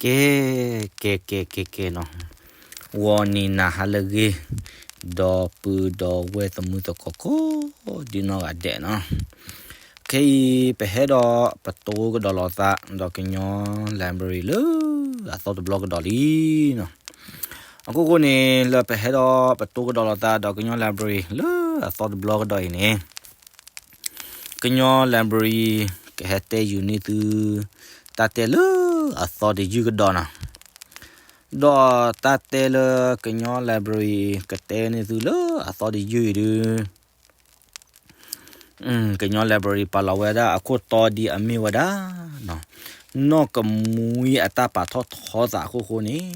ကဲ, ကဲ ကဲ ကဲ ကဲနီၤ, ဂီၤနံၤနၤဟါလၢအဂ့ၤ, ဒီပုၢ်ဒီဝဲၢ်သမုၢ်သကိးကိးဒ်နီၢ်ဂၤဒဲးနီၤ, ခဲအံၤပဟဲဒီးပတိကဒီးလိာ်သး ဒီးကညီ library လၢအသီတဘျီကဒီးလံနီၤ. အခိၣ်ဃိန့ၣ် လၢပဟဲဒီးပတိကဒီးလိာ်သး ဒီးကညီ library လၢအသီတဘျီကဒီးအံၤန့ၣ် ကညီ library ကဟဲတဲယုာ်န့ၢ်သု တၢ်တဲလၢအသီတယုၢ်ကဒီးနီၤ. ဒီးတၢ်တဲလၢကညီ library ကတဲန့ၢ်သုလၢအသီတယုၢ်အံၤဒုး ကညီ library ပာ်လီၤဝဲဒၣ်အခိၣ်တီဒ်အမ့ၢ်ဝဲဒၣ် နီၢ်ကမှံအတၢ်ပာ်ထီၣ်ထီသးအခိၣ်ဃိန့ၣ်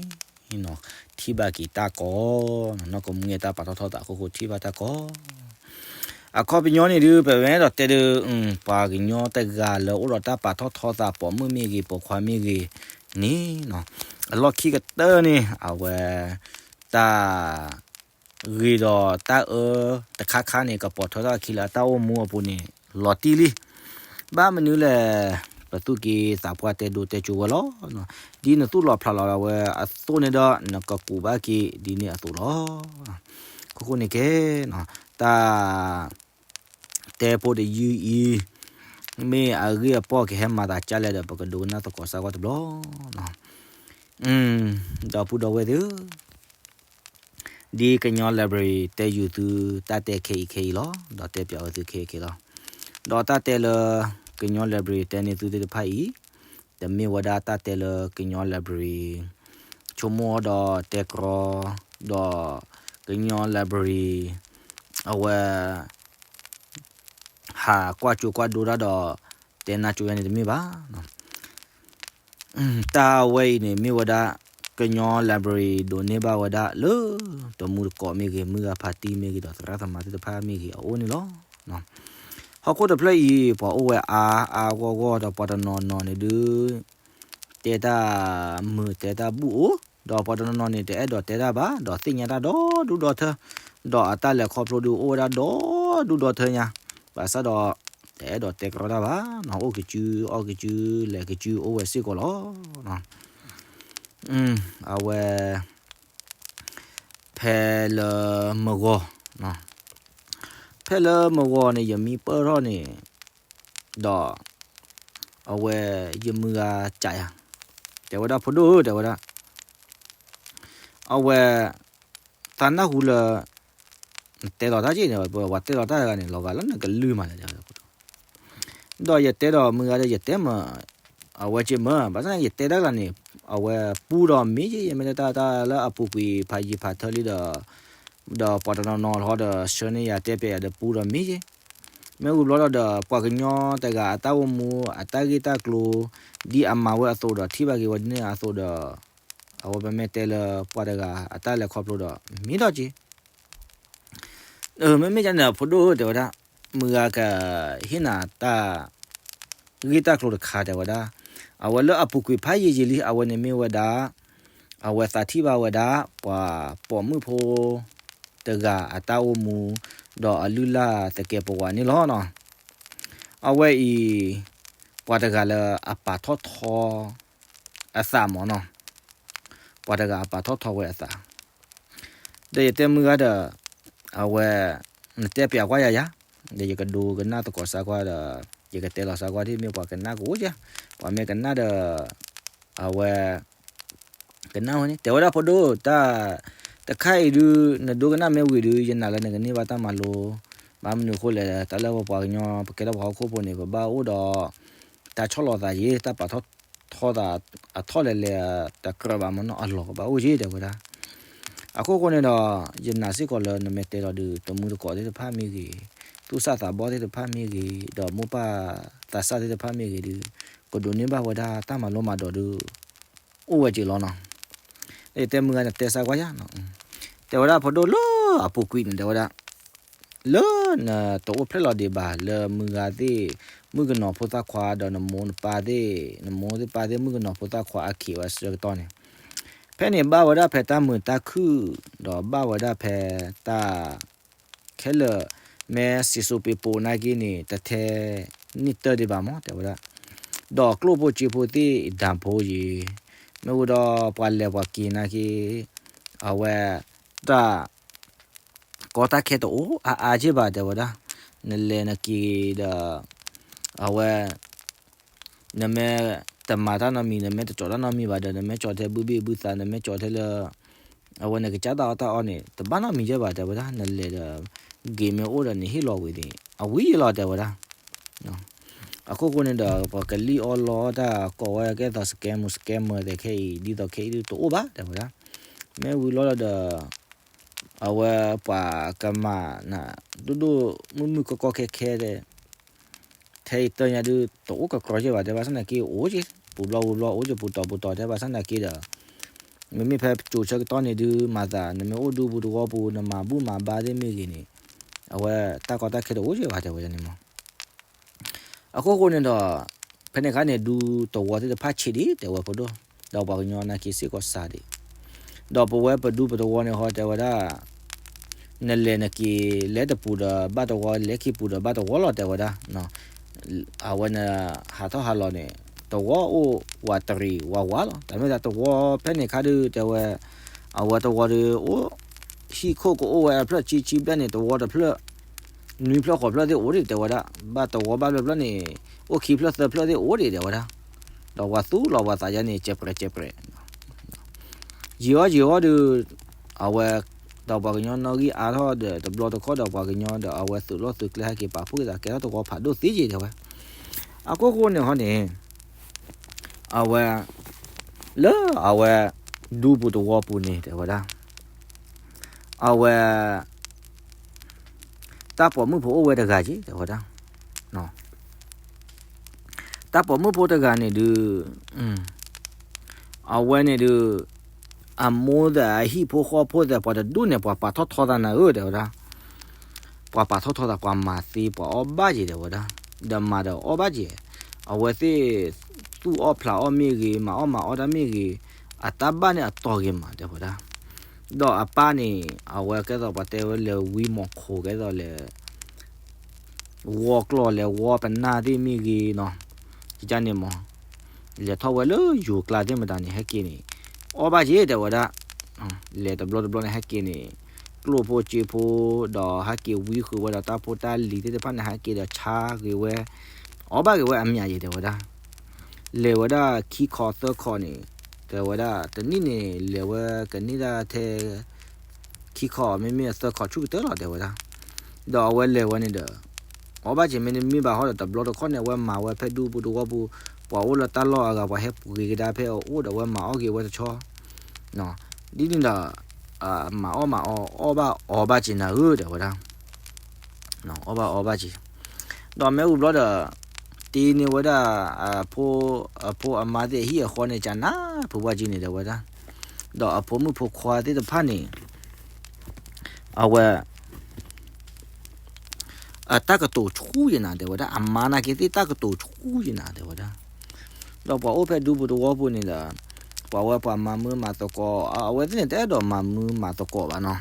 ထံၣ်ဘၣ်က့ၤတၢ်ကီ, နီၢ်ကမှံအတၢ်ပာ်ထီၣ်ထီသးအခိၣ်ဃိထံၣ်ဘၣ်တၢ်ကီ. အခီပညီန့ၣ်ဒုး ပဝဲဒၣ်တဲဒုး ပှၤကညီတဂၤလၢအိၣ်ဒီးတၢ်ပာ်ထီၣ်ထီသး ပိာ်မုၣ်မ့ၢ်ဂ့ၤပိာ်ခွါမ့ၢ်ဂ့ၤန့ၣ် အလီၢ်ခံကတၢၢ်န့ၣ် အဝဲ တၢ် ဂ့ၤဒီးတၢ်အၢတခါခါန့ၣ် ကပိာ်ထွဲထီၣ်အခံလၢအတၢ်အိၣ်မူအပူၤန့ၣ် လီၤတံၢ်လံ. ဘၣ်မနုၤလဲၣ်, ပသူၣ်က့သးပှၢ်တဲဒိတဲကၠိဝဲလီၤ. ဒ်နသူၣ်လီၤဖျးလီၤဝဲအသိးန့ၣ်ဒီး နကကူးဘၣ်က့ၤဒ်န့ၣ်အသိးလီၤ. အခိၣ်ဃိန့ၣ်ကဲ, တၢ် တဲဖိတယုၢ်အံၤ မ့ၢ်အဂ့ၢ်အပီၢ်ကဟဲမၤသးကၢ်လဲၣ်ဒီး ပကဒိကနၣ်သကိးစၢ်ကွၢ်တဘျီ. ဒီပုၢ်ဒီဝဲၢ်သ့ၣ်ဧၢ, ဒ်ကညီ library တဲယုာ်သုတၢ်တဲခဲအံၤခဲအံၤလီၤ, ဒီးတဲပၠးဝဲသုခဲအံၤခဲအံၤလီၤ. ဒီးတၢ်တဲလၢကညီ library တဲန့ၢ်သုသ့ၣ်တဖၣ်အံၤ တမ့ၢ်ဝဲဒၣ်တၢ်တဲလၢကညီ library ဆိကမိၣ်ဒီးတဲကြီ, ဒီးကညီ library အဝဲ ဟးကွၢ်ကၠိကွၢ်ဒိတၢ်ဒီး တဲနၢ်ကၠိယါန့ၣ်တမ့ၢ်ဘၣ်. တၢ်ဝဲအံၤန့ၣ်မ့ၢ်ဝဲဒၣ် ကညီ library ဒိးန့ၢ်ဘၣ်ဝဲဒၣ်လၢ တမူတကိးမ့ၢ်ဂ့ၤ, မုၢ်ဂၤဖါတံၢ်မ့ၢ်ဂ့ၤ, ဒီးသရၣ်သမါသ့ၣ်တဖၣ်မ့ၢ်ဂ့ၤ အအိၣ်န့ၣ်လီၤ. ဟီၣ်ခိၣ်တဖျၢၣ်အံၤ ပှၤအိၣ်ဝဲအါအါဂီၢ်ဂီၢ် ဒီးပှၤတနီၤနီၤန့ၣ်ဒုး တဲတၢ်မုာ်တဲတၢ်ဘူၣ်အိၣ်, ဒီးပှၤတနီၤနီၤန့ၣ် တအဲၣ်ဒိးတဲတၢ်ဘၣ်, ဒီးသ့ၣ်ညါတၢ်ဒီဒူၣ်ဒီထၢ, ဒီးအတၢ်လဲၤခီဖျိဒုးအိၣ်ဝဲဒၣ်ဒီဒူၣ်ဒီထၢညါ, ဘၣ်ဆၣ်ဒီး တအဲၣ်ဒိးတဲကြီတၢ်ဘၣ်, အိၣ်ကစု အီၣ်ကစု လဲၤကစုအိၣ်ဝဲစ့ၢ်ကီးလီၤ. အဝဲ ဖဲလၢမုၢ်ဂီၤ, ဖဲလၢမုၢ်ဂီၤန့ၣ် ယမံပၢၢ်ထီၣ်န့ၣ် ဒီး အဝဲ ယမုၢ်ဂၤကးယၤ, တဲဝဲဒၣ် ဖိဒိၣ်ဧၢ တဲဝဲဒၣ်, အဝဲ သးနၢ်ဟူလၢ နတဲလီၤတၢ်က့ၤန့ၣ် ပဝဲတဲလီၤတၢ်တဂၤန့ၣ် လီၤဂာ်လၢနကလုၢ်မးလဲၣ် တဲဝဲဒၣ် ဒီးယတဲဒီးမုၢ်ဂၤဒီး ယတဲမး, အဝဲက့ၤမး, ဘၣ်ဆၣ်န့ၣ် ယတဲတၢ်တဂၤန့ၣ် အဝဲပူဒီးမ့ၢ်က့ၤ, ယမ့ၢ်တဲတၢ်တၢ်လၢအပူၤကွံာ်ဖးယံၤဖးထၢလံဒီး ဒီးပှၤတနီၤနီၤဟီဒီး ဆှၢန့ၢ်ယၤတဲပျဲယၤဒီးပူဒီးမ့ၢ်က့ၤ, မ့ၢ်ဝံၤဘျီဒီး ပှၤကညီတဂၤအတၢ်အိၣ်မူ အတၢ်ဂ့ၢ်တၢ်ကျိၤ ဒ်အမၤဝဲအသိးဒီး ထံၣ်ဘၣ်က့ၤဝဲဒ်န့ၣ်အသိးဒီး အဝဲပမ့ၢ်တဲလၢပှၤတဂၤအတၢ်လဲၤခီဖျိဒီး မ့ၢ်ထီၣ်က့ၤ မ့မ့ၢ်ဒ်န့ၣ် ဖိဒိၣ်ဧၢ တဲဝဲဒၣ်, မုၢ်ဂၤကဟ့ၣ်နၤတၢ်ဂ့ၢ်တၢ်ကျိၤတခါ တဲဝဲဒၣ်, အဝဲလၢအပူၤကွံာ်ဖးယံၤယံၤလံ အဝဲန့ၣ်မ့ၢ်ဝဲဒၣ်, အဝဲသးထံၣ်ဘၣ်ဝဲဒၣ် ပှၤပိာ်မုၣ်ဖိတဂၤအတၢ်အိၣ်မူ ဒီးအလုၢ်လၢ်သကဲးပဝးန့ၣ်လီၤနီၤ. အဝဲအံၤ ပှၤတဂၤလၢအပာ်ထီၣ်ထီအသးမ့ၢ်နီၤ, ပှၤတဂၤအပာ်ထီၣ်ထီဝဲအသး ဒီးယတဲမုၢ်ဂၤဒီး အဝဲ နတဲပျးကွၢ်ယၤယၤ, ဒီးယကဒိကနၣ်သကိးစၢ်ကွၢ်ဒီး ယကတဲလီၤစၢ်ကွၢ်ဒ်မ့ၢ်ပှၤကနၣ်ကအိၣ်ကဲ, ပှၤမ့ၢ်ကနၣ်ဒီး အဝဲ ကနၣ်ဝဲန့ၣ် တဲဝဲဒၣ် ဖိဒိၣ် တၢ်တခါအံၤဒုး နဒိကနၣ်မ့ၢ်ဝံၤဒုး ယနာ်လၢနကန့ၢ်ဘၣ်တၢ်မၤလိ, ဘၣ်မနုၤအဃိလဲၣ် တၢ်လၢပပှၤကညီ ပကဲထီၣ်ပှၤဟီၣ်ခိၣ်ဖိန့ၣ် ပဘၣ်အိၣ်ဒီး တၢ်ဆီၣ်လီၤသးယ့ၣ် တၢ်ပာ်ထီၣ်ထီသး အထီၣ်လဲၤလဲၤ တကြၢးဘၣ်မ့ၢ်နီၤ အလီၢ်ကဘၣ်အိၣ်ယ့ၣ် တဲဝဲဒၣ်. အခိၣ်ဃိန့ၣ်ဒီး ယနာ်စ့ၢ်ကီးလၢနမ့ၢ်တဲလီၤဒုး တမူတကိးသ့ၣ်တဖၣ်မ့ၢ်ဂ့ၤ, သူၣ်စၢ်သးဘီၣ်သ့ၣ်တဖၣ်မ့ၢ်ဂ့ၤ, ဒီးမိၢ်ပၢ်သးစၢ်သ့ၣ်တဖၣ်မ့ၢ်ဂ့ၤဒုး ကဒိးန့ၢ်ဘၣ်ဝဲဒၣ်တၢ်မၤလိမၤဒိးဒုး အိၣ်ဝဲက့ၤလီၤနီၤ. ယတဲမုၢ်ဂၤန့ၣ် တဲစၢ်ကွၢ်ယၤ, တဲဝဲဒၣ် ဖိဒိၣ် လၢအပူၤကွံာ်န့ၣ် တဲဝဲဒၣ် လၢနတအိၣ်ဖျဲၣ်လီၤဒံးဘၣ် လၢမုၢ်ဂၤသ့ၣ် မုၣ်ကနီၤဖိသၣ်ခွါ ဒီးနမိၢ်နပၢ်သ့ၣ် နမိၢ်သ့ၣ်ပၢ်သ့ၣ် မုၣ်ကနီၤဖိသၣ်ခွါအခံးဝဲအဆၢကတီၢ်န့ၣ်, ဖဲန့ၣ်ဘၣ်ဝဲဒၣ်ဖဲတၢ်မုာ်တၢ်ခုၣ် ဒီးဘၣ်ဝဲဒၣ်ဖဲတၢ် ခဲလၢာ် မ့ၢ်စံၣ်စိၤပ့ၤပိာ်နာ်က့န့ၣ် တထဲန့ၢ်တၢၢ်ဒံးဘၣ်မ့ၢ် တဲဝဲဒၣ်, ဒီးကျိၣ်ဖိစ့ဖိသ့ၣ် ဒၣ်ဖိယ့ၣ် မ့ၢ်ဝံၤဒီးပှၤလဲၤပှၤက့ၤနာ်က့ အဝဲ တၢ် ကီတၢ်ခဲတအိၣ်အါအါက့ၢ်ဘၣ် တဲဝဲဒၣ်. နလဲၤနက့ၤဒီး အဝဲ နမ့ၢ်တမၤတၢ်နီတမံၤ နမ့ၢ်တကၠီၤတၢ်နီတမံၤဘၣ်ဒီး နမ့ၢ်ကၠီၤထဲဘုဘ့ၣ်ဘုသး နမ့ၢ်ကၠီၤထဲလၢ အဝဲနကစၢ်တၢ်အီၣ်တၢ်အီန့ၣ် တဘၣ်နီတမံၤကဲဘၣ် တဲဝဲဒၣ်. နလဲၤဒီး ဂ့ၤမ့ၢ်အိၣ်ဒီးနဟ့ၣ်လီၤဝံၤသ့ၣ် အဝံၤယလီၤ တဲဝဲဒၣ်. အခိၣ်ဃိန့ၣ်ဒီး ပှၤကလံၣ်အီၣ်လီအီၣ်တၢ်ကိးဝဲကဲသိး scam scammer သဲးခဲအံၤ ဒ်သိးခဲအံၤဒုးတအိၣ်ဘၣ် တဲဝဲဒၣ်. မ့ၢ်ဝံၤလီၤဒီး အဝဲပှၤကမၤနၤ ဒိၣ်ဒိၣ်မုၢ်မုၢ်ကီကီခဲခဲ ထဲအံၤတၢ်ညါဒုး တအိၣ်ကကြီက့ၢ်ဘၣ် တဲဘၣ်ဆၣ်သနာ်က့ အိၣ်က့ၢ် ပူၤဘျီပူၤဘျီ အိၣ်က့ၢ်ပူၤတီၤပူၤတီၤ တဲဘၣ်ဆၣ်သနာ်က့ဒီး မ့မ့ၢ်ဖဲကၠိၤဆၢကတီၢ်န့ၣ်ဒုး မၤသး နမ့ၢ်အိၣ်ဒူပူၤသဝီပူၤ နမၤဘူၣ်မၤဘါသ့ၣ်မ့ၢ်ဂ့ၤန့ၣ် အဝဲတၢ်ကီတၢ်ခဲတအိၣ်က့ၢ်ဘၣ် တဲဝဲန့ၣ်မး. အခိၣ်ဃိန့ၣ်ဒီး ဖဲန့ၣ်အခါန့ၣ် ဒူသဝီသ့ၣ်တဖၣ်ဆံးဒံး တဲဝဲဖိဒိၣ်, ဒီးပှၤကညီနာ်က့စ့ၢ်ကီးစှၤဒံး, ဒီးပဝဲပဒူပသဝီန့ၣ်ဟီ တဲဝဲဒၣ် နလဲၤနက့ၤ လဲၤတပူၤဒီးဘၣ်သဝီ လဲၤခံပူၤဒီးဘၣ်သဝီလီၤ တဲဝဲဒၣ်. အဝဲန့ၣ် ဟးထီၣ်ဟးလီၤန့ၣ် သဝီအိၣ်ဝးတရံးဝးဝးလီၤ. တၢ်မ့ၢ်သးသဝီဖဲန့ၣ်ခါဒုး တဲဝဲ အဝဲသဝီဒုးအိၣ် ဟံၣ်ခိၣ်ကအိၣ်ဝဲအဖျၢၣ်ဆံဆံဘျဲၣ်န့ၣ် သဝီတဖျၢၣ် နွံဖျၢၣ်ဃိးဖျၢၣ်သ့ၣ်အိၣ်ဒံး တဲဝဲဒၣ်. ဘၣ်သဝီဘၣ်ဖျၢၣ်ဖျၢၣ်န့ၣ် အိၣ်ခံဖျၢၣ်သၢဖျၢၣ်သ့ၣ်အိၣ်ဒံး တဲဝဲဒၣ်. ဒီးပှၤသူၣ်လီၤပှၤသးယါန့ၣ် ကဲပြဲးကဲပြဲး ယံာ်အီၣ်ယံာ်အီၣ်ဒုး အဝဲ ဒီးပှၤကညီနီၣ်ဂံၢ်အါထီၣ်ဒီး တဘျီတခီၣ်ဒီးပှၤကညီဒီး အဝဲသုးလီၢ်သုးကျဲဟဲက့ၤပာ်ဖှိၣ်သး ကဲထီၣ်သဝီဖးဒိၣ်သ့က့ၤ တဲဝဲ. အခိၣ်ဃိန့ၣ်ဟီန့ၣ် အဝဲ လၢအဝဲ ဒူပူၤသဝီပူၤန့ၣ် တဲဝဲဒၣ် အဝဲ တၢ်ပိာ်မုၣ်ဖိအိၣ်ဝဲတဂၤက့ၤ တဲဝဲဒၣ်. တၢ်ပိာ်မုၣ်ဖိတဂၤန့ၣ်ဒုး အဝဲန့ၣ်ဒုး အမိၢ်သးအဟံၣ်ဖိဃီဖိသး ပှၤတဒူၣ်န့ၣ် ပှၤပာ်ထီၣ်ထီသးနၤဧၢ တဲဝဲဒၣ်. ပှၤပာ်ထီၣ်ထီသး ပှၤမၤသ့ ပှၤအီၣ်ဘၣ်က့ၤ တဲဝဲဒၣ်. ဒီးမၤဒီးအီၣ်ဘၣ်က့ၤ, အဝဲသ့ၣ် သူၣ်အီၣ်ဖျးအီၣ်မ့ၢ်ဂ့ၤ မၤအီၣ်မၤအီတၢ်မ့ၢ်ဂ့ၤ အတၢ်ဘၣ်န့ၣ်အတီၤဂ့ၤမး တဲဝဲဒၣ်. ဒီးအပၢ်န့ၣ် အဝဲကဲသိးပှၤတဲဝဲလဲၤဝံမီၤခိး ကဲသိးလဲၤ ဝီကျီၢ်လဲၤဝီပနၢ်သ့ၣ်မ့ၢ်ဂ့ၤနီၤ, ကန့ၣ်မး လဲၤထီၣ်ဝဲလၢယိၤကျါသ့ၣ်မတၤန့ၣ် ဟဲက့ၤန့ၣ် အီၣ်ဘၣ်က့ၤ တဲဝဲဒၣ်. လဲၤတဘျီတဘျီန့ၣ် ဟဲက့ၤန့ၣ် ကျိၣ်ဖိစ့ဖိ ဒီးဟဲက့ၤဝံဃုာ်ဝဲဒီးတၢ်ဖိတၢ်လံၤသ့ၣ်တဖၣ်န့ၣ် ဟဲက့ၤဒီးဆါဂ့ၤဝဲ အီၣ်ဘၣ်က့ၤဝဲအမံၤယံၤ တဲဝဲဒၣ်. လဲၤဝဲဒၣ်ခံခီသၢခီန့ၣ် တဲဝဲဒၣ် တနံၣ်န့ၣ် လဲၤဝဲကန့ၢ်ဒၣ်ထဲ ခံခီ မ့မ့ၢ်အသၢခီဆူၣ်ကတၢၢ်လီၤ တဲဝဲဒၣ်. ဒီးအဝဲလဲၤဝဲန့ၣ်ဒီး အီၣ်ဘၣ်က့ၤ မ့တမ့ၢ်ဘၣ်ဟီဒီး တဘျီတခီၣ်န့ၣ် အဝဲမၤဝဲဖဲဒူပူၤသဝီပူၤ ပှၤအိၣ်လၢတၢ်လီၢ်အဂၤ ပှၤဟဲပှ့ၤကဒါဖဲအအိၣ်ဒီး အဝဲမၤအီၣ်က့ၤဝဲတဆီ ဒ်န့ၣ်ဒီး မၤအီၣ်မၤအီ အီၣ်ဘၣ်အီဘၣ်က့ၤနၤဧၢ တဲဝဲဒၣ်. အီၣ်ဘၣ်အီဘၣ်က့ၤ ဒီးမ့ၢ်ဝံၤဘျီဒီး တ့န့ၢ်ဝဲဒၣ် အဖိအမါသ့ၣ်အဟံၣ်အဃီန့ၣ် ကနၣ်ဖုဘၣ်က့ၤန့ၣ် တဲဝဲဒၣ်. ဒီးအဖိမုၣ်ဖိခွါသ့ၣ်တဖၣ်န့ၣ် အဝဲ အတၢ်ကတိၤဆူၣ်ယံၤနၤ တဲဝဲဒၣ်. အမါနာ်က့သ့ၣ်တၢ်ကတိၤဆူၣ်ယံၤနၤ တဲဝဲဒၣ်. ဒီးပှၤအိၣ်ဖဲဒူပူၤသဝီပူၤန့ၣ်ဒီး ပှၤဝဲပှၤမၤမုာ်မၤသကိး အဝဲသ့ၣ်န့ၣ် တအဲၣ်ဒိးမၤမုာ်မၤသကိးဘၣ်နီၤ.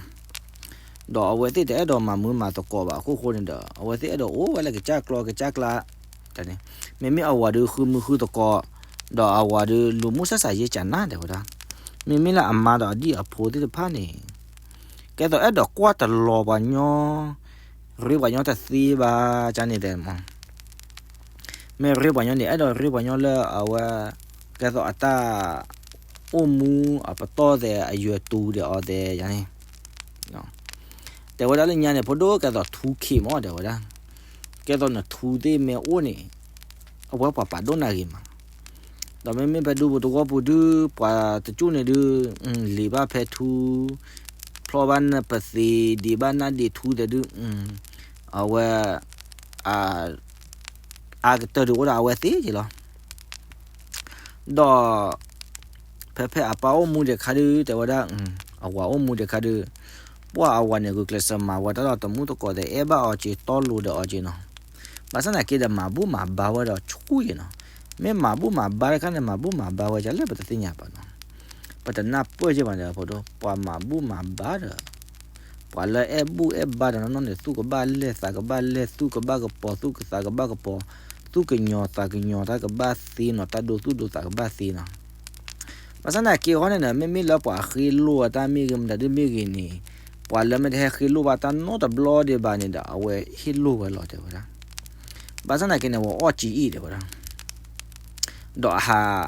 ဒီးအဝဲသ့ၣ်တအဲၣ်ဒိးမၤမုာ်မၤသကိးဘၣ် အခိၣ်ဃိန့ၣ်ဒီး အဝဲသ့ၣ်အဲၣ်ဒိးအိၣ်ဝဲလၢကစၢ်ကျီကစၢ်ကျါ မ့မ့ၢ်အဝၤဒုးဃုမုာ်ဃုသကိး ဒီးအဝၤဒုးလူၤမုၢ်ဆါဆါယဲၢ်ကနၣ် တဲဝဲဒၣ်. မ့မ့ၢ်လၢအမါဒီးအဒံၣ်အဖိသ့ၣ်တဖၣ်န့ၣ် ကဲသိးအဲၣ်ဒိးကွၢ်တလီၤပှၤညီ ရ့ပှၤညီတသ့ဘၣ် ကန့ၣ်တဲမး. မ့ၢ်ရ့ပှၤညီန့ၣ် အဲၣ်ဒိးရ့ပှၤညီလၢအဝဲ ကဲသိးအတၢ် အိၣ်မူအပတီၢ်သဲး အယွဲၢ်တူၤဒီးအီၤသဲးယၤန့ၣ် တဲဝဲဒၣ်လၢညါန့ၣ် ဖိဒိၣ် ကဲသိးထူခ့မး တဲဝဲဒၣ်. ကဲသိးနထူသ့ၣ်မ့ၢ်အိၣ်န့ၣ် အဝဲပှၤပာ်ဒိၣ်နၤဂ့ၤမး. ဒီးမ့မ့ၢ်ဖဲဒူပူၤသဝီပူၤဒုး ပှၤတကၠူၣ်န့ၣ်ဒုး လံာ်ဘၣ်ဖဲထူ ဖျီဘၣ်နပသ့ ဒံးဘၣ်နဒံးထူသဲးဒုး အဝဲ အါကတၢၢ်ဒုးအိၣ်ဒီးအဝဲသ့က့ၤလီၤ. ဒီး ဖဲဖဲအပၢ်အိၣ်မူဒံးခါဒုး တဲဝဲဒၣ် အဝၤအိၣ်မူဒံးခါဒုး ပှၤအဝၤန့ၣ် ဂုာ်ကျဲးစၢးမၤဝဲတၢ်လီၢ်တမူတကိးသဲး အဲၣ်ဘၣ်အီၤက့ၤ တီလိၤဒီးအီၤက့ၤနီၤ. ဘၣ်ဆၣ်သနာ်က့ဒီး မၤဘူၣ်မၤဘါဝဲဒီးဆူၣ်ယံၤနီၤ. မ့ၢ်မၤဘူၣ်မၤဘါတခါန့ၣ် မၤဘူၣ်မၤဘါဝဲဒ်လဲၣ် ပတသ့ၣ်ညါဘၣ်နီၤ. ပတနၢ်ပၢၢ်က့ၤဘၣ်န့ၣ် ဖိဒိၣ် ပှၤမၤဘူၣ်မၤဘါဒီး ပှၤလၢအဲၣ်ဘူၣ်အဲၣ်ဘါဒီးနီၢ်နီၢ်န့ၣ် သူၣ်ကဘၣ်လဲၢ်သးကဘၣ်လဲၢ် သူၣ်ကဘၣ်ကပီၤ သူၣ်ကသးကဘၣ်ကပီၤ သူၣ်ကညီၤသးကညီၤတၢ်ကဘၣ်သ့နီၤ တၢ်ဒိသူၣ်ဒိသးကဘၣ်သ့နီၤ. ဘၣ်ဆၣ်သနာ်က့အဃိန့ၣ်ဒီး မ့မ့ၢ်လၢပှၤဃ့လိၢ်အတၢ်မ့ၢ်ဂ့ၤ မတၤဒုမ့ၢ်ဂ့ၤန့ၣ်, ပှၤလၢမ့ၢ်တဟဲဃ့လိၢ်ဘၣ်တၢ်နီတဘျီဒံးဘၣ်န့ၣ်ဒီး အဝဲဟ့ၣ်လိၢ်ဝဲလီၤ တဲဝဲဒၣ်. ဘၣ်ဆၣ်သနာ်က့န့ၣ် အဝဲအီၣ်စ့အ့ၣ် တဲဝဲဒၣ်, ဒီးအဟး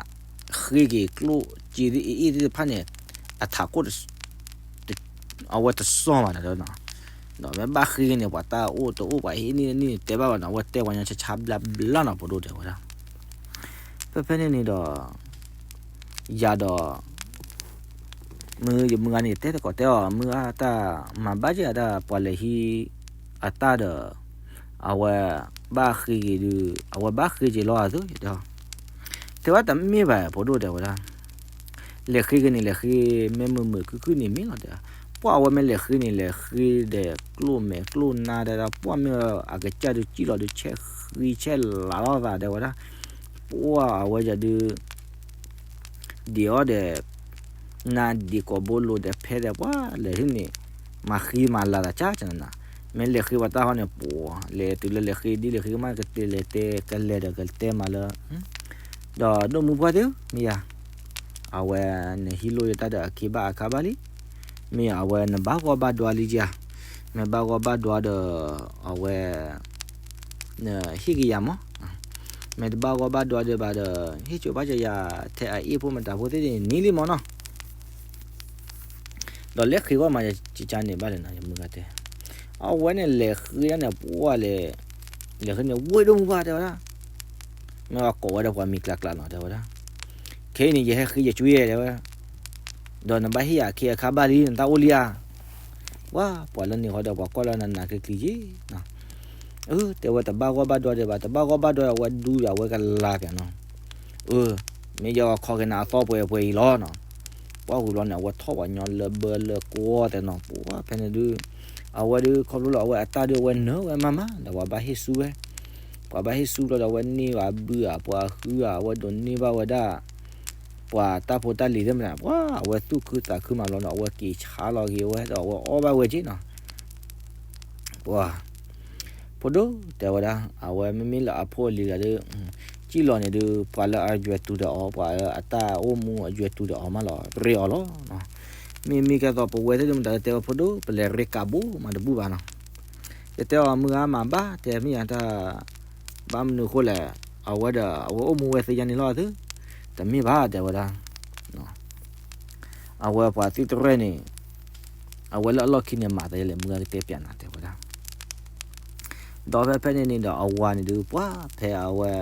ဃ့က့ၤကျိၣ်စ့အ့ၣ်သ့ၣ်တဖၣ်န့ၣ် အထးခိၣ် အဝဲတစီၣ်ဘၣ်နီၤ, ဒီးမ့ၢ်ဘၣ်ဃ့က့ၤန့ၣ် ပှၤတၢ်အိၣ်တအိၣ် ပှၤဟ့ၣ်န့ၢ်န့ၣ် တဲဘၣ်ဘၣ်နီၤ, အဝဲတဲပှၤညီဆါဆါဘျါဘျါနီၤ ဖိဒိၣ် တဲဝဲဒၣ်. ဖဲဖဲန့ၣ်န့ၣ်ဒီး ယၤဒီး မုၢ်ယမုၢ်ဂၤန့ၣ် တဲသကိးတဲအီၤ မုၢ်ဂၤတၢ်မၤဘၣ်က့ၤအတၢ်ပှၤလဲၤဟံးအတၢ်ဒီး အဝဲဘၣ်ဃ့က့ၤဒုး အဝဲဘၣ်ဃ့က့ၤလီၤအသိး တဲအီၤ. တဲဝဲတမ့ၢ်ဘၣ် ဖိဒိၣ် တဲဝဲဒၣ်, လဲၤဃ့က့ၤန့ၣ် လဲၤဃ့မ့ၢ်မုာ်မုာ်ခုၣ်ခုၣ်န့ၣ်မ့ၢ်လီၤ တဲဝဲ. ပှၤအဝဲမ့ၢ်လဲၤဃ့န့ၣ် လဲၤဃ့ဒီးကျိၣ်မဲာ်ကျိၣ်နါ တဲဝဲဒၣ်, ပှၤမ့ၢ်အကစၢ်ဒုးစံၣ်လီၤဒုး ဆဲးဃံဆဲးလၤလီၤသး တဲဝဲဒၣ်. ပှၤအဝဲယၤဒုး ဒံးအီၣ်ဒီး နါဒံးကိာ်ဘိလိၤဒီးဖဲဒီး ပှၤလဲၤဟံးန့ၣ် မၤဃံမၤလၤသး ကၢ်ကၢ်နးနး, မ့ၢ်လဲၤဃ့ပှၤတၢ်ဟီန့ၣ် ပှၤလဲၤတုၤလၢလဲၤဃ့ဒ်လဲၤဃ့ကမၣ် ကတဲလဲၤတဲကလဲၤဒီးကတဲမၤလၢ ဒီးဒိၣ်မူဖှၢ်သ့ၣ်ဧၢ မ့ၢ်ယၤ, အဝဲနဟံးလိၢ်ယတၢ်ဒီးအခ့ဘၣ်အခါဘၣ်လံ, မ့ၢ်အဝဲနဘၣ်ဂီၢ်ဘၣ်ဒွါလံဧါ, မ့ၢ်ဘၣ်ဂီၢ်ဘၣ်ဒွါဒီး အဝဲ နဟ့ၣ်က့ၤယၤမး, မ့ၢ်တဘၣ်ဂီၢ်ဘၣ်ဒွါဒီးဘၣ်ဒီး ဟ့ၣ်ကၠိဘၣ်ကၠီယၤ ထဲအအ့ၣ်ဖိမတၤဖိသ့ၣ်န့ၣ် နံၤလံမးနီၤ. ဒီးလဲၤဃ့ဂီၢ်မး ယကန့ၣ်ဘၣ်လဲၣ်နီၤ ယမုၢ်ဂၤတဲ, အဝဲန့ၣ်လဲၤဃ့ဒၣ်န့ၣ် ပှၤလဲၤ လဲၤဃ့န့ၣ် ဝ့ၢ်ဒိၣ်မူဘၣ် တဲဝဲဒၣ်, မ့ၢ်အကိးဝဲဒီးပှၤမံၤကျါကျါနီၤ တဲဝဲဒၣ်, ခဲအံၤန့ၣ် ယဟဲဃ့ယကၠိယဲ တဲဝဲ, ဒီးနဘၣ်ဟ့ၣ်ယၤအခ့အခါဘၣ်လံ နတၢ်အိၣ်လံဧါ. ပှၤ ပှၤလၢန့ၣ်ဃီဒီး ပှၤကွၢ်လၢနးနးကျံၤကျံၤက့ၤ, အၢ တဲဝဲတဘၣ်ဂီၢ်ဘၣ်ဒွါဒီးဘၣ် တဘၣ်ဂီၢ်ဘၣ်ဒွါဒီး အဝဲဒူဒီးအဝဲကလၤပၠးနီၤ, အၢ မ့ၢ်ယဲခီက့ၤနၤအသီပှဲၤပှဲၤအံၤလီၤနီၤ, ပှၤဂုာ်လီၤန့ၣ် အဝဲထီၣ်ပှၤညီလၢဘၢလၢကွီၢ်တဲနီၤ, ပှၤဖဲန့ၣ်ဒုး အဝဲဒုးခီဖျိလၢအဝဲအတၢ်ဒုးအဝဲနၢၤဝဲမးမး ဒီးပှၤဘၣ်ဟ့ၣ်ဆူဝဲ, ပှၤဘၣ်ဟ့ၣ်ဆူဘျီဒီး အဝဲန့ၢ်ဘၣ်ဘုဧါ ပှၤဟုဧါ အဝဲဒိးန့ၢ်ဘၣ်ဝဲဒၣ် ပှၤတၢ်ဖိတၢ်လံၤသ့ၣ်မနုၤ ပှၤအဝဲသူၣ်ခုသးခုမးဘျီနီၤ အဝဲက့ၤဆါလီၤက့ၤဝဲဒီး အဝဲအီၣ်ဘၣ်ဝဲက့ၤနီၤ, ပှၤ ဖိဒိၣ် တဲဝဲဒၣ် အဝဲမ့မ့ၢ်လၢအဖိအလံၤဂၤဒီး စံၣ်လီၤန့ၣ်ဒုး ပှၤလၢအယွဲၤတူာ်ဒီးအီၤ ပှၤလၢအတၢ်အိၣ်မူအယွဲၤတူာ်ဒီးအီၤမးလီၤ ရ့အီၤလီၤ. မ့မ့ၢ်ကဲသိးပဝဲသ့ၣ်ဒုးမတၤတဲဝဲ ဖိဒိၣ် ပလဲၤရ့ကးဘိမးတဘူၣ်ဘၣ်နီၤ, ယတဲအီၤ မုၢ်ဂၤမၤဘၣ် တဲမ့ၢ်ယၤတၢ် ဘၣ်မနုၤအဃိလဲၣ်, အဝဲဒီး အဝဲအိၣ်မူဝဲသ့ၣ်ညါန့ၣ်လီၤသု, တမ့ၢ်ဘၣ် တဲဝဲဒၣ် အဝဲပှၤသံၣ်တရဲၣ်န့ၣ် အဝဲလၢအလီၢ်ခံန့ၣ် မၤသးယလဲၣ် မုၢ်ဂၤကတဲပၠးနၤ တဲဝဲဒၣ်. ဒီးဖဲဖဲန့ၣ်န့ၣ်ဒီး အဝၤန့ၣ်ဒုး ပှၤဖဲအဝဲ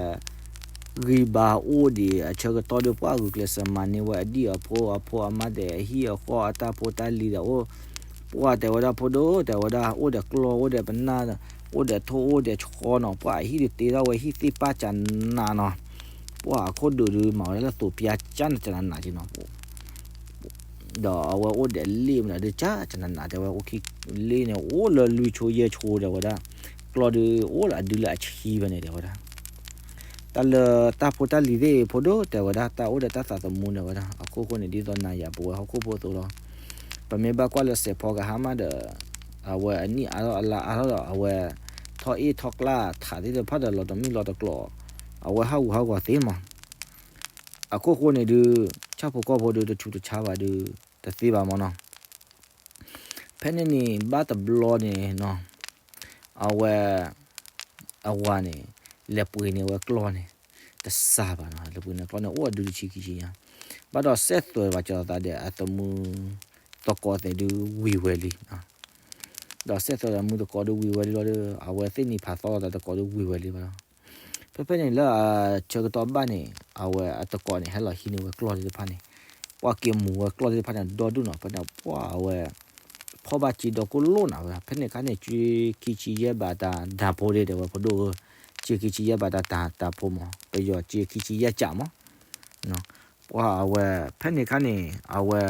ဂံၢ်ဘါအိၣ်ဒံးအဆၢကတီၢ်ဒုး ပှၤဂုာ်ကျဲးစၢးမၤန့ၢ်ဝဲအဒံၣ်အဖိအဖိအမါဒီး အဟံၣ်အဃီအတၢ်ဖိတၢ်လံၤဒီးအိၣ်, ပှၤတဲဝဲဒၣ် ဖိဒိၣ် တဲဝဲဒၣ် အိၣ်ဒီးကျီၢ် အိၣ်ဒီးပနၢ် အိၣ်ဒီးထိၣ် အိၣ်ဒီးဆီနီၤ ပှၤအဟံၣ်ဒုးတ့ထီၣ်ဝဲဟံၣ်သ့ၣ်ပၢ်ကနးနီၤ, ပှၤအခိၣ်ဒုးဒုးမၤဝဲဒၣ်လၢသိးပၠါကနးနးက့နီၤ ဒီးအဝဲအိၣ်ဒီးလ့ၣ်မနုၤဒုး ကနးနး တဲဝဲ အိၣ်ခံလ့ၣ်န့ၣ် အိၣ်လၢလွံၢ်ဆိယဲၢ်ဆိ တဲဝဲဒၣ်, ကျီၢ်ဒုးအိၣ်လၢအဒုလၢအဆံဖဲန့ၣ် တဲဝဲဒၣ်. တၢ်လၢတၢ်ဖိတၢ်လံၤသ့ၣ် ဖိဒိၣ် တဲဝဲဒၣ် တၢ်အိၣ်ဒီးတၢ်သးသမူ တဲဝဲဒၣ် အခိၣ်ဃိန့ၣ် ဒ်သိးနၤယၤပဝဲဟီၣ်ခိၣ်ဖိအသိးလီၤ. ပမ့ၢ်ဘၣ်ကွၢ်လၢစဲးဖီကဟါမးဒီး အဝဲအနံၣ်အါထီၣ်အလါအါထီၣ်ဒီး အဝဲထီၣ်အ့ၣ်ထီၣ်ကျါထးသ့ၣ်တဖၣ်ဒီး လီၤတမံၣ်လီၤတကျိၤ အဝဲဟးဂူာ်ဟးဂီၤသ့မး. အခိၣ်ဃိန့ၣ်ဒုး ဆၣ်ဖိကီၢ်ဖိဒုး တဆူးတဆါဘၣ်ဒုး တသ့ဘၣ်မးနီၤ. ဖဲန့ၣ်န့ၣ် ဘၣ်တဘျီန့ၣ်နီၤ အဝဲ အဝၤန့ၣ် လဲၤပှ့ၤန့ၢ်ဝဲကျီၢ်န့ၣ် တစှၤဘၣ်နီၤ, လဲၤပှ့ၤန့ၢ်ကျီၢ်န့ၣ် အိၣ်အဒုတဆံခံဆံညါ, ဘၣ်ဒီးစဲးသွဲးဘၣ်ကၠီၤသးဒီး အသမူသကိးသဲးဒုးဝံၤဝဲလံ ဒီးစဲးသွဲးဒီးမူသကိးဒုးဝံၤဝဲလံလီၤဒီး အဝဲသ့ၣ်နံၤဖးသီလီၤသးသကိးဒုးဝံၤဝဲလံဘၣ်ဒီး ဖဲဖဲန့ၣ်လၢအဆၢကတီၢ်ဘၣ်န့ၣ် အဝဲအသကိးန့ၣ် ဟဲလီၤဟံးန့ၢ်ဝဲကျီၢ်သ့ၣ်တဖၣ်န့ၣ်, ပှၤက့ၤမူၤဝဲကျီၢ်သ့ၣ်တဖၣ်န့ၣ် ဒီဒူၣ်နီၤ, ဖဲန့ၣ်ပှၤအဝဲ ဖီၣ်ဘၣ်က့ဒီကိၣ်လိၣ်နၤဝဲဒၣ်, ဖဲန့ၣ်အခါန့ၣ် ကၠ့ခံဆံယဲၢ်ဘးတၢ်တၢ်ဖိဒၣ် တဲဝဲ ဖိဒိၣ်ဧၢ, ကၠ့ခံဆံယဲၢ်ဘးတၢ်တၢ်ဖိမး ပယီၤကၠ့ခံဆံယဲၢ်ကးမး ပှၤအဝဲ ဖဲန့ၣ်အခါန့ၣ် အဝဲ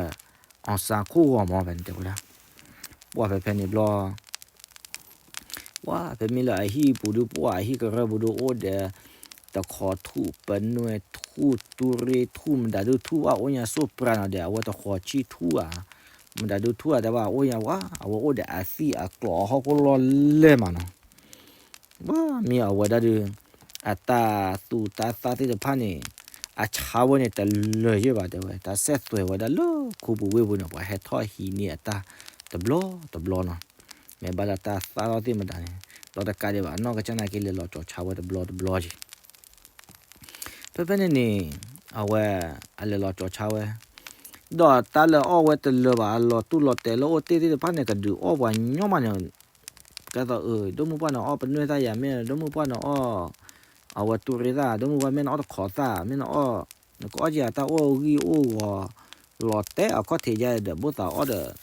အီၣ်စၣ်ခိၣ်ဂီၤမး ဖဲန့ၣ်တဲဝဲဒၣ်, ပှၤဖဲဖဲန့ၣ်ဘျီ ပှၤဖဲမ့ၢ်လၢအဟံၣ်ပူၤဒုး ပှၤအဟံၣ်ကရၢၢ်ပူၤဒုးအိၣ်ဒီး တခီထူၣ် ပနွဲၣ်ထူၣ် တူရ့ထူၣ် မတၤဒုးထူၣ်ဘၣ်အိၣ်ညါ စိၣ်ပြၢနီၤဒီး အဝဲတခီဆံထူၣ်ဧါ, မတၤဒုးထူၣ်ဧါတဲဘၣ်အိၣ်ညါဝဲ အဝဲအိၣ်ဒီးအသံၣ်အကျိးအဟီၣ်ခိၣ်လီၢ်လဲၢ်မးနီၤ ပှၤမ့ၢ်အဝဲဒၣ်ဒုး အတၢ်သူတၢ်သၣ်သ့ၣ်တဖၣ်န့ၣ် အဆါဝဲန့ၣ်တလၢာ်ယဲၢ်ဘၣ်တဲဝဲ, တၢ်စဲသွဲးဝဲဒၣ်လၢခူပူၤဝ့ၢ်ပူၤန့ၣ် ပှၤဟဲထီၣ်ဟံးန့ၢ်အတၢ်တဘျီတဘျီနီၤ, မ့ၢ်ဘၣ်လၢတၢ်သၣ်ထီၣ်သ့ၣ်မတၤန့ၣ်, ဒီးတကးဒံးဘၣ် အနီၢ်ကစၢ်နာ်က့လဲၤလီၤကၠီၤဆါဝဲတဘျီတဘျီက့ၤ ဖဲဖဲန့ၣ်န့ၣ် အဝဲ အလဲၤလီၤကၠီၤဆါဝဲ, ဒီးတၢ်လၢအီၣ်ဝဲတလၢာ်ဘၣ် အလီၤတူၢ်လီၤတဲာ်လၢအိၣ်တ့ၢ်သ့ၣ်တဖၣ်န့ၣ် ကဒုးအီၣ်ပှၤညီမးန့ၣ်, ကဲသိးအၢ ဒိၣ်မုၢ်ပှၢ်န့ၣ်အီၣ်ပနွဲၣ်သၣ်ယၤမ့ၢ် ဒိၣ်မုၢ်ပှၢ်န့ၣ်အီၣ် အဝဲတူၢ်ရ့ၣ်သၣ် ဒိၣ်မုၢ်ပှၢ်မ့ၢ်န့ၣ်အီၣ်တခိးသၣ် မ့ၢ်န့ၣ်အီၣ် နကအီၣ်က့ၤအတၢ်အိၣ်ဂံၢ်အိၣ်ဂီၤ လီၤတဲာ်အခီၣ်ထံးယါဒီး ဘိၣ်သးအီၣ်ဒီး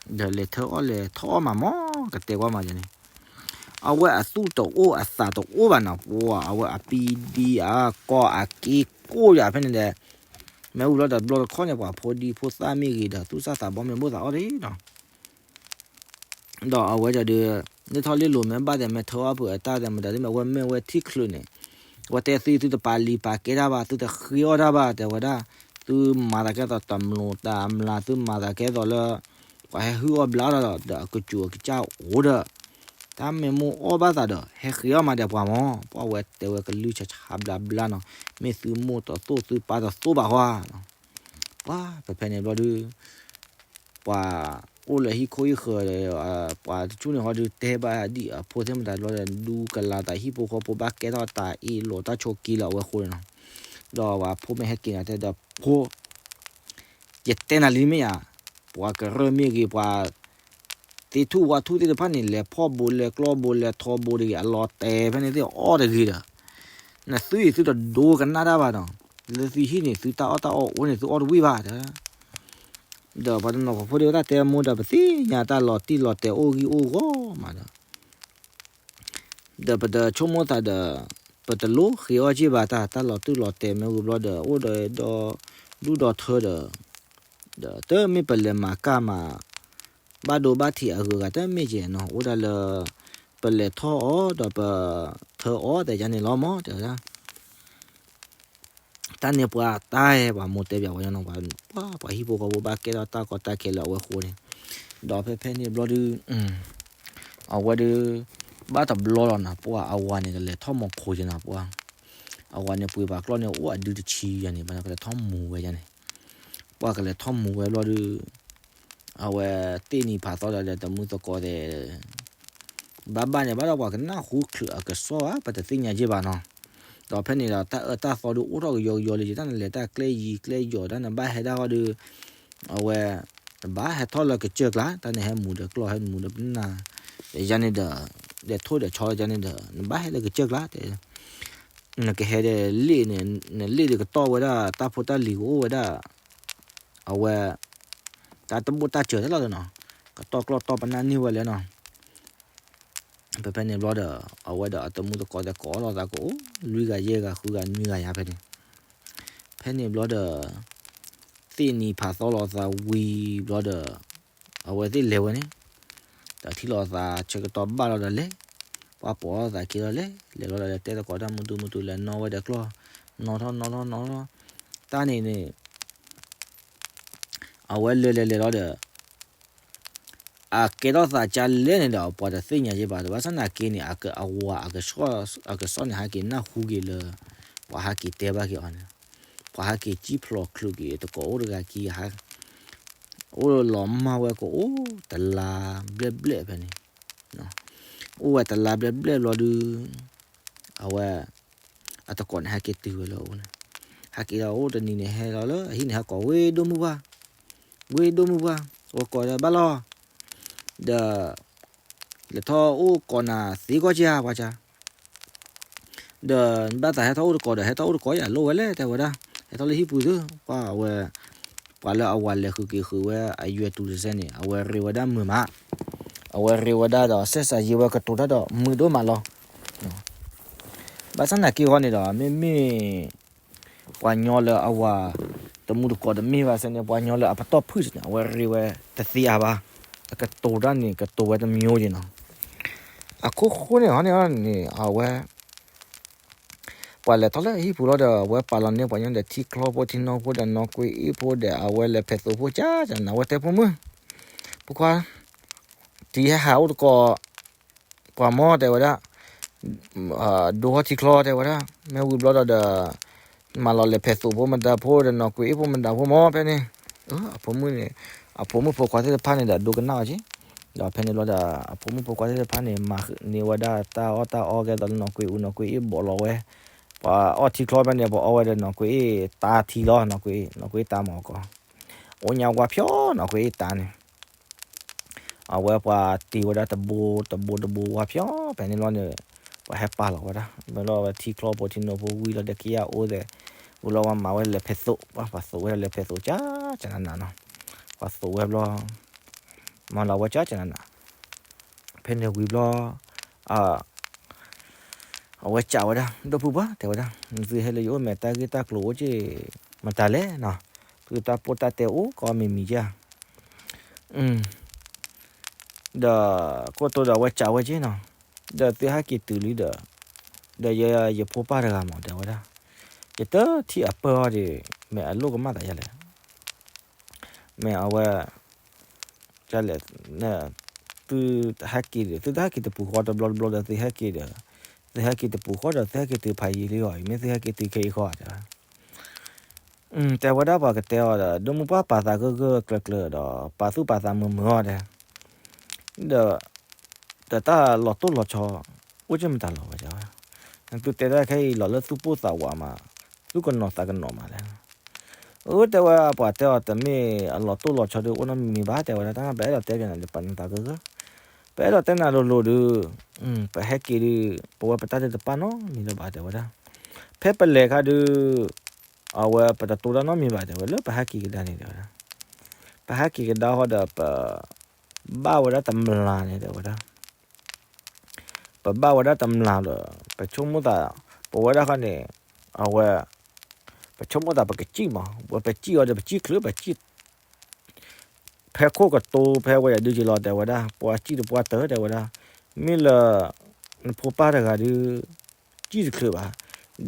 ဒီးလဲၤထၢအီၣ်လဲၤထီၣ်အီၣ်မးမး ကတဲကွၢ်မးယါန့ၣ်, အဝဲအသူၣ်တအိၣ်အသးတအိၣ်ဘၣ်နီၤ, ပှၤအဝဲအပံဒံအကီၢ်အက့ကိၢ်ယၤဖဲန့ၣ်ဒီး, မ့ၢ်ဝံၤလီၤဒီးတဘျီတခီၣ်န့ၣ် ပှၤဖိဒံဖိသၣ်မ့ၢ်ဂ့ၤဒီး သူၣ်စၢ်သးဘီမ့ၢ်ဘိၣ်သးအီၣ်ဒ်နီၤ ဒီးအဝဲဒၣ်ဒီး လၢထီၣ်လ့လိာ်မ့ၢ်ဘၣ်ဒီး မ့ၢ်ထၢအီၣ်ဖုးအတၢ်ဒီးမတၤဒ်မ့ၢ် အဝဲမ့ၢ်ဝဲထံၣ်ချုးန့ၣ်, အဝဲတဲသု သုတပာ်လံာ်ပာ်ကဲတၢ်ဘၣ် သုတဃ့အီၣ်တၢ်ဘၣ် တဲဝဲဒၣ်, သုမၤသးကဲသိးတမျိးတမျာ် သုမၤသးကဲသိးလၢ ပှၤဟဲဟုၣ်အီၣ်ဘျါထီၣ်ဒီး ဒီးအကစူၤအကစၢ်အိၣ်ဒီး တၢ်မ့ၢ်မိၣ်အီၣ်ဘၣ်သးဒီး ဟဲဃ့အီၣ်မးဒီးပှၤမၢ်, ပှၤဝဲတဲဝဲကလုၢ်ဆါဆါဘျါဘျါနီၤ, မ့ၢ်သုမိၣ်တသိၣ်သုပာ်တသိၣ်ဘၣ်ဃီ ပှၤဖဲဖဲန့ၣ်ဘျီဒုး ပှၤအိၣ်လၢဟံၣ်ခိၣ်ဟံၣ်ဃၢၤဒီး ပှၤတဆူၣ်န့ၣ်ဃီဒုး တဲဘၣ်ဒံးအဖိသ့ၣ်မတၤဘျီဒီး ဒူကလၤသးဟံၣ်ဖိဃီဖိဘၣ်ကဲထီၣ်တၢ်အ့ၣ်လိာ်တၢ်ဆိးက့လၢအဝဲဃိန့ၣ်နီၤ, ဒီးပှၤဖိမ့ၢ်ဟဲက့ၤနၤတဲဒီး ဖိ ယတဲနၤလံမ့ၢ်ဧါ, ပှၤကရၢၢ်မ့ၢ်ဂ့ၤ ပှၤ သ့ၣ်ထူၣ်ဝါထူၣ်သ့ၣ်တဖၣ်န့ၣ် လဲၤဖီၣ်ဘိ လဲၤကျီဘိ လဲၤထီဘိတဂ့ၤ အလီၤတဲာ်ဖဲန့ၣ်သ့ၣ်အီၣ်တဂ့ၤဒီး, နသုအံၤသုတဒိကနၣ်တၢ်ဘၣ်နီၤ, လၢသုဟံၣ်န့ၣ် သုတၢ်အီၣ်တၢ်အီအိၣ်န့ၣ် သုအီၣ်တဝံၣ်ဘၣ်တဲ, ဒီးပှၤတနီၤဖိဒုးတၢ်တဲမိၢ်ဒီး ပသ့ၣ်ညါတၢ်လီၤတံၢ်လီၤတဲာ်အိၣ်ဂံၢ်အိၣ်ဂီၢ်မးဒီး ဒီးပတဆိကမိၣ်သးဒီး ပတလိၣ်ဃ့အီၣ်က့ၤဘၣ်တၢ် တၢ်လီၤတူၢ်လီၤတဲာ်မ့ၢ်ဝံၤဘျီဒီး အိၣ်ဒီးဒီဒူၣ်ဒီထၢဒီး, ဒီးတမ့ၢ်ပလဲၤမၤကၢ်မၤ ဘၣ်ဒိဘၣ်ထံးအဂုၤအဂၤတမ့ၢ်ကဲနီၤ, အိၣ်ဒၣ်လၢ ပလဲၤထီၣ်အီၤဒီးပထၢအီၤသ့ၣ်ယါန့ၣ်လီၤမၢ် တဲဝဲဒၣ် တၢ်န့ၣ်ပှၤတၢ်အဲၣ်ပှၤမိၢ်တဲပၠးဝဲညီနီၤ ပှၤ ပှၤဟံၣ်ဖိဃီဖိဘၣ်ကဲထီၣ်တၢ်ကီတၢ်ခဲလၢအဝဲဃိန့ၣ်, ဒီးဖဲဖဲန့ၣ်ဘျီဒုး အဝဲဒုး ဘၣ်တဘျီလီၤနီၤ ပှၤအဝၤန့ၣ် ကလဲၤထီၣ်မီၤခိၣ်က့ၤနီၤ ပှၤ အဝၤန့ၣ် ပှ့ၤပှၤကျီၢ်န့ၣ် အိၣ်အဒုတဆံယါန့ၣ် ဘၣ်ကလဲၤထီၣ်မူၤဝဲယါန့ၣ်, ပှၤကလဲၤထီၣ်မူၤဝဲဘျီဒုး အဝဲသ့ၣ်နံၤဖးသီဒီး တမုၢ်သကိးသဲး ဘၣ်ဘၣ်န့ၣ် ဘၣ်ဒီးပှၤကနၢ်ဟူချုးအကစီၣ်ဧါ ပတသ့ၣ်ညါက့ၤဘၣ်နီၤ, ဒီးဖဲန့ၣ်ဒီး တၢ်အၢတၢ်သီဒုးအိၣ်ထီၣ်ကယီကယီလံ တၢ်နလဲၤတၢ်ကျဲယံၤကျဲယီၤ တၢ်နဘၣ်ဟဲဒၣ်ဃီဒီး အဝဲ နဘၣ်ဟဲထီၣ်လၢကစၢၢ်ကျါ တၢ်နဟဲမူၤဒီးကျီၢ် ဟဲမူၤဒီးပနၢ် ယါန့ၣ်ဒီး ဒီးထိၣ်ဒီးဆီယါန့ၣ်ဒီး နဘၣ်ဟဲလၢကစၢၢ်ကျါတဲ နကဟဲဒီးလ့ၣ်န့ၣ် နလ့ၣ်ဒီးကတီၢ်ဝဲဒၣ် တၢ်ဖိတၢ်လံၤကအိၣ်ဝဲဒၣ် အဝဲ တၢ်တဘိၣ်တၢ်စၢၤတလီၤနီၤ, ကတီၢ်ကျီၢ်တီၢ်ပနၢ်န့ၢ်ဝဲလဲၣ်နီၤ, ဖဲဖဲန့ၣ်ဘျီဒီး အဝဲဒီးအတမုၢ်သကိးသဲးကိးလီၤသးကအိၣ် လွံၢ်ဂၤယဲၢ်ဂၤဃုဂၤနွံဂၤယါဖဲန့ၣ်, ဖဲန့ၣ်ဘျီဒီး သ့ၣ်နံၤဖးသီလီၤသးဝံၤဘျီဒီး အဝဲသ့ၣ်လဲၤဝဲန့ၣ်, ဒီးထံၣ်လီၤသးဆၢကတီၢ်ဘၣ်လီၤဒီးလဲၤ, ပှၤပိာ်လီၤသးခံလီၤလဲၤ, လဲၤလီၤဒီးလဲၤတဲသကိးတၢ်မုၢ်တူမုၢ်တူလဲၤနီၣ်ဝဲဒီးကျီၢ်, နီၣ်ထီၣ်နီၣ်ထီၣ်နီၣ်ထီၣ်, တၢ်န့ၣ်န့ၣ် အဝဲလဲၤလဲၤလဲၤလီၤဒီး အကဲထီၣ်သးကလဲၣ်န့ၣ်ဒီး ပှၤတသ့ၣ်ညါက့ၤဘၣ် ဘၣ်ဆၣ်သနာ်က့န့ၣ် အဝၤအကစီၣ်န့ၣ် ဟဲက့ၤနၢ်ဟူက့ၤလၢ ပှၤဟဲက့ၤတဲဘၣ်က့ၤအီၤန့ၣ်, ပှၤဟဲက့ၤစံၣ်ဖျိးချုးက့ၤ တကိးအိၣ်တဂၤခံ အိၣ်လီၤမၢ်ဝဲကအိၣ်တလါဘျဲၣ်ဘျဲၣ်ဖဲန့ၣ်, အိၣ်ဝဲတလါဘျဲၣ်ဘျဲၣ်ဘျီဒုး အဝဲ အတကိးန့ၣ် ဟဲက့ၤတုၤဝဲလၢအအိၣ်န့ၣ်, ဟဲက့ၤဒီးအိၣ်တနံၤန့ၣ် ဟဲလီၤလၢအဟံၣ်န့ၣ် ဟဲကိးဝ့ၢ်ဒိၣ်မုၢ်ပှၢ်, ဝ့ၢ်ဒိၣ်မုၢ်ပှၢ်, အိၣ်ကိးဒီးဘၣ်လီၤ, ဒီး လဲၤထီၣ်အိၣ်ကိးနၤသ့ကီၢ်က့ၤဧါ ပှၤကါ ဒီးဘၣ်သးဟဲထီၣ်အိၣ်တကိးဒီး ဟဲထီၣ်အိၣ်တကိးယၤလိၣ်ဝဲလဲၣ် တဲဝဲဒၣ်, ဟဲထီၣ်လၢဟံၣ်ပူၤသု, ပှၤဝဲ ပှၤလၢအဝၤလဲၤဃုာ်က့ၤဃုာ်ဝဲအယွဲၢ်တူၤတစဲန့ၣ် အဝဲရ့ဝဲဒၣ်မုာ်မး, အဝဲရ့ဝဲဒၣ်ဒီး စဲးစးယ့ဝဲကတိၤတၢ်ဒီးမုာ်ဒိၣ်မးလီၤ. ဘၣ်ဆၣ်သနာ်က့ဃီန့ၣ်ဒီး မ့မ့ၢ် ပှၤညီလၢအဝၤ တမူတကိးတမ့ၢ်ဘၣ်စဲန့ၣ် ပှၤညီလၢအပတီၢ်ဖုၣ်န့ၣ် အဝဲရ့ဝဲတသ့အါဘၣ်, အကတိၤတၢ်န့ၣ် ကတိၤဝဲတမံၤက့ၤနီၤ, အခိၣ်ဃိန့ၣ်ဟီန့ၣ်န့ၣ် အဝဲ ပှၤလဲၤထီၣ်လၢအဟံၣ်ပူၤလီၤဒီး အဝဲပာ်လီၤန့ၢ်ပှၤညီဒီးထံချီဖိ ထံနီၢ်ဖိဒီးနီၢ်ကွ့အ့ၣ်ဖိဒီး အဝဲလဲၤဖဲးသိဖိကၢကၢန့ၣ် အဝဲတဲဖိမုၣ်, ဖိခွါ ထံဟဲဟးအိၣ်တကိး ပှၤမီၢ်တဲဝဲဒၣ်, ဒိဟီၣ်ထံချီတဲဝဲဒၣ်, မ့ၢ်ဝံၤဘျီဒီးဒီး မၤလီၤလဲၤဖဲးသိးဖိမတၤဖိဒီး နီၢ်ကွ့အ့ၣ်ဖိမတၤဖိမ့ၢ်ဖဲန့ၣ်, အဖိမုၣ်န့ၣ်, အဖိမုၣ်ဖိခွါသ့ၣ်တဖၣ်န့ၣ်ဒီး ဒိကနၣ်အီၤက့ၤ, ဒီးဖဲန့ၣ်ဘျီဒီး အဖိမုၣ်ဖိခွါသ့ၣ်တဖၣ်န့ၣ် မၤန့ၢ်ဝဲဒၣ်တၢ်အီၣ်တၢ်အီကဲသိးလၢနီၢ်ကွ့အူ, နီၢ်ကွ့အ့ၣ်ဘိးလီၤဝဲ, ပှၤအီၣ်ထံချီဖဲန့ၣ် ပှၤအီၣ်ဝဲဒီးနီၢ်ကွ့အ့ၣ်တၢ်ထံလီၤ, နီၢ်ကွ့အ့ၣ်, နီၢ်ကွ့အ့ၣ်တၢ်မၤအီၤကီး, အိၣ်ညါဝါဖျီ နီၢ်ကွ့အ့ၣ်တၢ်န့ၣ် အဝဲပှၤတ့ဝဲဒၣ်တဘိတဘိတဘိဝါဖျီ, ဖဲန့ၣ်လီၤန့ၣ်, ပှၤဟဲပာ်လီၤဝဲဒၣ်, မ့ၢ်လီၤဝဲထံချီဖိထံနိဖိဝံၤလီၤဒီး ကယၢ်အိၣ်သဲး, ဝံၤလီၤဝဲမၤဝဲလဲၤဖဲးသိး, ပှၤသိးဝဲဒၣ်လဲၤဖဲးသိး ကၢကနနၤနီၤ, ပှၤသိးဝဲဘျီ, မၤလီၤဝဲကၢကနနၤ, ဖဲန့ၣ်ဝံၤဘျီ အဝဲစံးဝဲဒၣ်, ဒိၣ်ဖုပှၤ တဲဝဲဒၣ်, နသုဟဲလၢယအိၣ်မဲာ်တၢ်ဂ့ၢ်တၢ်ကျိၤအိၣ်က့ၢ် မတၤလဲၣ်နီၤ, သုတၢ်ပိၢ်တၢ်တဲအိၣ်ကီမံၤမံၤက့ၢ်ဧါ, ဒီးကိၣ်တိဒီးအဝဲစံးဝဲက့ၢ်နီၤ, ဒီးသုဟဲက့ၤတုၤလံဒီး, ဒီးယဲယဖိပၢ်တဂၤမး တဲဝဲဒၣ်, ယတထံၣ်အပၢၢ်အီၤဒီး, မ့ၢ်အလိၣ်ကမၣ်သးယၤလဲၣ် မ့ၢ်အဝဲ, လဲၣ်, သုတဟဲက့ၤဒီး သုတဟဲက့ၤတပူၤဃီတဘျီတဘျီဒီးသုဟဲက့ၤဒီး, သုဟဲက့ၤတပူၤဃီဒီးသုဟဲက့ၤတုၤဖးယံာ်လံအီၤ မ့ၢ်သုဟဲက့ၤတုၤခဲအံၤဃီဧါတဲဝဲ, တဲဝဲဒၣ်ပှၤကတဲအီၤဒီး ဒိၣ်မုၢ်ပှၢ်ပာ်သးဂၢၢ်ဂၢၢ်ကျၢၤကျၢၤဒီး ပာ်သူၣ်ပာ်သးမုာ်မုာ်အီၤဒီး ဒီး, ဒီးတၢ်လီၤတိၢ်လီၤဆီ, အိၣ်က့ၢ်မတၤလီၤဝဲတဲဝဲ, သုတဲဒၣ်ခဲအံၤလီၤလၢသုပိၢ်သးဝးမး, သုကနီၤသးကနီၤမးလဲၣ်, အၢ တဲဝဲပှၤတဲအီၤတမ့ၢ်အလီၤတိၢ်လီၤဆီဒုးအိၣ်နီတမံၤမံၤဘၣ် တဲဝဲဒၣ် တၢ်ပအဲၣ်ဒိးတဲက့ၤနၤဒီးပာ်နသးဂၢၢ်ဂၢၢ်, ပအဲၣ်ဒိးတဲနၤလိၤလိၤဒုး, ပဟဲက့ၤဒုး, ပဝဲပတၢ်ဒုးတပာ်နီတမံၤလၢၤဘၣ်တဲဝဲဒၣ်, ဖဲပလဲၤခါဒုး, အဝဲပတတိၤတၢ်နီတမံၤဘၣ်တဲဝဲလၢပဟဲက့ၤကဒါန့ၣ်တဲဝဲဒၣ်, ပဟဲက့ၤကဒါဃီဒီးပ, ဘၣ်ဝဲဒၣ်တမျးန့ၣ်တဲဝဲဒၣ် ပဘၣ်ဝဲဒၣ်တမျးဒီး, ပဆိကမိၣ်သး, ပဝဲဒၣ်ဃီန့ၣ်, အဝဲ, ပဆိကမိၣ်သးပကစံၣ်မး ဝဲပစံၣ်အီၤဒီးပစံၣ်ချုးပစံၣ်, ဖဲခိၣ်ကတိၤဖဲဝဲဒၣ်ဒုးက့ၤလီၤတဲဝဲဒၣ် ပှၤစံၣ်တပှၢ်တၢၢ်တဲဝဲဒၣ်, မ့ၢ်လၢ, နဖိပၢ်တဂၤဒုး, စံၣ်တချုးဘၣ်,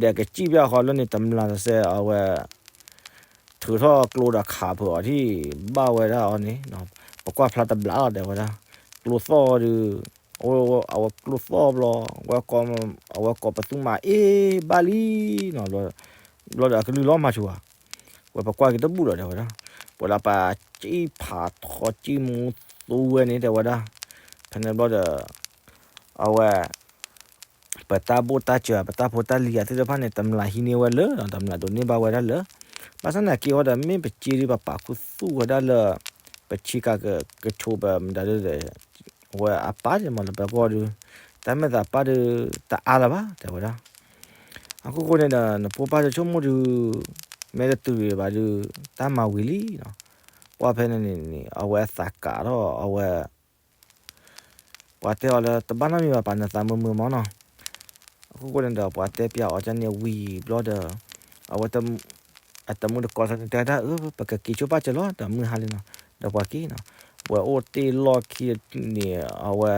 ဒီးကစံၣ်ဘၣ်ဃီလၢန့ၣ်တမျးတစဲးအဝဲ ထုးထီၣ်ကျိဒီးခးဖုးအီၤထံၣ်, ဘၣ်ဝဲဒၣ်အီၤန့ၣ်, ပကွၢ်ဖျါတဘျးလီၤတဲဝဲဒၣ်, ကျိသီၣ်ဒုး, အဝဲကျိသီၣ်ဘျီ, အဝဲကိးပသူမးအ့ၣ်ဘၣ်လံနီၤ, ဘျီဒီးအကလုၢ်လီၤမၤဆူၣ်ဧါ, ဝဲပကွၢ်က့ၤတဘူၣ်လီၤတဲဝဲဒၣ်, ပဝဲဒၣ်ပစံၣ်ဖးထီစံၣ်မူသူဝဲန့ၣ်တဲဝဲဒၣ်, ဖဲန့ၣ်ဘျီဒီး, အဝဲ ပတၢ်ဘိၣ်တၢ်စၢၤ ပတၢ်ဖိတၢ်လံၤအသ့ၣ်တဖၣ်န့ၣ် တမျးဟံးန့ၢ်ဝဲလၢာ်ဒီး တမျးဒိးန့ၢ်ဘၣ်ဝဲဒၣ်လၢာ်, ဘၣ်ဆၣ်သနာ်က့အဃိဒီး မ့ၢ်ပစ့ဒီးပပာ်ခူသူၣ်ဝဲဒၣ်လၢ ပဆံးကကဆိးပမတၤဒုဒီး, အဝဲအပၢ်န့ၣ်မ့ၢ်လၢပဂီၢ်ဒု, တၢ်မဲာ်သးပၢ်ဒု တအါလၢၤဘၣ် တဲဝဲဒၣ်, အခိၣ်ဃိန့ၣ်ဒီး နဖိပၢ်ဒုဆိကမိၣ်ဒု, မ့ၢ်တတုၤဘၣ်ဒု, တၢ်မၤဝံၤလံနီၤ, ပှၢ်ဖဲန့ၣ်န့ၣ် အဝဲအသးကးထီၣ်အဝဲ ပှၤတဲအီၤလၢ တဘၣ်နီတမံၤဘၣ် ပာ်နသးမုာ်မုာ်မးနီၤ, အခိၣ်ဃိန့ၣ်ဒီး ပှၤတဲပၠးအီၤကန့ၣ်ဝံၤဘျီဒီး, အဝဲ အတမူတကိးသန့ၣ်တဲဒၣ် အၢ ပကက့ၤဆိပာ်စၢၤလီၤ ဒီးမုၢ်ဟါလံနီၤ, ဒီးပှၤက့ၤနီၤ, ဝဲအိၣ်တ့ၢ်လီၢ်ခံန့ၣ် အဝဲ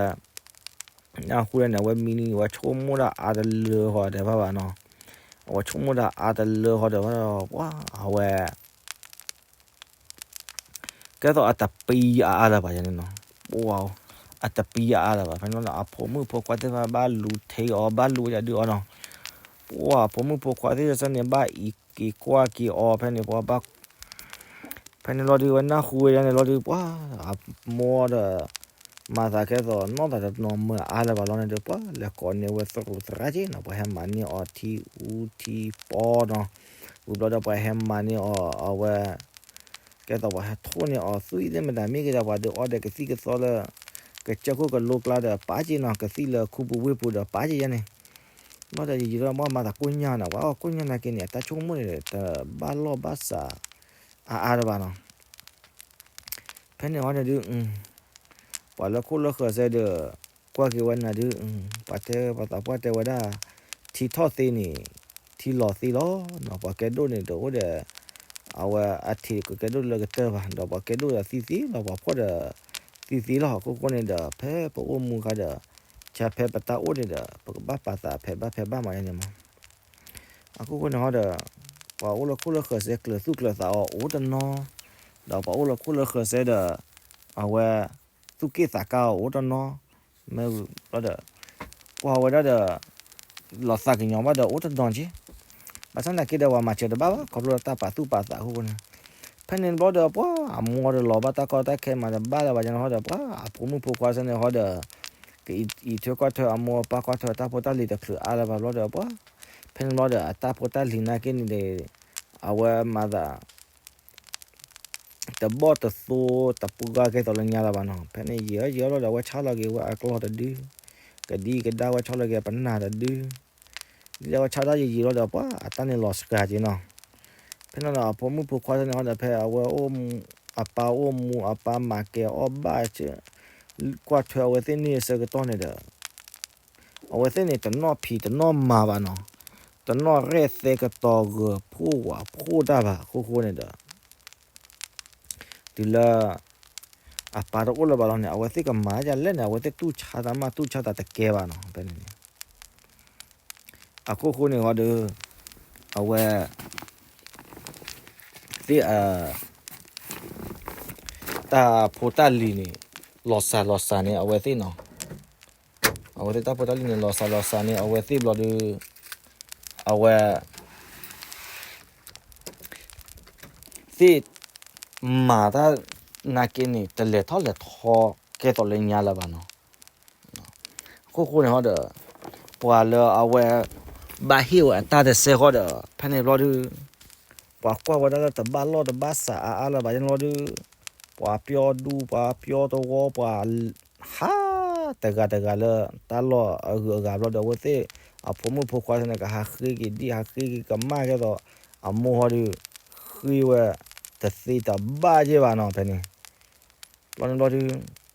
နၢ်ဟူန့ၣ် အဝဲမံနံၤ အဝဲဆိကမိၣ်ဒၣ်အါတလၢဟီတဲဘၣ်ဘၣ်နီၤ, အဝဲဆိကမိၣ်ဒၣ်အါတလၢဟီတဲဘၣ်ဒီး ပှၤအဝဲ ကဲသိးအတပံအါအါလၢၤဘၣ်ယၤန့ၣ်နီၤ, ပှၤ အတပံအါအါလၢၤဘၣ် ဖဲန့ၣ်လီၤ အဖိမုၣ်ဖိခွါသ့ၣ်တဖၣ်ဘၣ်လူၤထံအီၤ ဘၣ်လူၤဝဲဒၣ်ဒုးအီၤနီၤ, ပှၤအဖိမုၣ်ဖိခွါသ့ၣ်တဖၣ်န့ၣ် ဘၣ်အံးက့ၤကွၢ်က့ၤအီၤ ဖဲန့ၣ်ပှၤဘၣ် ဖဲန့ၣ်လီၤဒုး ဝဲနၢ်ဟူဝဲဒၣ်န့ၣ်လီၤဒုး ပှၤ အမိၢ်ဒီး မၤသးကဲသိး နီၢ်သးတနီၤမုာ်အါလၢၤဘၣ်လီၤန့ၣ်ဒီး ပှၤလဲၤကိးန့ၢ်ဝဲသရူးသရၣ်က့နီၤ, ပှၤဟဲမၤန့ၢ်အီၤထံအူထံပီနီၤ, ဝံၤဘျီဒီးပှၤဟဲမၤန့ၢ်အီၤ အဝဲ ကဲသိးပှၤဟဲထိၣ်န့ၢ်အီၤသွံၣ်သ့ၣ်မတၤ မ့ၢ်က့ၤဒီးပှၤဒုးအီၣ်ဒီးကသံၣ်ကသီလၢ ကစၢၢ်ခိၣ်ကလိကျါဒီး ပာ်က့နီၤ, ကသံၣ်လၢခူပူၤဝ့ၢ်ပူၤဒီးပာ်က့ယဲန့ၣ်, ဘျီဒီးယံာ်ယံာ်ဒီး ပှၤမၤသးကိၣ်ညါနီၤ, ပှၤအီၣ်ကိၣ်ညါနာ်က့န့ၣ် အတၢ်ဆိကမိၣ်န့ၣ် တဘၣ်လီၢ်ဘၣ်စး အါအါလၢၤဘၣ်နီၤ ဖဲန့ၣ်အီၤန့ၣ်ဒုး ပှၤလၢခိၣ်လၢဃၢၤစဲဒီး ကွၢ်က့ၤဝဲနၤဒုး ပှၤတဲပှၤသးပှၢ်တဲဝဲဒၣ် ထံထီၣ်သ့န့ၣ် ထံလီၤသ့လီၤနီၤ, ပှၤကဲဒိၣ်န့ၣ်တအိၣ်ဒီး အဝဲအထံးကကဲဒိၣ်လၢကတၢၢ်ဘၣ်, ဒီးပှၤကဲဒိၣ်ဒီးသံသ့လီၤ, ပှၤဖှီၣ်ဒီးသံသ့လီၤ, အခိၣ်ဃိန့ၣ်ဒီး ဖဲပအိၣ်မူခါဒီး ဆၢဖဲပတၢ်အိၣ်န့ၣ်ဒီး ပကဘၣ်ပာ်သးဖဲးဘၣ်ဖဲးဘၣ်မးန့ၣ်မး အခိၣ်ဃိန့ၣ်ဟီဒီး ပှၤအိၣ်လၢခိၣ်လၢဃၢၤစဲကျၢၤသူၣ်ကျၢၤသးအီၤအိၣ်တနီၤ, ဒီးပှၤအိၣ်လၢခိၣ်လၢဃၢၤစဲဒီး အဝဲ သူၣ်က့ၣ်သးကါအီၤအိၣ်တနီၤ, မ့ၢ်ဘျီဒီး ကွၢ်ဝဲဒၣ်ဒီး လီၤသးကညီၤဘၣ်ဒီးအိၣ်တနီၤက့, ဘၣ်ဆၣ်သနာ်က့ဒီး ပှၤမၤစၢၤတဘၣ်ဘၣ် ခီဖျိလၢတၢ်ပာ်သူၣ်ပာ်သးအဃိန့ၣ်, ဖဲန့ၣ်ဘျီဒီး ပှၤအမိၢ်ဒီးလီၤဘၣ်တၢ်ကီတၢ်ခဲမၤတဘၣ်လၢၤဘၣ်န့ၣ်ဟီဒီး ပှၤအဖိမုၣ်ဖိခွါစ့ၢ်န့ၣ်ဟီဒီး ကအံးထွဲကွၢ်ထွဲအမိၢ်အပၢ် ကွၢ်ထွဲအတၢ်ဖိတၢ်လံၤတချုးအါလၢၤဘၣ်ဘျီဒီး ပှၤ ဖဲန့ၣ်ဘျီဒီး အတၢ်ဖိတၢ်လံၤနာ်က့န့ၣ်ဒီး အဝဲမၤသး တဘီၣ်တသိတပှၢ်ကဲသိးလၢညါလၢၤဘၣ်နီၤ. ဖဲန့ၣ်ယံာ်အီၤယံာ်အီၤလီၤဒီး အဝဲဆါလီၤက့ၤဝဲအကျီၢ်တဒု, ကဒံကဒါဝဲဆါလီၤက့ၤပနၢ်တဒု, ဒ်အဝဲဆါတၢ်ယံာ်ယံာ်လီၤဒီး ပှၤအတၢ်န့ၣ်လီၤစှၤက့ၤနီၤ. ဖဲန့ၣ်ဒီးအဖိမုၣ်ဖိခွါစ့ၢ်န့ၣ်ဟီဒီး ဖဲအဝဲအိၣ်မူ အပၢ်အိၣ်မူ အပၢ်မၤကဲၤအီၣ်ဘၣ် ကွၢ်ထွဲအဝဲသ့ၣ်န့ၣ်အဆၢကတီၢ်န့ၣ်ဒီး အဝဲသ့ၣ်န့ၣ် တနီၣ်ဖံးတနီၣ်မၤဘၣ်နီၤ, တနီၣ်ရဲၣ်သဲကတီၤဂၢၤဖှိၣ်ဝးဖှိၣ်တၢ်ဘၣ် အခိၣ်ဃိန့ၣ်ဒီး တုၤလၢ အပၢ်တအိၣ်လၢၤဘၣ်လီၤန့ၣ် အဝဲသ့ၣ်ကမၤဒ်လဲၣ်န့ၣ် အဝဲသ့ၣ်တူၢ်ဆါတၢ်မးတူၢ်ဆါတၢ်တကဲဘၣ်နီၤ ဖဲန့ၣ်န့ၣ်. အခိၣ်ဃိန့ၣ်ဟီဒီး အဝဲ သ့ၣ် တၢ်ဖိတၢ်လံၤန့ၣ် လီၤစှၤလီၤစှၤန့ၣ် အဝဲသ့ၣ်နီၤ, အဝဲသ့ၣ်တၢ်ဖိတၢ်လံၤန့ၣ် လီၤစှၤလီၤစှၤန့ၣ် အဝဲသ့ၣ်ဘျီဒီး အဝဲ သ့ၣ် မၤတၢ်နာ်က့န့ၣ် တလဲၤထီၣ်လဲၤထီကဲသိးလၢညါလၢၤဘၣ်နီၤ. အခိၣ်ဃိန့ၣ်ဟီဒီး ပှၤလၢအဝဲ ဘၣ်ဟ့ၣ်ဝဲအတၢ်တစဲးဃီဒီး ဖဲန့ၣ်ဘျီဒီး ပှၤကွၢ်ဝဲဒၣ်လၢတဘၣ်လီၢ်တဘၣ်စးအါအါလၢၤဘၣ်န့ၣ်ဘျီဒီး ပှၤပျီဒူ ပှၤပျီတဝီ ပှၤ ဟးတဂၤတဂၤလၢတၢ်လီၢ်အဂုၤအဂၤဘျီဒီး အဝဲသ့ၣ်အဖိမုၣ်ဖိခွါစ့ၢ်န့ၣ် ကဟးဃ့က့ၤဒံၣ် ဟးဃ့က့ၤကမၣ်ကဲသိး အမိၢ်ဟီဒီး ဃ့ဝဲ တသ့တဘၣ်ယဲၢ်ဘၣ်နီၤ ဖဲန့ၣ် ဘျီန့ၣ်ဘျီဒီး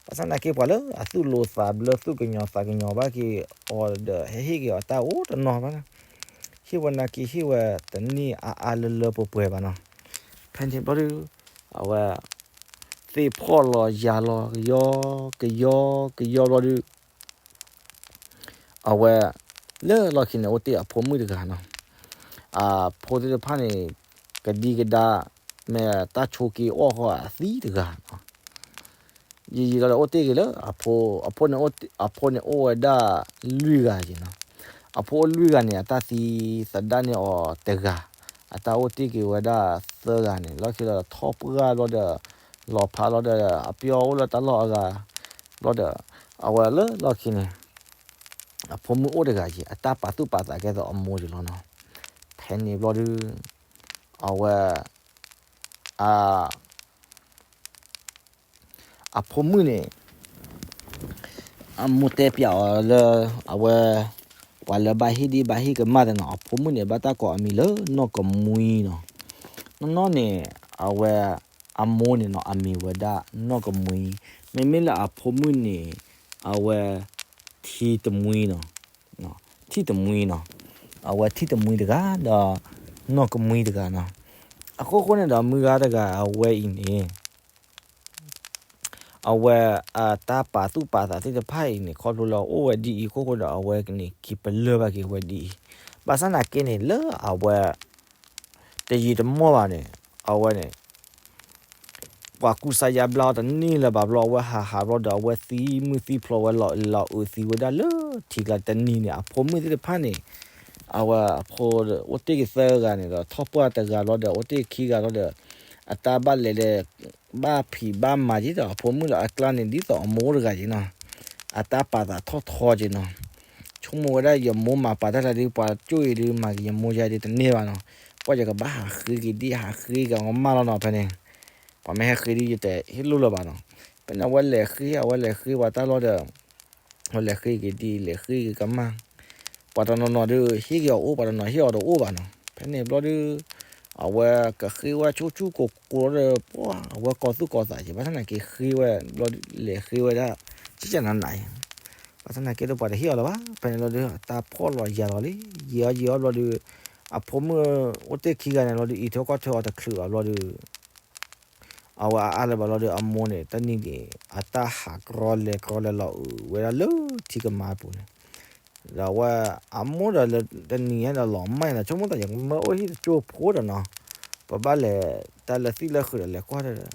ဘၣ်ဆၣ်သနာ်က့ပှၤလၢအသူၣ်လိၤသးဘျၢ သူၣ်ကညီၤသးကညီၤဘၣ်က့ၤအီၤဒီး ဟဲဟ့ၣ်က့ၤအီၤတၢ်အိၣ်တနီၤဘၣ်, ဟ့ၣ်ဝဲနာ်က့ဟ့ၣ်ဝဲတန့ၢ်အါအါလၢလၢပှဲၤပှဲၤဘၣ်နီၤ. ဖဲန့ၣ်ဘျီဒီး အဝဲ သ့ၣ်ဖှီၣ်လီၤယာ်လီၤ ကယီကယီကယီဘျီဒီး အဝဲ လၢလီၢ်ခံန့ၣ် အိၣ်တ့ၢ်အဖိမုၣ်တဂၤနီၤ, အဖိသ့ၣ်တဖၣ်န့ၣ် ကဒံကဒါ မ့ၢ်တၢ်ဆိးက့အီၣ်ဃီအသံတဂၤနီၤ, ယံာ်ယံာ်လီၤဒီးအိၣ်တ့ၢ်က့ၤလၢအဖိ, အဖိန့ၣ်အိၣ်ဝဲဒၣ်လွံၢ်ဂၤက့ၤနီၤ, အဖိအိၣ်လွံၢ်ဂၤန့ၣ် အတၢ်သံသဒၣ်န့ၢ်အီၤတဂၤ, အတၢ်အိၣ်တ့ၢ်က့ၤဝဲဒၣ်သၢဂၤန့ၣ် လီၢ်ခံလီၤဒီးထီၣ်ပှၢ်ဘျီဒီး လီၤဖးလီၤဒီး အပျီအိၣ်လၢတၢ်လီၢ်အဂၤ ဘျီဒီး အဝဲလၢလီၢ်ခံန့ၣ် အဖိမုၣ်အိၣ်တဂၤက့ၤ အတၢ်ပာ်သူၣ်ပာ်သးကဲသိးအမိၢ်က့ၤလီၤနီၤ, ဖဲန့ၣ်ဘျီဒီး အဝဲ အ အဖိမုၣ်န့ၣ် အမိၢ်တဲပျးအီၤလၢ အဝဲ ပှၤလၢဘၣ်ဟ့ၣ်ဒံးဘၣ်ဟ့ၣ်ကမၣ်တနီၤ အဖိမုၣ်န့ၣ် ဘၣ်တၢ်ကိးအမံၤလၢနီၢ်ကမှံနီၤ, နီၢ်နီၢ်န့ၣ် အဝဲ အမိၢ်န့ၣ်နီၤ အမံၤဝဲဒၣ်နီၢ်ကမှံ, မ့မ့ၢ်လၢအဖိမုၣ်န့ၣ် အဝဲ ထံတမှံနီၤ, ထံတမှံနီၤ, အဝဲထံတမှံတဂၤဒီး နီၢ်ကမှံတဂၤနီၤ, အခိၣ်ဃိန့ၣ်ဒီး မုၢ်ဂၤတဂၤအဝဲအံၤန့ၣ် အဝဲအတၢ်ပာ်သူၣ်ပာ်သးသ့ၣ်တဖၣ်အံၤန့ၣ် ခီဖျိလၢအအိၣ်ဝဲဒ်အံၤအခိၣ်ဃိဒီး အဝဲန့ၣ်က့ၤပလၢၢ်ဘၣ်က့ၤဝဲဒ်အံၤ, ဘၣ်ဆၣ်သနာ်က့န့ၣ် လၢအဝဲ တယံာ်တမီၢ်ဘၣ်န့ၣ် အဝဲန့ၣ် ပှၤကူစါယါဘျါအီၤတန့ၢ်လၢၤဘၣ်ဘျီ အဝဲဟးဟးဘျီဒီး အဝဲသံမုၢ်သံဖျိးဝဲလီၤအုးသံဝဲဒၣ်လၢထံကျါတနံၤန့ၣ် အဖိမုၣ်သ့ၣ်တဖၣ်န့ၣ် အဝဲအဖိအိၣ်တ့ၢ်က့ၤသၢဂၤန့ၣ်ဒီး ထီၣ်ပှၢ်တဂၤဘျီဒီး အိၣ်တ့ၢ်ခံဂၤဘျီဒီး အတၢ်ဘၣ်လဲၤဒီး ဘၣ်ဖံးဘၣ်မၤက့ၤဒီး အဖိမုၣ်ဒီးအကျါန့ၣ် ဒ်သိးအမိၢ်တဂၤက့ၤနီၤ, အတၢ်ပာ်သးထီၣ်ထီက့ၤနီၤ, ဆိကမိၣ်ဝဲဒၣ်ယမိၢ်မၤပာ်တၢ်လၢဒ် ပှၤကၠိအံၤဒ် မၤက့ၤယမိၢ်ယၤဒ်တန့ၢ်ဘၣ်နီၤ, ပှၤယကဘၣ်ဟးဃ့က့ၤဒ်ဟးဃ့က့ၤအီၤကမၣ်လီၤနီၤ ဖဲန့ၣ်, ပှၤမ့ၢ်ဟဲဃ့ဒ်ယတဟ့ၣ်လိၣ်လၢၤဘၣ်နီၤ, ဖဲန့ၣ်အဝဲလဲၤဃ့ အဝဲလဲၤဃ့ပှၤတၢ်လီၤဒီး အဝဲလဲၤဃ့က့ၤဒ်လဲၤဃ့က့ၤကမၣ်, ပှၤတနီၤနီၤဒီး ဟ့ၣ်က့ၤအီၤအိၣ် ပှၤတနီၤဟ့ၣ်အီၤတအိၣ်ဘၣ်နီၤ, ဖဲန့ၣ်ဘျီဒီး အဝဲကဃ့ဝဲဆူၣ်ဆူၣ်ကိၢ်ကိၢ်ဒီး ပှၤအဝဲကီၢ်သူၣ်ကီၢ်သးက့ၤ ဘၣ်ဆၣ်သနာ်က့ဃ့ဝဲဘျီဒီး လဲၤဃ့ဝဲဒၣ် ကကနနးအံၤ ဘၣ်ဆၣ်သနာ်က့ဒီးပှၤတဟ့ၣ်အီၤလၢၤဘၣ်, ဖဲန့ၣ်လီၤဒီး အတၢ်ဖှီၣ်လီၤယာ်လီၤလံ, ယံာ်အီၤယံာ်အီၤဘျီဒီး အဖိမုၣ်အိၣ်တ့ၢ်ခံဂၤန့ၣ်လီၤဒီး အံးထွဲကွၢ်ထွဲအီၤတချုးဘၣ်ဘျီဒီး အဝဲအါအါလၢၤဘၣ်လီၤဒီး အမိၢ်န့ၣ် တနံၤန့ၣ် အတၢ်ဟးကြီလဲၤကြီလဲၤလီၤအုးဝဲဒၣ်လၢထံကမါအပူၤန့ၣ်, ဒီးအဝဲအမိၢ်ဒီးလၢတနံၤညါဒီးလီၤမၢ်န့ၣ် ဆိကမိၣ်သးယကမၢအိၣ်ဟံၣ်တကၠိဖိဒီးနီၤ, ပဘၣ်လဲၤတၢ်လၢသံၣ်လၢဃုာ်ဒီးလဲၤကွၢ်ဒီး ဒီး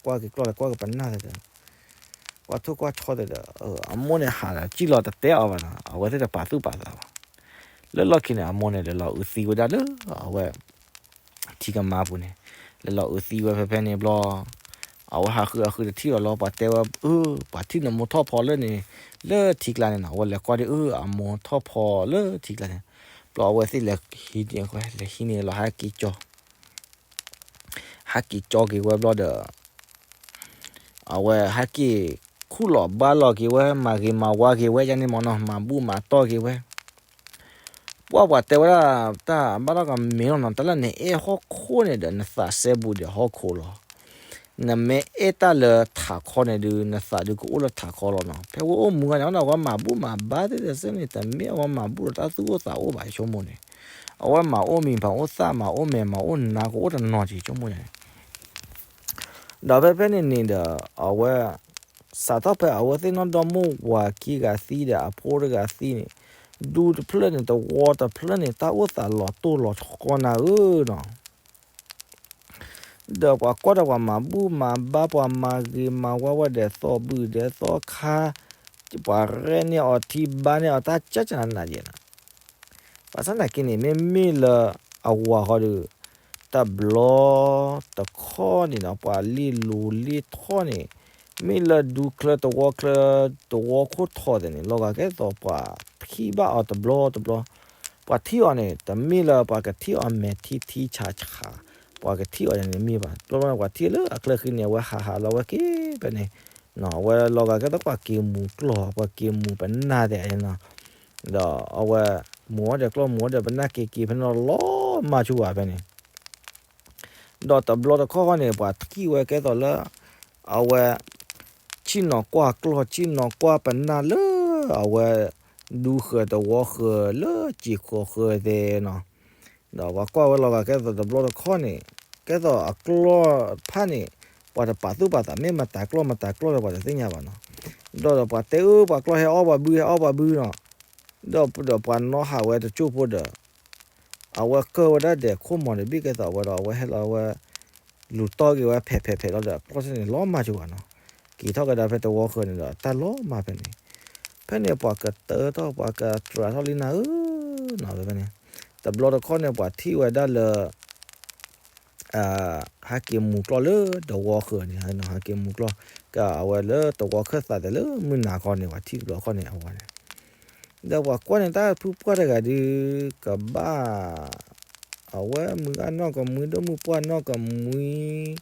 ကွၢ်က့ၤကျီၢ်ဒီးကွၢ်က့ၤပနၢ်ဒီး ကွၢ်ထိၣ်ကွၢ်ဆီသးဒီး အမိၢ်န့ၣ်ဟးဒီးစံၣ်လီၤတတဲအီၤဘၣ်နီၤ, အဝဲသ့ၣ်တပာ်သူၣ်ပာ်သးဘၣ်, လၢလီၢ်ခံန့ၣ် အမိၢ်န့ၣ် လဲၤလီၤအုးသံဝဲဒၣ်လၢ အဝဲ ထံကမါပူၤန့ၣ်, လဲၤလီၤအုးသံဝဲဖဲဖဲန့ၣ်ဘျီ, အဝဲဟးဃုအဃုတထံၣ်လီၤလီၤ ပှၤတဲဝဲ အၢ ပှၤထံၣ်နမိၢ်ထီၣ်ဖီလၢန့ၣ်, လၢထံကျါန့ၣ်နီၤ, အဝဲလဲၤကွၢ်ဒီး အၢ အမိၢ်ထီၣ်ဖီလၢထံကျါန့ၣ်, ဘျီအဝဲသ့ၣ်လဲၤဟံးန့ၢ်ဝဲ လဲၤဟံးန့ၢ်လီၤဟဲက့ၤကၠီ ဟဲက့ၤကၠီက့ၤဝဲဘျီဒီး အဝဲဟဲက့ၤခူၣ်လီၤဘါလီၤက့ၤဝဲ မၤဂ့ၤမၤဝါက့ၤဝဲယါန့ၣ်မ့ၢ်နီၤ, မၤဘူၣ်မၤတီၢ်က့ၤဝဲ, ပှၢ်ပှၤတဲဝဲဒၣ် တၢ်ဘၣ်ထီၣ်ကမ့ၢ်လီၤနီၤ, တၢ်လၢနအဲၣ်ဟီၣ်ခိၣ်န့ၣ်ဒီး နသးစဲဘူးဒီးဟီၣ်ခိၣ်လီၤ. နမ့ၢ်အဲၣ်တၢ်လၢထးခီန့ၣ်ဒုး နသးဒုးကအိၣ်လၢထးခီလီၤနီၤ. ဖဲဝဲအိၣ်မူဂၤန့ၣ် အဝဲမၤဘူၣ်မၤဘါသ့ၣ်တစဲန့ၣ် တမ့ၢ်အဝဲမၤဘူၣ်ဒီးတၢ်သူၣ်အိၣ်သးအိၣ်ဘၣ် ဆိကမိၣ်န့ၣ်, အဝဲမၤအိၣ်မံၤမၤအိၣ်သၣ်မၤအိၣ်မဲာ်မၤအိၣ်နါ ကအိၣ်တနီၤက့ၤ ဆိကမိၣ်န့ၣ် ဒီးဖဲဖဲန့ၣ်န့ၣ်ဒီး အဝဲ စးထီၣ်ဖဲအဝဲသ့ၣ်နီၢ်ဒီမိၢ်ဝၤခံဂၤသံဒီးအဖိတဂၤသံန့ၣ်, ဒူတဖျၢၣ်န့ၣ် တဝီတဖျၢၣ်န့ၣ် တၢ်အိၣ်သးလီၤတိၢ်လီၤထီနၤဧၢနီၤ. ဒီးပှၤကွၢ်ဒီးပှၤမၤဘူၣ်မၤဘါ ပှၤမၤဂ့ၤမၤဝါဝဲဒီးသီၣ်ဘုၣ်ဒီးသီၣ်ခါ, ပှၤရဲၣ်န့ၢ်အီၤထံဘါန့ၢ်အီၤတၢ်ကၠၢ်ကၠၢ်နးနးက့ၤနီၤ. ဘၣ်ဆၣ်သနာ်က့န့ၣ် မ့မ့ၢ်လၢအဝၤဃီဒီး တဘျီတခီၣ်န့ၣ်ဒီး ပှၤလ့ၢ်လိၤလ့ၢ်ထီၣ်န့ၣ်, မ့ၢ်လၢဒူချၢတဝီချၢ တဝီခိၣ်ထီၣ်သ့ၣ်န့ၣ် လီၤဂာ်ကဲသိးပှၤထံၣ်ဘၣ်အီၤတဘျီတဘျီ, ပှၤထံၣ်အီၤန့ၣ် တမ့ၢ်လၢပှၤကထံၣ်အီၤမဲာ်ထံထံဆးဆး, ပှၤကထံၣ်အီၤန့ၣ်မ့ၢ်ဘၣ် တဘျီဘျီန့ၣ် ပှၤထံၣ်လၢအချၢဃံန့ၣ် အဝဲဟးဟးလီၤဝဲက့ၤဖဲန့ၣ်, အဝဲလီၤဂာ်ကဲသိးပှၤက့ၤမူၤကျီၢ် ပှၤက့ၤမူၤပနၢ်သ့ၣ်န့ၣ်နီၤ. ဒီးအဝဲ မူၤဝဲဒီးကျီၢ် မူၤဝဲဒီးပနၢ် က့ၤက့ၤဖဲန့ၣ်လီၤမၢ်ဆူၣ်ဝဲဖဲန့ၣ်, ဒီးတဘျီတခီၣ်ဃီန့ၣ် ပှၤထံၣ်ဝဲကဲသိးလၢ အဝဲ ဆ့ၣ်နီၤကွၢ်ကျီၢ် ဆ့ၣ်နီၤကွၢ်ပနၢ်လၢ အဝဲ ဒူဃၢၤတဝီဃၢၤလၢစံာ်ဃီၤဃၢၤသ့ၣ်နီၤ. ဒီးပှၤကွၢ်ဝဲလီၤဂာ်ကဲသိးတဘျီတခီၣ်န့ၣ် ကဲသိးအကျီၢ်ဖၣ်န့ၣ် ပှၤတပာ်သူၣ်ပာ်သး မ့ၢ်မတၤကျီၢ်မတၤကျီၢ်ဒီး ပှၤတသ့ၣ်ညါဘၣ်နီၤ. ဒီးပှၤတဲအၢ ပှၤကျီၢ်ဟဲအီၣ်ပှၤဘု ဟဲအီၣ်ပှၤဘုနီၤ. ဒီးပှၤနီၣ်ဟးဝဲတစိၢ်ဖိဒီး အဝဲကၢၢ်ဝဲဒၣ်ဒီးခိၣ်မီၤတဘ့ၣ်ကဲသိးဝဲဒီး အဝဲဟဲလီၤဝဲ လူၤတီၢ်က့ၤဝဲဖဲးဖဲးဖဲးလီၤဒီး ကျီၢ်စ့ၢ်န့ၣ် လီၤမၢ်က့ၤဝဲနီၤ. က့ၤထီၣ်ကဒါဖဲတဝီဃၢၤန့ၣ်ဒီး တၢ်လီၤမၢ်ဖဲန့ၣ်, ဖဲန့ၣ်ပှၤကတၢထီၣ် ပှၤကတြးထီၣ်လံနၤဧၢ နီၤ ဖဲဖဲန့ၣ်. တဘျီတခီၣ်န့ၣ် ပှၤထံၣ်ဝဲဒၣ်လၢ ဟဲက့ၤမူၤကျီၢ်လၢတဝီဃၢၤန့ၣ် ဟဲက့ၤမူၤကျီၢ် ကးအဝဲလၢတဝီခၢၣ်သးဒီးလၢမုၢ်နၤခီန့ၣ် ပှၤထံၣ်တဘျီခီၣ်န့ၣ် အဝဲန့ၣ် ဒီးပှၤကွၢ်န့ၣ် တၢ်ဖုပှၢ်တဂၤဒုး ကဘၣ် အဝဲမုၢ်ဂၢ်နီၢ်ကမှံ ဒိၣ်မုၢ်ပှၢ်နီၢ်ကမှံ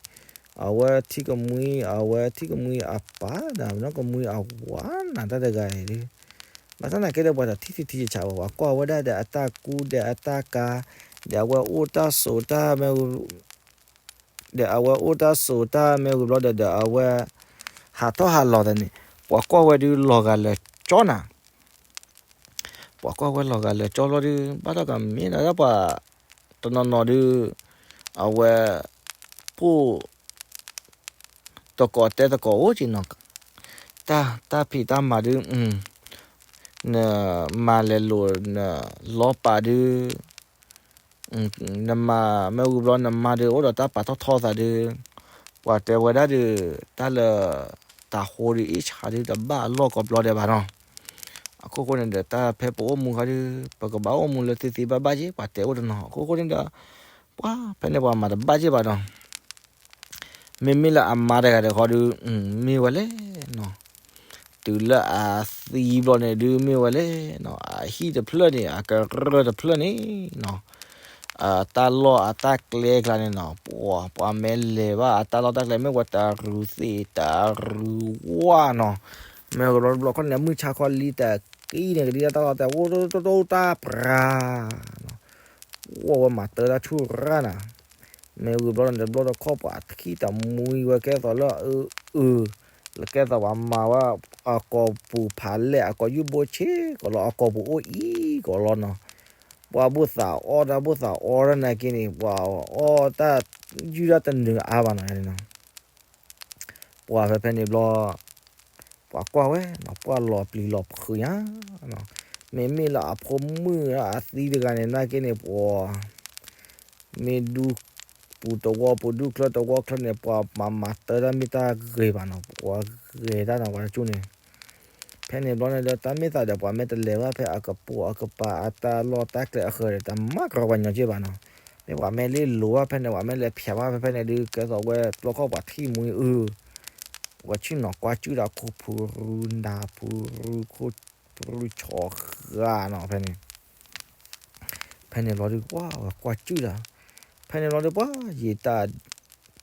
အဝဲထံကမှံ အဝဲထံကမှံအပၢ်ဒီး နီၢ်ကမှံအဝၤနၤတၢ်တဂၤအံၤဒုး ဘၣ်ဆၣ်သနာ်က့ဒီး ပှၤတထံၣ်ထံထံဆးဆးဘၣ် ပှၤကွၢ်ဝဲဒၣ်ဒီးအတၢ်ကူဒီးအတၢ်ကၤ ဒီးအဝဲအိၣ်တၢ်စိၤတၢ်မ့ၢ် ဒီးအဝဲအိၣ်တၢ်စိၤတၢ်မ့ၢ်ဝံၤဘျီဒီး ဒီးအဝဲ ဟးထီၣ်ဟးလီၤသးန့ၣ် ပှၤကွၢ်ဝဲဒုးလီၤဂာ်လၢာ်ကၠီနၤ ပှၤကွၢ်ဝဲလီၤဂာ်လၢာ်ကၠီဘျီဒုး ဘၣ်ထီၣ်ကမ့ၢ်ဒီးပှၤ တနီၤနီၤဒုး အဝဲ ပိၢ် တကိးတဲသကိးအိၣ်က့ၤနီၤ တၢ် တၢ်ဖံးတၢ်မၤဒုး နမၤလဲၤလိာ် နလီၤပာ်ဒုး နမၤမ့ၢ်ဝံၤဘျီ နမၤဒုး အိၣ်ဒီးတၢ်ပာ်ထီၣ်ထီသးဒုး ပှၤတဲဝဲဒၣ်ဒုး တၢ်လၢ တၢ်ဟိဒုးအ့ၣ်ဆါဒုး တဘၣ်အလီၢ်ကိးဘျီဒဲးဘၣ်နီၤ. အခိၣ်ဃိန့ၣ်ဒီး တၢ်ဖဲပအိၣ်မူခါဒုး ပကဘၣ်အိၣ်မူလၢသ့သ့ဘၣ်ဘၣ်က့ၤ ပှၤတဲအိၣ်တနီၤ အခိၣ်ဃိန့ၣ်ဒီး ပှၤဖဲန့ၣ်ပှၤမၤတဘၣ်က့ၤဘၣ်နီၤ မ့မ့ၢ်လၢအမါတဂၤတခီဒုး မ့ၢ်ဝဲလဲၣ်နီၤ တုၤလၢအသံဘျီန့ၣ်ဒုးမ့ၢ်ဝဲလဲၣ်နီၤ အဟံၣ်တဖျၢၣ်န့ၣ် အကရၢၢ်တဖျၢၣ်န့ၣ်နီၤ အတၢ်လီၢ်အတၢ်ကျဲကျါန့ၣ်နီၤ ပှၤ ပှၤမ့ၢ်လဲၤဘၣ်အတၢ်လီၢ်တၢ်ကျဲ မ့ၢ်ဝဲတရူးသ့ၣ်တရူးဝၣ်နီၤ မ့ၢ်ဝဲတဘျီတဘျီခီန့ၣ် မုၢ်ဆါခီလံတကံၢ်န့ၣ် ကဒံတၢ်လီၢ်တၢ် အိၣ်တအိၣ်တၢ်ပြၤနီၤ ဝဲမၤတၢ်တၢ်ဆူၣ်ရၣ်နၤ မ့ၢ်ဝံၤဘျီန့ၣ် တဘျီတခီၣ်ပှၤထံၣ်တမှံဝဲကဲသိးလၢအအု လၢကဲသိးပှၤမၤဝဲ အကိာ်ပူၤဖးလဲၢ် အကိာ်ယူၢ်ဘိဆ့ကိးလီၤ အကိာ်ပူၤအိၣ်အံၤကိးလီၤနီၤ ပှၤဘိၣ်သးအီၣ်တၢ်ဘိၣ်သးအီတၢ်နာ်က့န့ၣ် ပှၤအီၣ်တၢ်ယူၢ်တၢ်တနုာ်အါဘၣ်နီၤ ပှၤဖဲဖဲန့ၣ်ဘျီ ပှၤကွၢ်ဝဲနီၤ ပှၢ်လီၤပျံၤလီၤဖုးညါနီၤ မ့မ့ၢ်လၢအဖိမုၣ်အသံတဂၤန့ၣ် နာ်က့န့ၣ် ပှၤ မ့ၢ်ဒူပူၤတဝီပူၤ ဒူချၢတဝီချၢန့ၣ် ပှၤမၤမၤတၢ်တၢ်မ့ၢ်တၢ်ဂ့ၤဘၣ်နီၤ ပှၤဂ့ၤတၢ်နီၤ ပှၤတကၠူၢ်န့ၣ် ဖဲန့ၣ်ဘျီန့ၣ်ဒီး တၢ်မ့ၢ်သးဒီး ပှၤမ့ၢ်တလဲၤဘၣ်ဖဲအကပိာ်အကပၤအတၢ်လီၢ်တၢ်ကျဲအဃၢၤဒီး တမၤကရီပှၤညီက့ဘၣ်နီၤ. မ့ၢ်ပှၤမ့ၢ်လ့လိၤဘၣ်ဖဲန့ၣ် ပှၤမ့ၢ်လဲၤဖျါဘၣ်ဖဲဖဲန့ၣ်ဒုး ကဲသိးဝဲပျီခီၣ်ပှၤထံၣ်မူအု ဝဲဆ့ၣ်နီၤကွၢ်ကၠုၣ်ဒီးခိၣ်ဖုရူနၤဖုရူခိၣ်ဖုရူဆီဃာ်နီၤဖဲန့ၣ် ဖဲန့ၣ်ဘျီဒုး ပှၤဝဲကွၢ်ကၠုၣ်လီၤ. ဖဲန့ၣ်ဘျီဒုး ပှၤယံာ်တၢ်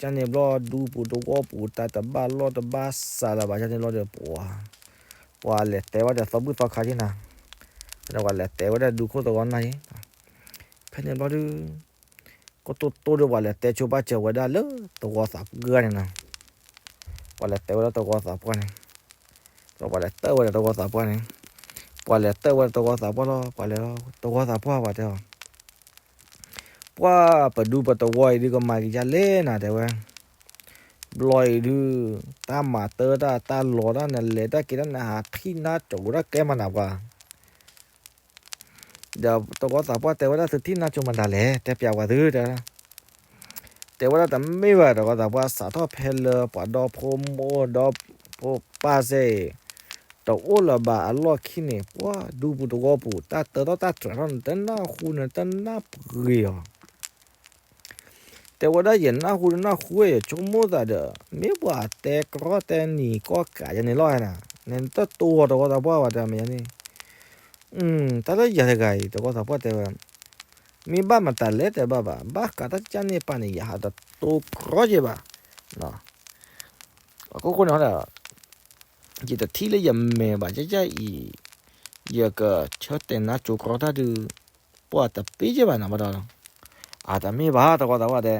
ကန့ၣ်ဘျီ ဒူပူၤတဝီပူၤ တၢ်တဘၣ်လီၢ်တဘၣ်စးလၢၤဘၣ် ကန့ၣ်ဘျီဒီး ပှၤ ပှၤလဲၤတဲဝဲဒီးသီဘူၣ်သီခါက့နၤ, ဒီးပှၤလဲၤတဲဝဲဒၣ်ဒူခိၣ်သဝီနၢ်က့, ဖဲန့ၣ်ဘျီဒုး ကတိၢ်တိၢ်ဒီး ပှၤလဲၤတဲဆိဘၣ်စၢၤဝဲဒၣ်လၢသဝီသးပှၢ်န့ၣ်နီၤ, ပှၤလဲၤတဲဝဲဒၣ်သဝီသးပှၢ်န့ၣ်, ဒီးပှၤလဲၤတၢၢ်ဝဲဒၣ်သဝီသးပှၢ်န့ၣ်, ပှၤလဲၤတၢၢ်ဝဲဒၣ်သဝီသးပှၢ်လီၤ, ပှၤလဲၤလီၤ သဝီသးပှၢ်ပှၤတဲအီၤ ပှၤပဒူပတဝီအံၤဒုးကမၤက့ၤဒ်လဲၣ်နၤ တဲဝဲ, ဘျီအံၤဒုး တၢ်မၤတၢ်တၢ်တၢ်လီၤတၢ် နလဲၤတၢ်က့ၤတၢ် နဟးထံၣ်နါစိၤတၢ်ကဲမနုၤပှၤ, ဒီးသဝီသးပှၢ်တဲဝဲဒၣ် သုထံၣ်နါစိၤမတၤလဲၣ် တဲပျးဝဲသု တဲဝဲဒၣ်, တဲဝဲဒၣ်တမ့ၢ်ဘၣ် သဝီသးပှၢ် စးထီၣ်ဖဲလၢပှၤဒီဖိမိၢ်ဒီဖိပၢ်စ့ၢ် တအိၣ်လၢၤဘၣ်အလီၢ်ခံန့ၣ် ပှၤဒူပူၤတဝီပူၤ တၢ်တၢထီၣ်တၢ်တြဲၤထီၣ်န့ၣ် တနၢ်ဟူန့ၣ် တနၢ်ပှ့ၤအီၤ, တဲဝဲဒၣ် ယနၢ်ဟူတနၢ်ဟူဝဲ ယဆိကမိၣ်သးဒီး မ့ၢ်ပှၤတဲကြီတဲနံၤကီၢ်ကးယၤန့ၣ်လီၤ, နတတိၤအီၤ သဝီသးပှၢ်ဘၣ် တဲမ့ၢ်ယၤန့ၣ်, တၢ်လၢယၤတဂၤအံၤ သဝီသးပှၢ်တဲဝဲ, မ့ၢ်ဘၣ်မတၤလဲၣ်တဲဘၣ်ဘၣ် ဘၣ်ဃးတၢ်ကစၢ်န့ၣ်ပၢ်န့ၣ် ယဟးတတိၤကြီက့ဘၣ်, အခိၣ်ဃိန့ၣ်ဒီး ယတထံၣ်လၢယမဲာ်ဘၣ် ကၢ်ကၢ်အံၤ ယကဆၢတဲာ်နါစိၤကြီတၢ်ဒုး ပှၤတပ့ၢ်က့ဘၣ်နၤဘၣ်ဒီး, အတမ့ၢ်ဘၣ် သဝီသးပှၢ်တဲ,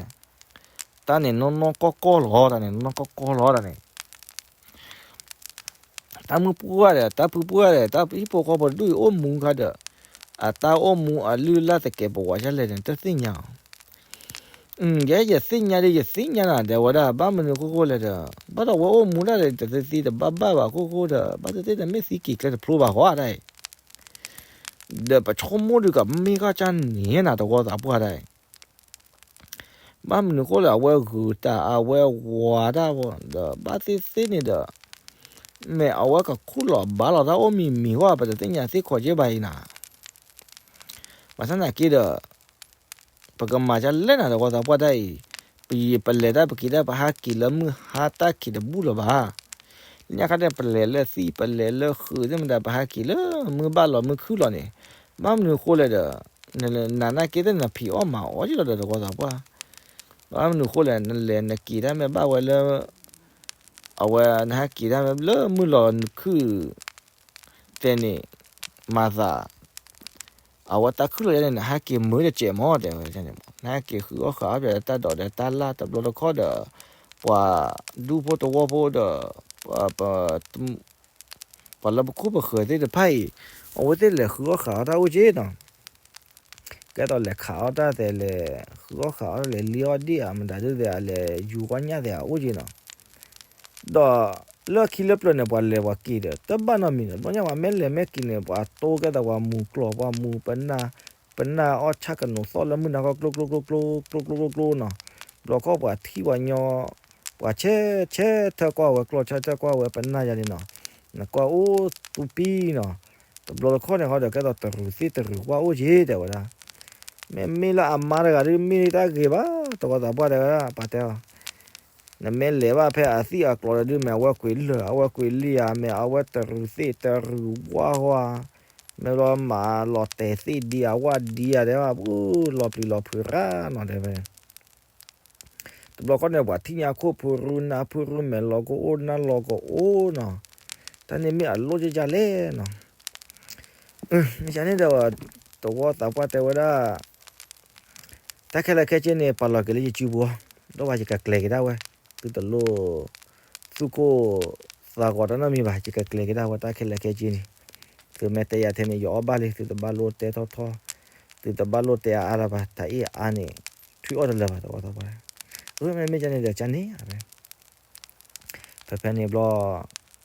တၢ်န့ၣ်နီၢ်နီၢ်ကီၢ်ကီၢ်လီၤ တၢ်န့ၣ်နီၢ်နီၢ်ကီၢ်ကီၢ်လီၤ တၢ်န့ၣ် တၢ်မုၢ်ပှၢ်ဒီး တၢ်ဖုပှၢ်ဒီး တၢ်ဟံၣ်ဖိဃီဖိတဒူၣ်အံၤအိၣ်မူခါဒီး အတၢ်အိၣ်မူအလုၢ်အလၢ်သကဲးပဝးဒ်လဲၣ်န့ၣ် တသ့ၣ်ညါအီၤ, ယဲယသ့ၣ်ညါဒီး ယသ့ၣ်ညါနၤ တဲဝဲဒၣ် ဘၣ်မနုၤအခိၣ်ဃိလဲၣ်ဒီး ဘၣ်ဒီးဝဲအိၣ်မူဒၣ်ဒီး တသ့သ့တဘၣ်ဘၣ်ဘၣ်အခိၣ်ဃိဒီး ဘၣ်သ့ၣ်သ့ၣ်တမ့ၢ်သံက့ၤကျဲတဖျိဘၣ်ဃီဒၣ်အံၤ ဒီးပဆိကမိၣ်ဒုးကမ့ၢ်ကီၢ်ကၢ်န့ၣ်နၤ သဝီသးပှၢ်ဒၣ်အံၤ ဘၣ်မနုၤအဃိလဲၣ် အဝဲဂုာ်တၢ်အဝဲဝၤတၢ်ဒီး ဘၣ်သ့ၣ်သ့ၣ်န့ၣ်ဒီး မ့ၢ်အဝဲကခူၣ်လီၤဘါလီၤတၢ်အိၣ်မံၤမံၤဃီ ပတသ့ၣ်ညါသ့ၣ်ခီၣ်က့ဘၣ်အံၤနၤ, ဘၣ်ဆၣ်သနာ်က့ဒီး ပကမၤဒ်လဲၣ်နၤ သဝီသးပှၢ်တၢ်အံၤ, ပယံာ်ပလဲၤတၢ်ပက့ၤတၢ် ပဟးက့ၤလၢမုၢ်ဟါတၢ်ခံးတဘူၣ်လၢၤဘၣ်, လၢညါခါန့ၣ် ပလဲၤလၢသံၣ် ပလဲၤလၢဃုာ်သ့ၣ်မတၤ ပဟးက့ၤလၢမုၢ်ဘၣ်လီၤမုၢ်ခုၣ်လီၤန့ၣ်, ဘၣ်မနုၤအဃိလဲၣ်ဒီး နနာ်သနာ်က့တၢ် နဖံးအီၣ်မၤအီၣ်က့လီၤဒီး သဝီသးပှၢ်, ဘၣ်မနုၤအဃိလဲၣ် နလဲၤနက့ၤတၢ်မ့ၢ်ဘၣ်ဝဲလၢ အဝဲနဟဲက့ၤတၢ်မ့ၢ်လၢမုၢ်လီၤခုၣ် တဲန့ၣ် မၤသး အဝဲတၢ်ခုၣ်လီၤယဲန့ၣ် နဟဲက့ၤမုာ်တစဲးမး တဲဝဲန့ၣ်, နဟဲက့ၤဃုအီၣ်ဃုအီၣ်ပတၢ်ဒိးဒီးတၢ်လၢ်တဘျီတခီၣ်ဒီး ပှၤဒူဖိတဝီဖိဒီး ပှၤလၢပခိၣ်ပဃၢၤသ့ၣ်တဖၣ်အံၤ အဝဲသ့ၣ်လဲၤဃုအီၣ်ဃုအီၣ်တၢ်အိၣ်က့နီၤ, ကဲသိးလဲၤခးအီၣ်တၢ်သဲး လဲၤဃုအီၣ်ဃုအီၣ် လဲၤလံအီၣ်ဒံၣ်ဧါ မတၤဒုးသဲး လဲၤယူၤအီၣ်ညၣ်သဲး အအိၣ်က့နီၤ, ဒီးလၢခံလၢပျၢၤန့ၣ် ပှၤလဲၤပှၤက့ၤဒီး တဘၣ်နီတမံၤန့ၣ် ဘျီညါပှၤမ့ၢ်လဲၤမ့ၢ်က့ၤန့ၣ် ပှၤတိၢ်ကဲသိးပှၤမူၤကျိၤ ပှၤမူၤပနၢ် ပနၢ်အီၣ်ဆၣ်ကနိးသီၣ်လၢမုၢ်နၤခီ ကျိကျိကျိကျိ ကျိကျိကျိကျိနီၤ, ဘျီခီၣ်ပှၤထံၣ်ပှၤညီ ပှၤဆဲးဆဲးထၢၣ်ကွၢ်ဝဲ ကျီၢ်ဆၢထၢၣ်ကွၢ်ဝဲပနၢ်ယၤန့ၣ်နီၤ, နကွၢ်အိၣ်သူပံနီၤ, တဘျီတခီၣ်န့ၣ်ဃီဒီး ကဲသိးတရူးသ့ၣ်တရူးကွၢ်အိၣ်က့ တဲဝဲဒၣ်, မ့မ့ၢ်လၢအမါတဂၤဒုး မ့ၢ်တၢ်ဂ့ၤဘၣ် သဝီသးပှၢ်တဲဝဲဒၣ် ပှၤတဲအီၤ နမ့ၢ်လဲၤဘၣ်ဖဲအသံၣ်အကျိၤဒီး မ့ၢ်အဝဲကွံာ်လၢာ် အဝဲကွံာ်လံဧါ မ့ၢ်အဝဲတရူးသ့ၣ်တရူးဝါဝါ, မ့ၢ်လီၤမၤလီၤတဲာ်သ့ၣ်ဒံးဧါ ဝၣ်ဒံးဧါ တဲဝဲ ပူၤလီၤပျံၤလီၤဖုးရၣ်နီၤ တဲဝဲ တဘျီခီၣ်န့ၣ် ပှၤထံၣ်ညါခိၣ်ဖုရူနါဖုရူ မဲာ်လီၤကအိၣ်နါလီၤကအိၣ်နီၤ, တၢ်န့ၣ်မ့ၢ်အလိၣ်ကကလဲၣ်နီၤ, မ့ၢ်န့ၣ်ဒီး သဝီသးပှၢ်တဲဝဲဒၣ် တၢ်ခဲလၢာ်ခဲဆ့န့ၣ် ပာ်လီၤက့ၤလၢယစုပူၤ, ဒီးဝဲယကကျဲၤက့ၤဒၣ်ဝဲ, သုတလိၣ် သူၣ်ကိၢ်သးဂီၤတၢ်နီတမံၤဘၣ် ယကကျဲၤက့ၤဒၣ်ဝဲ တၢ်ခဲလၢာ်ခဲဆ့န့ၣ်, သုမ့ၢ်တဲယၤထဲန့ၣ် ယအီၣ်ဘၣ်လံ သုတဘၣ်လိၣ်တဲထီၣ်ထီၣ်, သုတဘၣ်လိၣ်တဲအါအါလၢၤဘၣ် တၢ်အ့ၣ်အါန့ၣ် ထွံၣ်အီၣ်တလၢာ်ဘၣ် သဝီသးပှၢ်, အမ့မ့ၢ်ကန့ၣ်ဒီး ကန့ၣ်အဝဲ ဖဲဖဲန့ၣ်ဘျီ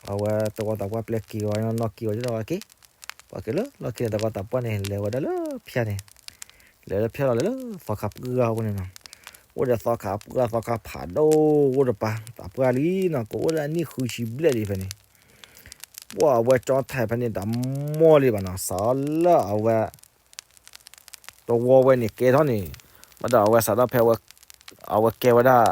အဝဲသဝီသးပှၢ်ပျဲက့ၤဝဲနီၢ်နီၢ်က့ၤဝဲဒီးဝဲက့ၤ, ပှၤက့ၤလၢလီၢ်ခံန့ၣ် သဝီသးပှၢ်န့ၣ် လဲၤဝဲဒၣ်လၢဖၠါန့ၣ်, လဲၤလၢဖၠါလီၤ လဲၤလၢသီခါပှၢ်အအိၣ်န့ၣ်နီၤ, အိၣ်ဒီးသီခါပှၢ် သီခါဖးဒိၣ် အိၣ်တပၤ သးပှၢ်လံနီၤ ကအိၣ်လၢအနံၣ်ဃုဆံဘျဲၣ်လံဖဲန့ၣ်, ပှၢ်အဝဲကၠီထၢၣ်ဖဲန့ၣ်တမီၢ်လံဘၣ်နီၤ, စးလၢအဝဲ တဝီဝဲန့ၣ်ကဲထီၣ်န့ၣ်, ဘၣ်ဒီးအဝဲစးထီၣ်ဖဲ အဝဲကဲဝဲဒၣ်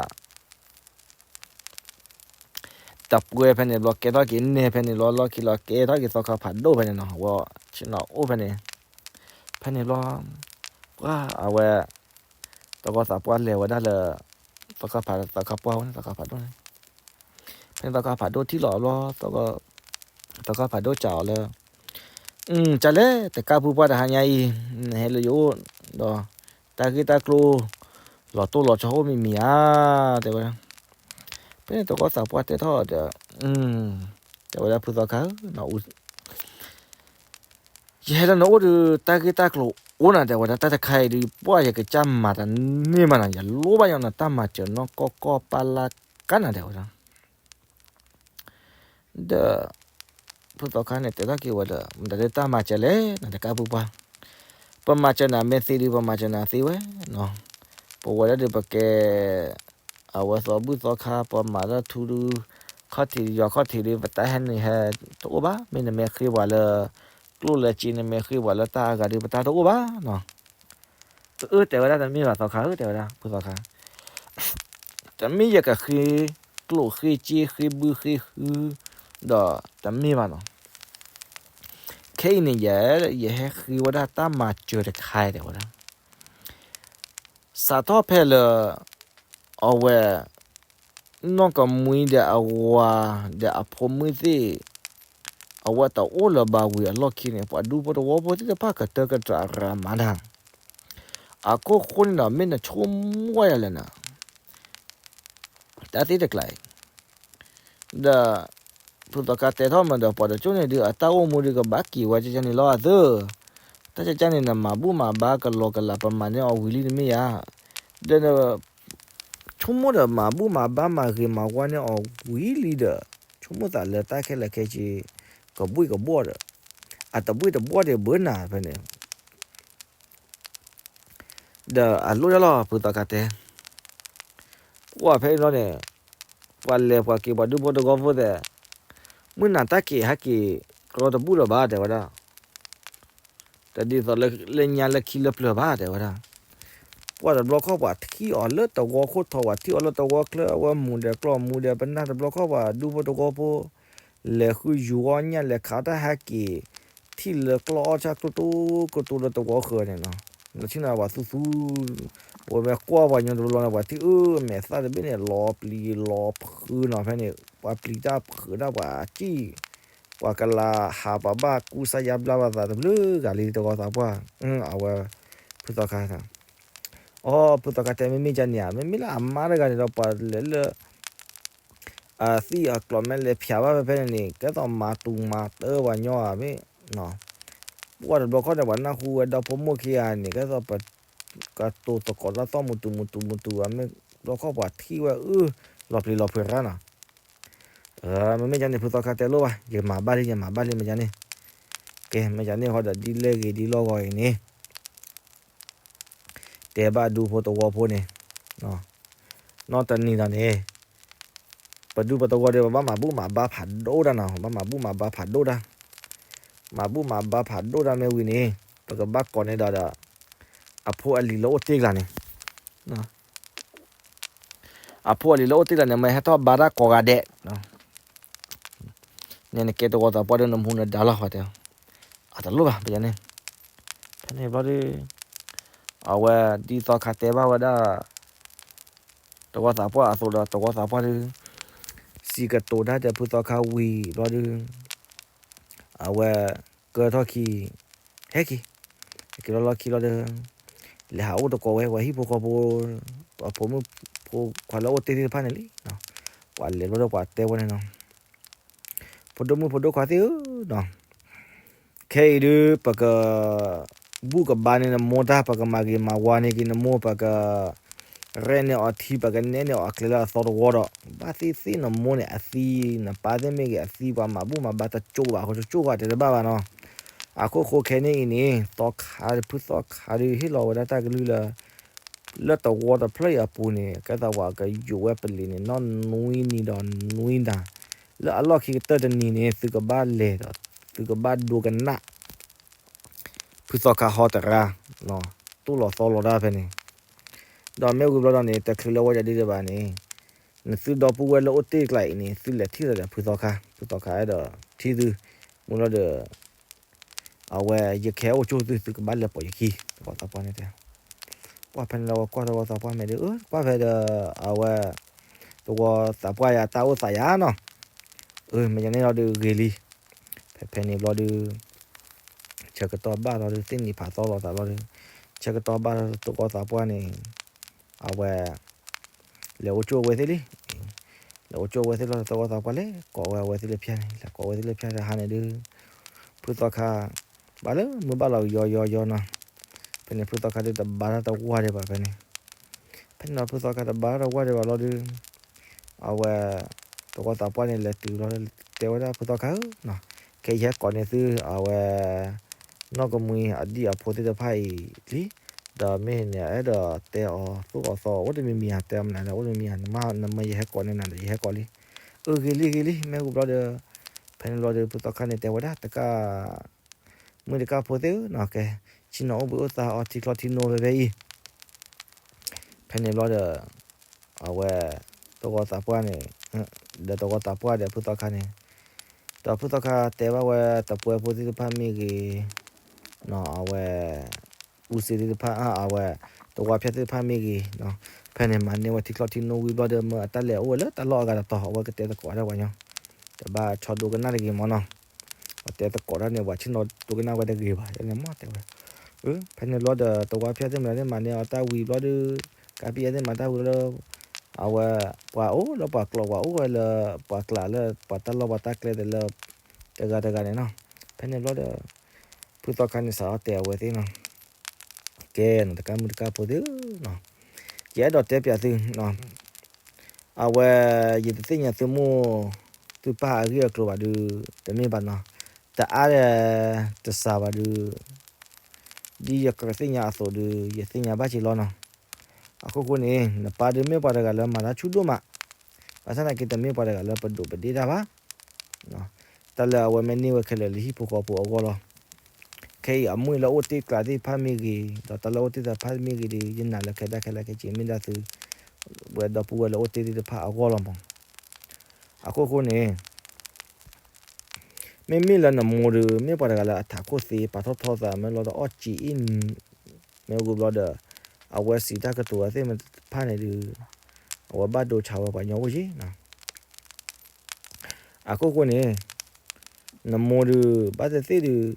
တပှဲၤဖဲန့ၣ်ဘျီ ကဲထီၣ်က့ၤနဲၣ်ဖဲန့ၣ်ဘျီ လီၢ်ခံလီၤ ကဲထီၣ်က့ၤသီခါဖးဒိၣ်ဖဲန့ၣ်နီၤ, ဝဲဆ့ၣ်နီၤအိၣ်ဖဲန့ၣ်, ဖဲန့ၣ်ဘျီ ပှၢ်အဝဲ တဝီသးပှၢ်လဲၤဝဲဒၣ်လၢ သီခါဖး သီခါပှၢ်ဝဲန့ၣ် သီခါဖးဒိၣ်န့ၣ်, ဖဲန့ၣ်သီခါဖးဒိၣ်ထံၣ်လီၤဘျီ သီခါဖးဒိၣ်စံးအီၤလၢ ကလဲၣ် တကးပူၤပှၢ်တဟါညါအံၤ နဟဲလၢယအိၣ်ဒီး တၢ်ဂ့ၢ်တၢ်ကျိၤ လီၤတိၢ်လီၤဆီအိၣ်မံၤမံၤဧါ တဲဝဲဒၣ်. ဖဲန့ၣ်တဝီသးပှၢ်တဲထီၣ်ဒီး တဲဝဲဒၣ်ဖုသီခါဧၢ, ယဟဲလၢနအိၣ်ဒီး တၢ်ဂ့ၢ်တၢ်ကျိၤအိၣ်နၤ တဲဝဲဒၣ်, တၢ်တခါအံၤဒီး ပှၢ်ယကစၢ်မၤတန့ၢ်မးနၤ, ယလိၣ်ဘၣ်ညီနတၢ်မၤစၢၤနီၢ်ကီၢ်ကီၢ်ပၢ်လၢ်ကါနၤ တဲဝဲဒၣ်. ဒီး ဖုသီခါန့ၣ် တဲထီၣ်က့ၤဝဲဒီး မတၤဒ်တၢ်မၤစၢၤလဲၣ် နတကးပူၤပှၢ်, ပမၤစၢၤနၤမ့ၢ်သ့ဒီး ပမၤစၢၤနၤသ့ဝဲနီၤ, ပဝဲဒၣ်ဒီးပကဲ အဝဲသီဘူၣ်သီခါ ပမၤတၢ်ထူဒုး ခီၣ်ထံးယွၤခီၣ်ထံးဒီး ပတၢ်ဟဲန့ၣ်ဟဲတအိၣ်ဘၣ်, မ့ၢ်နမ့ၢ်ဃ့ပှၤလၢ ကျိၣ်လၢစ့ နမ့ၢ်ဃ့ပှၤလၢတၢ်အဂၤဒီး ပတၢ်တအိၣ်ဘၣ်နီၤ. အၢ တဲဝဲဒၣ် တမ့ၢ်ဘၣ်သီခါဧၢ တဲဝဲဒၣ် ဖုသီခါ, တမ့ၢ်ယကဃ့ကျိၣ်ဃ့စ့ဃ့ဘုဃ့ဟု ဒီးတမ့ၢ်ဘၣ်နီၤ. ခဲအံၤန့ၣ် ယ ယဟဲဃ့ဝဲဒၣ်တၢ်မၤစၢၤတခါ တဲဝဲဒၣ်. စးထီၣ်ဖဲလၢ အဝဲ နီၢ်ကမှံဒီးအဝၤဒီးအဖိမုၣ်သ့ၣ် အဝဲတအိၣ်လၢၤဘၣ်ဝံၤအလီၢ်ခံန့ၣ် ပှၤဒူဖိတဝီဖိသ့ၣ်တဖၣ်ကတၢၢ်ကတြၢ်ရၤမၤတၢ်, အခိၣ်ဃိန့ၣ်ဒီး မ့ၢ်နဆိကမိၣ်ယၤလဲၣ်နၤ တၢ်သ့ၣ်တကျါအံၤ ဒီး ဖုသီခါတဲထီၣ်မးဒီး ပှၤတကၠိန့ၣ်ဒုး အတၢ်အိၣ်မူဒုးကဘၣ်က့ၤဝဲကကန့ၣ်လီၤအသၢ, တၢ်ကကန့ၣ် နမၤဘူၣ်မၤဘါကလီကလး ပမၤန့ၢ်အီၤဝံၤလံတမ့ၢ်ဧါ, ဒီး ဆိကမိၣ်ဒီးမၤဘူၣ်မၤဘါမၤဂ့ၤမၤဝါန့ၢ်အီၤဝံၤလံဒီး ဆိကမိၣ်သးလၢတၢ်ခဲလၢာ်ခဲဆ့ ကဘှ့ၣ်ကဘှီၣ်ဒီး အတဘှ့ၣ်တဘှီၣ်ဒံးဘၣ်နၤဖဲန့ၣ် ဒီးအလိၣ်ဒၣ်လီၤ ဖုသီခါတဲ, ကွၢ်ဖဲအံၤလီၤန့ၣ်, ပှၤလဲၤပှၤက့ၤပှၤဒူဖိတဝီဖိသ့ၣ်, မုၢ်နၤတၢ်က့ၤဟဲက့ၤ တြီတဘူၣ်လၢၤဘၣ် တဲဝဲဒၣ်, တဒ်သိးလၢညါလၢခံလၢပျၢၤဘၣ် တဲဝဲဒၣ်, ပှၢ်တဘျီခီၣ်ပှၤထံၣ်အီၤလၢတဝီခိၣ်ထီ ပှၤထံၣ်အီၤလၢတဝီချၢ အဝဲမူၤဒဲးကျီၢ်မူၤဒဲးပနၢ် တဘျီခီၣ်ပှၤဒူဖိတဝီဖိ လဲၤဃုယိၤအီၣ်ညၣ် လဲၤခးတၢ်ဟဲက့ၤ ထံၣ်လၢကျီၢ်အီၣ်ဆၣ်ကတိၢ်ကတိၢ်လၢတဝီဃၢၤန့ၣ်နီၤ, လၢထံၣ်န့ၣ်ပှၤသူသူ, ဝဲမ့ၢ်ကွၢ်ပှၤညီတဘျီန့ၣ် ပှၤထံၣ်အၢမဲာ်သၣ်တဘ့ၣ်န့ၣ် လီၤပျံၤလီၤဖုးနီၤဖဲန့ၣ် ပှၤပျံၤတၢ်ဖုးတၢ်ပှၤစံၣ်, ပှၤကလၤဟးပှၤဘၣ်ကူစါယါဘျါဘၣ်သးတဘျုးဂၤလံ တဝီသးပှၢ်, အဝဲ ဖုသီခါ အီ ဖုသီခါတဲ မ့မ့ၢ်ကန့ၣ်ဧါ, မ့မ့ၢ်လၢအမါတဂၤန့ၣ်ဒီး ပှၤလဲၤလၢ အသံၣ်အကျိၤမ့ၢ်လဲၤဖျါဘၣ်ဖဲဖဲန့ၣ်န့ၣ် ကဲသိးမၤတူၤမၤတၢပှၤညီဧါမ့ၢ်, ပှၢ်တဘျီခီၣ်န့ၣ် ပှၤနၢ်ဟူဝဲဒီဖိမိၢ်ခံဂၤန့ၣ် ကဲသိးပကတိၤသကိးတၢ်သီၣ်မုာ်တူာ်မုာ်တူာ်မုာ်တူာ်ဧါမ့ၢ်, ဘျီခီၣ်ပှၤထံၣ်ဝဲအု လီၤပျံၤလီၤဖုးရၣ်နီၤ မ့မ့ၢ်ကန့ၣ် ဖုသီခါတဲလိၣ်ဘၣ် ယမၤဘၣ်လံ ယမၤဘၣ်လံ မ့ၢ်ကန့ၣ်, ကဲ မ့ၢ်ကန့ၣ်ဃီဒီး ဒ်လဲၣ်ဂ့ၤဒ်လီၢ်ဂီၤအံၤန့ၣ် တဲဘၣ်ဒူဖိတဝီဖိန့ၣ်, နီၢ်တနံၤဒီးန့ၣ် ပဒူပတဝီဒီး ပဘၣ်မၤဘူၣ်မၤဘါဖးဒိၣ်တၢ်နီၤ, ပဘၣ်မၤဘူၣ်မၤဘါဖးဒိၣ်တၢ်, မၤဘူၣ်မၤဘါဖးဒိၣ်တၢ်မ့ၢ်ဝံၤန့ၣ် ပကဘၣ်ကိးန့ၢ်ဒီးဒီး အဖိအလံၤလၢအိၣ်တ့ၢ်ကျါန့ၣ် အဖိအလံၤလၢအိၣ်တ့ၢ်ကျါန့ၣ် မ့ၢ်ဟဲထီၣ်ဘါတၢ်ကိးဂၤဒဲး, န့ၣ်နကဲတဝီသးပှၢ်ဒီးနမူနဒါလီၤ ပှၤတဲ, အတလိၣ်ဘၣ် ပယၤန့ၣ်, ဖဲန့ၣ်ဘျီဒီး အဝဲဒ်သီခါတဲဘၣ်ဝဲဒၣ် တဝီသးပှၢ်အသိးဒီး တဝီသးပှၢ်ဒီး စံးကတိၤတၢ်ဒီးဖုသီခါဝံၤဘျီဒီး အဝဲကၢထီၣ်ခံ ဟဲက့ၤ, ဟဲက့ၤလီၤလီၢ်ခံလီၤဒီး လဲၤဟးအိၣ်သကိးဝဲ ပှၤဟံၣ်ဖိဃီဖိ ပှၤဖိမုၣ်ဖိခွါလၢအိၣ်တ့ၢ်သ့ၣ်တဖၣ်န့ၣ်လံ, ပှၤလဲၤဘျီဒီးပှၤတဲဝဲန့ၣ်နီၤ, ဖိဒိၣ်မုၣ်ဖိဒိၣ်ခွါသ့ၣ်ဧၢနီၤ ခဲအံၤဒုး ပက ဘူၣ်ကဘါန့ၢ်နမိၢ်တၢ် ပကမၤဂ့ၤမၤဝါန့ၢ်က့ၤနမိၢ် ပက ရဲၣ်န့ၢ်အီၤထံ ပကနဲၣ်န့ၢ်အီၤအကျဲလၢအသီတဝီဒီး ဘၣ်သ့ၣ်သ့ၣ်နမိၢ်န့ၣ် အသံ နပၢ်သ့ၣ်မ့ၢ်ဂ့ၤ အသံပှၤမၤဘူၣ်မၤဘါတကၠိဘၣ် အဃိတကၠိဃီတဲတဘၣ်ဘၣ်နီၤ, အခိၣ်ဃိခဲန့ၣ်အံၤန့ၣ် သီခါ ဖုသီခါဒုးဟ့ၣ်လီၤဝဲဒၣ်တၢ်ကလုၢ်လၢ လၢတဝီတဖျၢၣ်အံၤအပူၤန့ၣ် ကဲသးပှၤကယိးဝဲပလံၤန့ၣ် နီၢ်နွံနံၤဒီးနွံနၤ, လၢအလီၢ်ခံကတၢၢ်တနံၤန့ၣ် သုကဘၣ်လဲၤဒီး သုကဘၣ်ဒိကနၣ် ဖုသီခါဟီတရါ တိၢ်လီၤသီလီၤတၢ်ဖဲန့ၣ်, ဒီးမ့ၢ်ဝံၤဘျီဒီးန့ၣ် တချုးလၢဝဲဒၣ်ဒ်ဒံးဘၣ်န့ၣ် နသုဒီပုၢ်ဝဲၢ်လၢအိၣ်တ့ၢ်ကျါအံၤန့ၣ် သုလဲၤထံၣ်လီၤဒီးဖုသီခါ, ဖုသီခါအဲၣ်ဒိးထံၣ်သု, မ့ၢ်လီၤဒီး အဝဲယကဟဲအိၣ်ကၠိသု သုကဘၣ်လဲၤပိာ်ယခံ, သဝီသးပှၢ်န့ၣ်တဲ. ပှၢ်ဖဲန့ၣ်လီၤဝဲကွၢ်သဝီသးပှၢ်မဲာ်ဒီး အၢ ကွၢ်ဖဲဒီး အဝဲ သဝီသးပှၢ်ယၤတၢ်အိၣ်သးယၤနီၤ, အၢ မ့ၢ်ယၤန့ၣ်လီၤဒီးဂ့ၤလံ, ဖဲဖဲန့ၣ်ဘျီဒီး ဆၢကတီၢ်ဘၣ်လီၤဒီး သ့ၣ်နံၤဖးသီလီၤသးလီၤဒီး ဆၢကတီၢ်ဘၣ်လီၤသဝီသးပှၢ်န့ၣ် အဝဲ လဲၤအိၣ်ကၠိဝဲသ့ၣ်လံ, လဲၤအိၣ်ကၠိဝဲသ့ၣ်လီၤဒီး သဝီသးပှၢ်လဲၤကိးဝဲအဝဲသ့ၣ်လၢဖၠါန့ၣ် လဲၤကိးဝဲသ့ၣ်လၢဖၠါတဟါန့ၣ်ဒီး ဖုသီခါ ဘၣ်လၢမုၢ်ဘၣ်လီၤကယီယီယီနီၤ, ဖဲန့ၣ်ဖုသီခါဒီးတဘါတၢ်တဝၢ်ဒံးဘၣ်ဖဲန့ၣ်, ဖဲန့ၣ်လီၤဖုသီခါတဘါတၢ်တဝၢ်ဒံးဘၣ်လီၤဒီး အဝဲ သဝီသးပှၢ်န့ၣ်လဲၤတုၤလီၤ တဲဝဲဒၣ်ဖုသီခါဧၢနီၤ, ခဲအံၤယဟဲကိးန့ၢ်သု အဝဲ နီၢ်ကမှံအဒံၣ်အဖိသ့ၣ်တဖၣ်အံၤလံ, ဒီးမ့ၢ်န့ၣ် အဲၣ်ဒိးတဲအီၤသိၣ်အီၤသီ အိၣ်တမံၤမံၤဧါ တဲမနုၤလဲၣ် အိၣ်တမံၤမံၤဧါ နမ့ၢ်ယဟဲကိးန့ၢ်နၤဒီး ယဟဲကိးလံ, အၢ ဂ့ၤလံဂ့ၤလံ မ့ၢ်ဝံၤဘျီဒီး ဖဲန့ၣ်ဘျီဒီး ဖုသီခါန့ၣ်တဲဝဲဒၣ် တကၣ် မုၣ်တကၣ်ဖိသ့ၣ်ဧၢနီၤ ကဲ ဆ့ၣ်နီၤအိၣ်ဘှံးအိၣ်သါအီၤထံချီထံနိဖဲဖဲအံၤ, ဖဲန့ၣ်ဘျီဒီး အဝဲ သဝီသးပှၢ်န့ၣ် ဒီးသဝီသးပှၢ်ဒီးဖုသီခါန့ၣ်, ဒီးဖုသီခါတဲဘၣ်ဝဲ တပှဲဖိသ့ၣ်တဖၣ်မ့ၢ်ဂ့ၤ, အဝဲ အူစ့သ့ၣ်တဖၣ် အဝဲ သဝီဖၠါသ့ၣ်တဖၣ်မ့ၢ်ဂ့ၤ, ဖဲန့ၣ်မၤန့ၢ်ဝဲထံချီထံနိဝံၤဘျီဒီး မ့ၢ်အတၢ်လဲၤအိၣ်ဝဲလၢတၢ်လီၢ်အဂၤတတီၤ အဝဲကတဲသကိးတၢ်ပှၤညီ, တဘၣ်ဆီဒိကနၣ်တဂ့ၤမ့ၢ်နီၤ, ပှၤတဲသကိးတၢ်န့ၣ် ပှၤဆ့ၣ်နီၤဒိကနၣ်ဝဲတဂ့ၤဘၣ် ယန့ၣ်မ့ၢ်တဲဝဲ, ဖဲန့ၣ်ဘျီဒီး သဝီဖၠါသ့ၣ်မနုၤသ့ၣ်မၤန့ၢ်အီၤတၢ်ဝံၤဘျီဒီး ကါပံၣ်အဲသ့ၣ်မၤတၢ်ဝံၤလီၤဒီး အဝဲ ပှၤအိၣ်လၢပှၤကျိး ပှၤအိၣ်ဝဲလၢပှၤကျးလၢပှၤတၢ်လီၢ်ပှၤတၢ်ကျဲသ့ၣ်လၢ တဂၤတဂၤန့ၣ်နီၤ, ဖဲန့ၣ်ဘျီဒီး ဖုသီခါန့ၣ်စးထီၣ်တဲအဝဲသ့ၣ်နီၤ, ကဲနီၤ တကၣ်မုၣ်တကၣ်ဖိသ့ၣ်ဧၢနီၤ, ယအဲၣ်ဒိးတဲပၠးသု အဝဲ ယတသ့ၣ်ညါသုမိၢ်သုပၢ်အဂ့ၢ်အကျိၤဘၣ်ဒုး တမ့ၢ်ဘၣ်နီၤ, တအါဒီး တစှၤဘၣ်ဒုး ဒ်ယကသ့ၣ်ညါအသိးဒီး ယသ့ၣ်ညါဘၣ်က့ၤလီၤနီၤ, အခိၣ်ဃိန့ၣ် နပၢ်ဒုးမ့ၢ်ပှၤတဂၤလၢမၤတၢ်ဆူၣ်ဒိၣ်မး, ဘၣ်ဆၣ်သနာ်က့ တမ့ၢ်ပှၤတဂၤလၢပဒိးပဒ့ၣ်တၢ်ဘၣ် တၢ်လၢအဝဲမ့ၢ်န့ၢ်ဝဲခဲလၢာ်လၢဟံၣ်ဖိဃီဖိအဂီၢ်လီၤ. ခဲအံၤအမုၣ်လၢအိၣ်တ့ၢ်ကျါသ့ၣ်တဖၣ်မ့ၢ်ဂ့ၤ, ဒီးတၢ်လၢအိၣ်တ့ၢ်သ့ၣ်တဖၣ်မ့ၢ်ဂ့ၤဒီး ယနာ်လၢခဲဒၣ်ခဲလၢာ်ခဲဆ့မ့ၢ်ဒၣ်သု ဝဲဒီပုၢ်ဝဲၢ်လၢအိၣ်တ့ၢ်သ့ၣ်တဖၣ်အဂီၢ်လီၤမး. အခိၣ်ဃိန့ၣ် မ့မ့ၢ်လၢနမိၢ်ဒီး မ့ၢ်ပှၤတဂၤလၢအထးခိၣ်သ့ ပာ်ထီၣ်ထီသး မ့ၢ်လီၤဒီးအီၣ်စံာ်အံၣ် မ့ၢ်ဂ့ၤဘျီဒီး အဝဲစံးတၢ်ကတိၤအသ့ၣ်တဖၣ်န့ၣ်ဒီး အဝဲဘၣ်ဒိဆါဝဲပှၤကညီအိၣ်က့ၤနီၤ. အခိၣ်ဃိန့ၣ် နမိၢ်ဒုး ဘၣ်သ့ၣ်သ့ၣ်ဒုး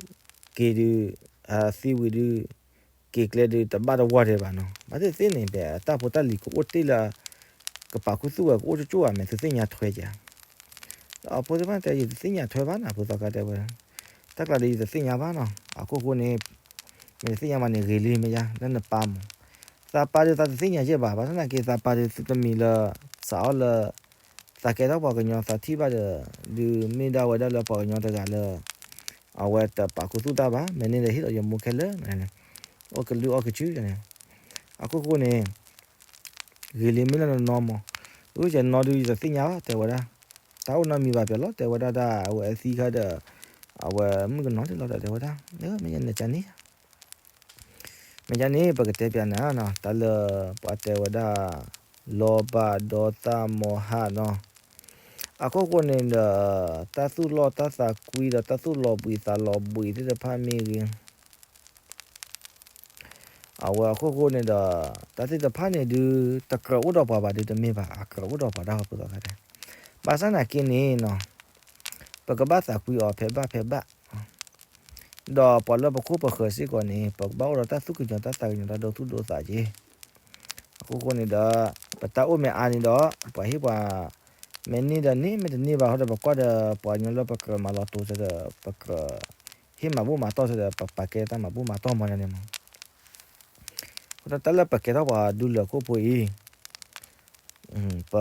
က့ၤဒုး အသံဝံၤဒုး က့ၤကျဲဒုး တဘၣ်တဝီဒံးဘၣ်နီၤ. ဘၣ်သ့ၣ်သ့ၣ်န့ၣ် ပတၢ်ဖိတၢ်လံၤကအိၣ်တ့ၢ်လၢ ကပာ်ခူသူၣ်ဝဲ ကအိၣ်ကၠိကၠိဧါ မ့ၢ်သုသ့ၣ်ညါထွဲကဧါ. ဒီးအဖိသ့ၣ်တဖၣ်တဲ ယတသ့ၣ်ညါထွဲဘၣ်နီၤ ဖုသီခါတဲဝဲ တၢ်ကျါဒီးယတသ့ၣ်ညါဘၣ်နီၤ. အခိၣ်ဃိန့ၣ် မ့ၢ်တသ့ၣ်ညါဘၣ်န့ၣ် ဂ့ၤလံမ့ၢ်ယါ လၢနပၢ်မး. သးပၢ်ဒုးသးတသ့ၣ်ညါယဲၢ်ဘၣ် ဘၣ်ဆၣ်သနာ်က့ သးပၢ်ဒုးသုတမံၤလၢ စးအီၣ်လၢ သးကဲထီၣ်ပှၤကညီသးထံၣ်ဘၣ်ဒီး ဒုးမ့ၢ်ဒၣ်ဝဲဒၣ်လၢပှၤကညီတဂၤလၢ အဝဲတပာ်ခူသူၣ်တၢ်ဘၣ် မ့ၢ်န့ၢ်ဒီးဟ့ၣ်လီၤယမိၢ်ခဲလၢာ်န့ၣ် အီၣ်ကလုၢ်အီၣ်ကစုန့ၣ် အခိၣ်ဃိန့ၣ် ဂ့ၤလံမ့ၢ်လၢနနီၢ်မး. အၢ ယနီၢ်ဒုးယတသ့ၣ်ညါဘၣ် တဲဝဲဒၣ်. တၢ်အိၣ်နီတမံၤဘၣ်ပျဲလီၤ တဲဝဲဒၣ် တၢ်အဝဲအသံခါဒီး အဝဲမုၣ်ကနီၤန့ၣ်လီၤဒီး တဲဝဲဒၣ် မ့ၢ်ယန့ၣ်ကန့ၣ် မ့ၢ်ယန့ၣ် ပကတဲပျးနၤနီၤ တၢ်လၢပှၤတဲဝဲဒၣ် လီၤဘၣ်ဒီသၣ်မီၤဟးနီၤ. အခိၣ်ဃိန့ၣ်ဒီး တၢ်သူၣ်လီၢ်တၢ်သးကွံဒီး တၢ်သူၣ်လီၤဘှံးသးလီၤဘှံးသ့ၣ်တဖၣ်မ့ၢ်ဂ့ၤ အဝဲအခိၣ်ဃိန့ၣ်ဒီး တၢ်သ့ၣ်တဖၣ်န့ၣ်ဒုး တကြၢးအိၣ်ဒီးပှၤဘၣ်ဒုးတမ့ၢ်ဘၣ် အကြၢးအိၣ်ဒီးပှၤဒၣ်ဟီဖိသီခါတဲ. ဘၣ်ဆၣ်သနာ်က့န့ၣ်နီၤ ပကဘၣ်သးကွံအီၤဖဲဘၣ်ဖဲဘၣ် ဒီးပှၤလၢပခိၣ်ပဃၢၤစ့ၢ်ကီးန့ၣ် ပကဘၣ်အိၣ်ဒီးတၢ်သူၣ်ကညီၤတၢ်သးကညီၤတၢ်ဒိသူၣ်ဒိသးက့ၤ. အခိၣ်ဃိန့ၣ်ဒီး ပတၢ်အိၣ်မ့ၢ်အါန့ၣ်ဒီး ပှၤဟ့ၣ်ပှၤ မ့ၢ်န့ၢ်ဒီးန့ၢ် မ့ၢ်တန့ၢ်ဘၣ်ဟီဒီး ပကွၢ်ဒီး ပှၤကညီလၢပကြၢးမၤလီၤတိၤစ့ၢ်ဒီး ပကြၢး ဟ့ၣ်မၤဘူၣ်မၤတီၢ်စ့ၢ်ဒီး ပပာ်ကဲတၢ်မၤဘူၣ်မၤတီၢ်မီၢ်ယါန့ၣ်မး. အဃိတၢ်လၢပကဲထီၣ်ပှၤဒူလၢာ်ခိၣ်ဖိအံၤ ပ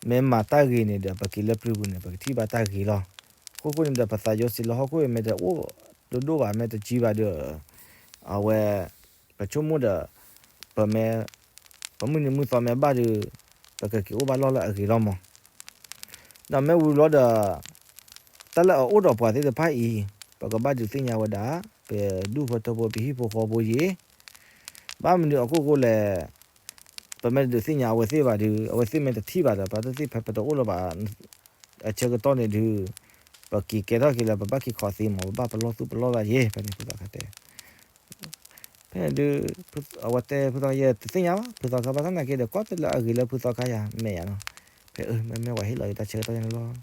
မ့ၢ်မၤတၢ်ဂ့ၤန့ၣ်ဒီး ပက့ၤလၢပျုၤပူၤန့ၣ် ပကထံၣ်ဘၣ်တၢ်ဂ့ၤလီၤ. အခိၣ်ဃိန့ၣ်ဒီး ပသးယိၤစံးလၢဟီၣ်ခိၣ်အံၤ မ့ၢ်တအိၣ်တဒိၣ်ဘၣ် မ့ၢ်တကံဘၣ်ဒီး အဝဲ ပဆိကမိၣ်ဒီး ပမ့ၢ် ပမုၢ်နံၤမုၢ်သီမ့ၢ်ဘၣ်ဒီး ပကက့ၤအိၣ်ဘၣ်လီၢ်လၢအဂ့ၤလီၤမး. ဒီးမ့ၢ်ဝံၤဘျီဒီး တၢ်လၢအအိၣ်ဒီးပှၤသ့ၣ်တဖၣ်အံၤ ပကဘၣ်ဒုးသ့ၣ်ညါဝဲဒၣ် ပဒူၣ်ဖိထၢဖိ ပဟံၣ်ဖိဃီဖိယ့ၤ, ဘၣ်မနုၤအခိၣ်ဃိလဲၣ်, ပမ့ၢ်တဒုးသ့ၣ်ညါအဝဲသ့ၣ်ဘၣ်ဒီး အဝဲသ့ၣ်မ့ၢ်တထံၣ်ဘၣ်ဒီး ပတသ့ၣ်ဖဲပတအိၣ်လၢၤဘၣ် အဆၢကတီၢ်န့ၣ်ဒုး ပက့ၤကဲထီၣ်က့ၤလၢ ပဘၣ်က့ၤခိးသ့မး ပဘၣ်ပလီၢ်သူၣ်ပလီၢ်သးယ့ၤ ဖဲန့ၣ်ဖုသီခါတဲ ဖဲန့ၣ်ဒုး အဝဲတဲဖုသီခါ ယတသ့ၣ်ညါဘၣ် ဖုသီခါ ဘၣ်ဆၣ်သနာ်က့ဒီး ကွၢ်တလၢအဂ့ၤလၢဖုသီခါယၤ မဲာ်ယၤနီၤ, ဖဲအၢ မ့မ့ၢ်ပှၤဟ့ၣ်လီၤယတၢ်ဆၢကတီၢ်ညါန့ၣ်လီၤ.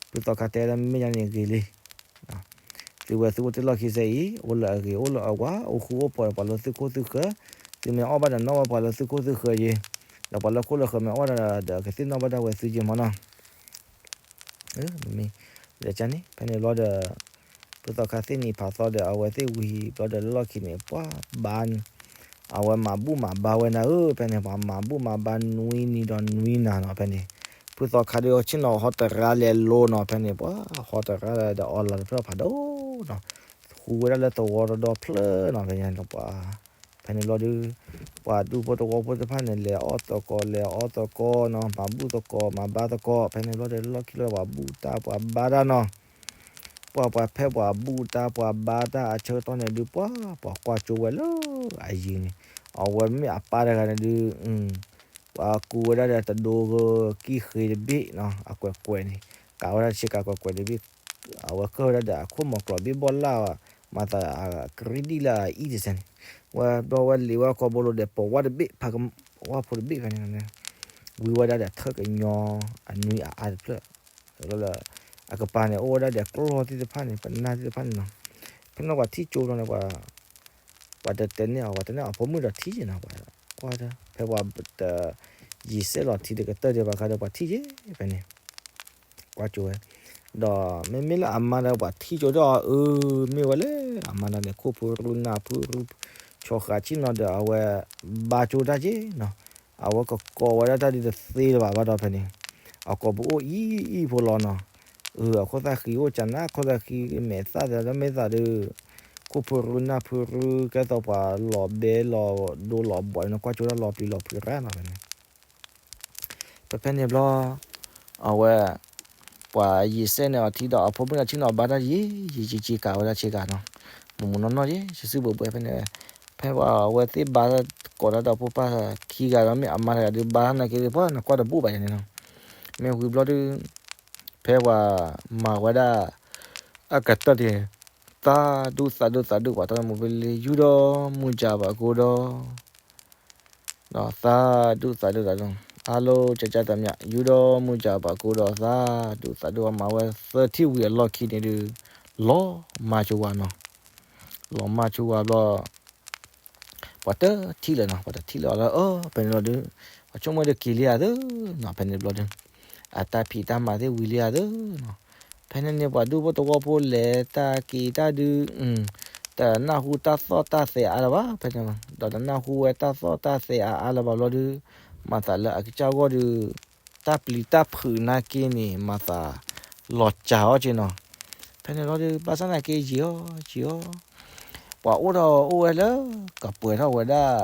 ဖုသီခါတဲဒၣ် မ့မ့ၢ်ညါန့ၣ်ဂ့ၤလံ, သုဝဲသုအိၣ်တ့ၢ်လီၢ်ခံစဲအံၤ အိၣ်လၢအဂ့ၤအိၣ်လၢအဝါ အိၣ်ဃူအိၣ်ဖိးဒီးပှၤလၢသုခိၣ်သုဃၢၤ, သုမ့ၢ်အီၣ်ဘၣ်ဒီးနီၣ်ဘၣ်ပှၤလၢသုခိၣ်သုဃၢၤယ့ၤ, ဒီးပှၤလၢခိၣ်လၢဃၢၤမ့ၢ်အီၣ်ဒၣ်ဒီး ကသ့ၣ်နီၣ်ဘၣ်ဒၣ်ဝဲသုယ့ၤမးနီၤ မ့မ့ၢ် လၢကန့ၣ် ဖဲန့ၣ်ဘျီဒီး ဖုသီခါသ့ၣ်နံၤဖးသီဒီး အဝဲသ့ၣ်ဝံၤဘျီဒီးလၢလီၢ်ခံန့ၣ် ပှၤဘါ အဝဲမၤဘူၣ်မၤဘါဝဲနၤဧၢ ဖဲန့ၣ် ပှၤမၤဘူၣ်မၤဘါနွံနံၤဒီးနွံနၤနီၤ ဖဲန့ၣ် ဖုသီခါဒီးဟီၣ်ဆ့ၣ်နီၤဟီတရါလဲၤလိၤနီၤ ဖဲန့ၣ် ပှၤဟီတရါဒီးအီၣ်လီၤတဖျၢၣ်ဖးဒိၣ်နီၤ ဃူဝဲဒၣ်လၢသဝီတဒီဖျၢၣ်နီၤ ဖဲန့ၣ် ပှၤ ဖဲန့ၣ်ဘျီဒီး ပှၤဒူၣ်ဖိသဝီဖိတဖၣ်န့ၣ် လဲၤအီၣ်သကိး လဲၤအီသကိးနီၤ မၤဘူၣ်သကိး မၤဘါသကိး ဖဲန့ၣ်ဘျီဒီး လၢလီၢ်ခံလီၤ ပှၤဘူၣ်တၢ်ပှၤဘါတၢ်နီၤ ပှၤပှၤဖဲပှၤဘူၣ်တၢ်ပှၤဘါတၢ်အဆၢကတီၢ်န့ၣ်ဒုး ပှၤ ပှၤကွၢ်ကၠိဝဲလၢအယံၤန့ၣ် အဝဲမ့ၢ်အပၢ်တဂၤန့ၣ်ဒုး ပှၤကူဝဲဒၣ်ဒီးတဒိကံဃ့တဘ့ၣ်နီၤ အကွဲးကွဲးန့ၣ် ကးဝဲဒၣ်ဆ့ကၤကွဲးကွဲးတဘ့ၣ် အဝဲကၢၢ်ဝဲဒၣ်ဒီးအခိၣ်မီၤကျိးဘ့ၣ်ဘီၣ်လၢ် မၤသးအကရံၣ်ဒံၣ်လၢအအံၣ်တစဲးန့ၣ် ဝဲဘျီဝဲလံၤဝဲခီဘိလိဒီးပိာ်ဝၣ်တဘ့ၣ် ဖးကဝၣ်ဖိတဘ့ၣ်ဖဲန့ၣ် ဝံၤဝဲဒၣ်ဒီးထၢၣ်ကညီအနွံအအါတဖျၢၣ် လၢ အကပၤန့ၣ် အိၣ်ဝဲဒၣ်ဒီးကျီၢ်သ့ၣ်တဖၣ်န့ၣ် ပနၢ်သ့ၣ်တဖၣ်န့ၣ်နီၤ ဖဲန့ၣ်ပှၤထံၣ်ကၠိဘျီန့ၣ် ပှၤတတဲန့ၢ်အီၤ ပှၤတဲန့ၢ်အီၤဖိမုၣ်ဒီးထံၣ်ယ့ၤနီၤ ပှၤကွၢ်ဒီး ဖဲပှၤတ ယံာ်စဲးလီၤထံတကတၢၢ်ဒံးဘၣ်ခါဒီး ပှၤထံၣ်ယ့ၤ ဖဲန့ၣ် ကွၢ်ကၠိဝဲ ဒီးမ့မ့ၢ်လၢအမါဒီး ပှၤထံၣ်ကၠိဒီးအီၤ အၢ မ့ၢ်ဝဲလၢအမါဒီးန့ၣ် ခိၣ်ဖုရူနၢ်ဖုရူ ဆီဃာ်ဆ့ၣ်နီၤဒီး အဝဲဘါကၠိတၢ်က့ၤနီၤ အဝဲကကိးဝဲဒၣ်တၢ်ဒ်တသ့လၢၤဘၣ်ဘၣ်ဒီးဖဲန့ၣ် အကိာ်ပူၤအိၣ်အံၤအံၤဖိလီၤနီၤ အၢ အခိၣ်သၣ်ဃံအိၣ်ကနၣ် ခိၣ်သၣ်ဃံမဲာ်သၣ်ဒီး မ့ၢ်သးဒီး ခိၣ်ဖုရူနၢ်ဖုရူ ကဲသိးပှၤလီၤဘဲလီၤဒိလီၤဘှီးန့ၣ် ကွၢ်ကၠိတၢ်လီၤပျံၤလီၤဖုးရၣ်နီၤဖဲန့ၣ် ဖဲဖဲန့ၣ်ဘျီ အဝဲ ပှၤယံာ်စဲးန့ၣ်အီၤထံဒီး အဖိမုၣ်ဒီးထံၣ်န့ၣ်အီၤဘါတၢ်ယံၤယံၤက့ၤက့ၤကးဝဲဒၣ်ဆ့ကၤနီၤ မူးမူးနီၢ်နီၢ်ယ့ၤ စုစုဘှဲဘှဲဖဲန့ၣ် ဖဲပှၤအဝဲသ့ၣ်ဘါသကိးတၢ်ဒီးဖိပၢ်ခံဂၤဒီး မ့ၢ်အမါတဂၤဒုးဘါတၢ်နာ်က့ၤဒုး ပှၤနကွၢ်တဘူၣ်ဘၣ်ယၤန့ၣ်နီၤ မ့ၢ်ဝံၤဘျီဒုး ဖဲပှၤမၤဝဲဒၣ် အကတၢၢ်တ့ၢ် သးဒူၣ်သးဒူၣ်သးဒူၣ် ပှၤတၢ်မူးဖဲလံ ယူၢ်ဒီးမူၢ်ကၠးဘၣ်ကိဒီး ဒီးသးဒူၣ်သးဒူၣ်သးဒူၣ် အါလိၤကကၢ်တမံၤ ယူၢ်ဒီးမူၢ်ကၠးဘၣ်ကိဒီး သးဒူၣ်သးဒူၣ် အမၤဝဲသၢထံၣ်ဝံၤအလီၢ်ခံန့ၣ်ဒုး လီၤမၢ်ဆိဝါနီၤ လီၤမၢ်ဆိဝါဘျီ ပှၤတထံၣ်လၢၤနီၤ ပှၤတထံၣ်လၢၤအီၤလၢ အၢ ဖဲန့ၣ်ဘျီဒုး ပှၤဆိကမိၣ်ဒုးက့ၤလံဧါသၢနီၤ ဖဲန့ၣ်ဘျီဒုး အတၢ်ဖံးတၢ်မၤသ့ၣ်ဝံၤလံဧါသၢနီၤ ဖဲန့ၣ်န့ၣ် ပှၤဒူၣ်ဖိသဝီဖိလဲၤတၢ်က့ၤတၢ်ဒုး တနၢ်ဟူတၢ်သီၣ်တၢ်သဲးအါလၢၤဘၣ် ဖဲန့ၣ် ဒီးတနၢ်ဟူဝဲတၢ်သီၣ်တၢ်သဲးအါအါလၢၤဘၣ်ဘျီဒုး မၤသးလၢအကစၢ်ဂီၢ်ဒုး တၢ်ပျံၤတၢ်ဖုးနာ်က့န့ၣ် မၤသး လီၤစှၤအီၤက့နီၤ ဖဲန့ၣ်လီၤဒုး ဘၣ်ဆၣ်သနာ်က့ယံာ်အီၤယံာ်အီၤ ပှၤအိၣ်ဒီးအိၣ်ဝဲလၢ ကပှဲၤထီၣ်ဝဲဒၣ်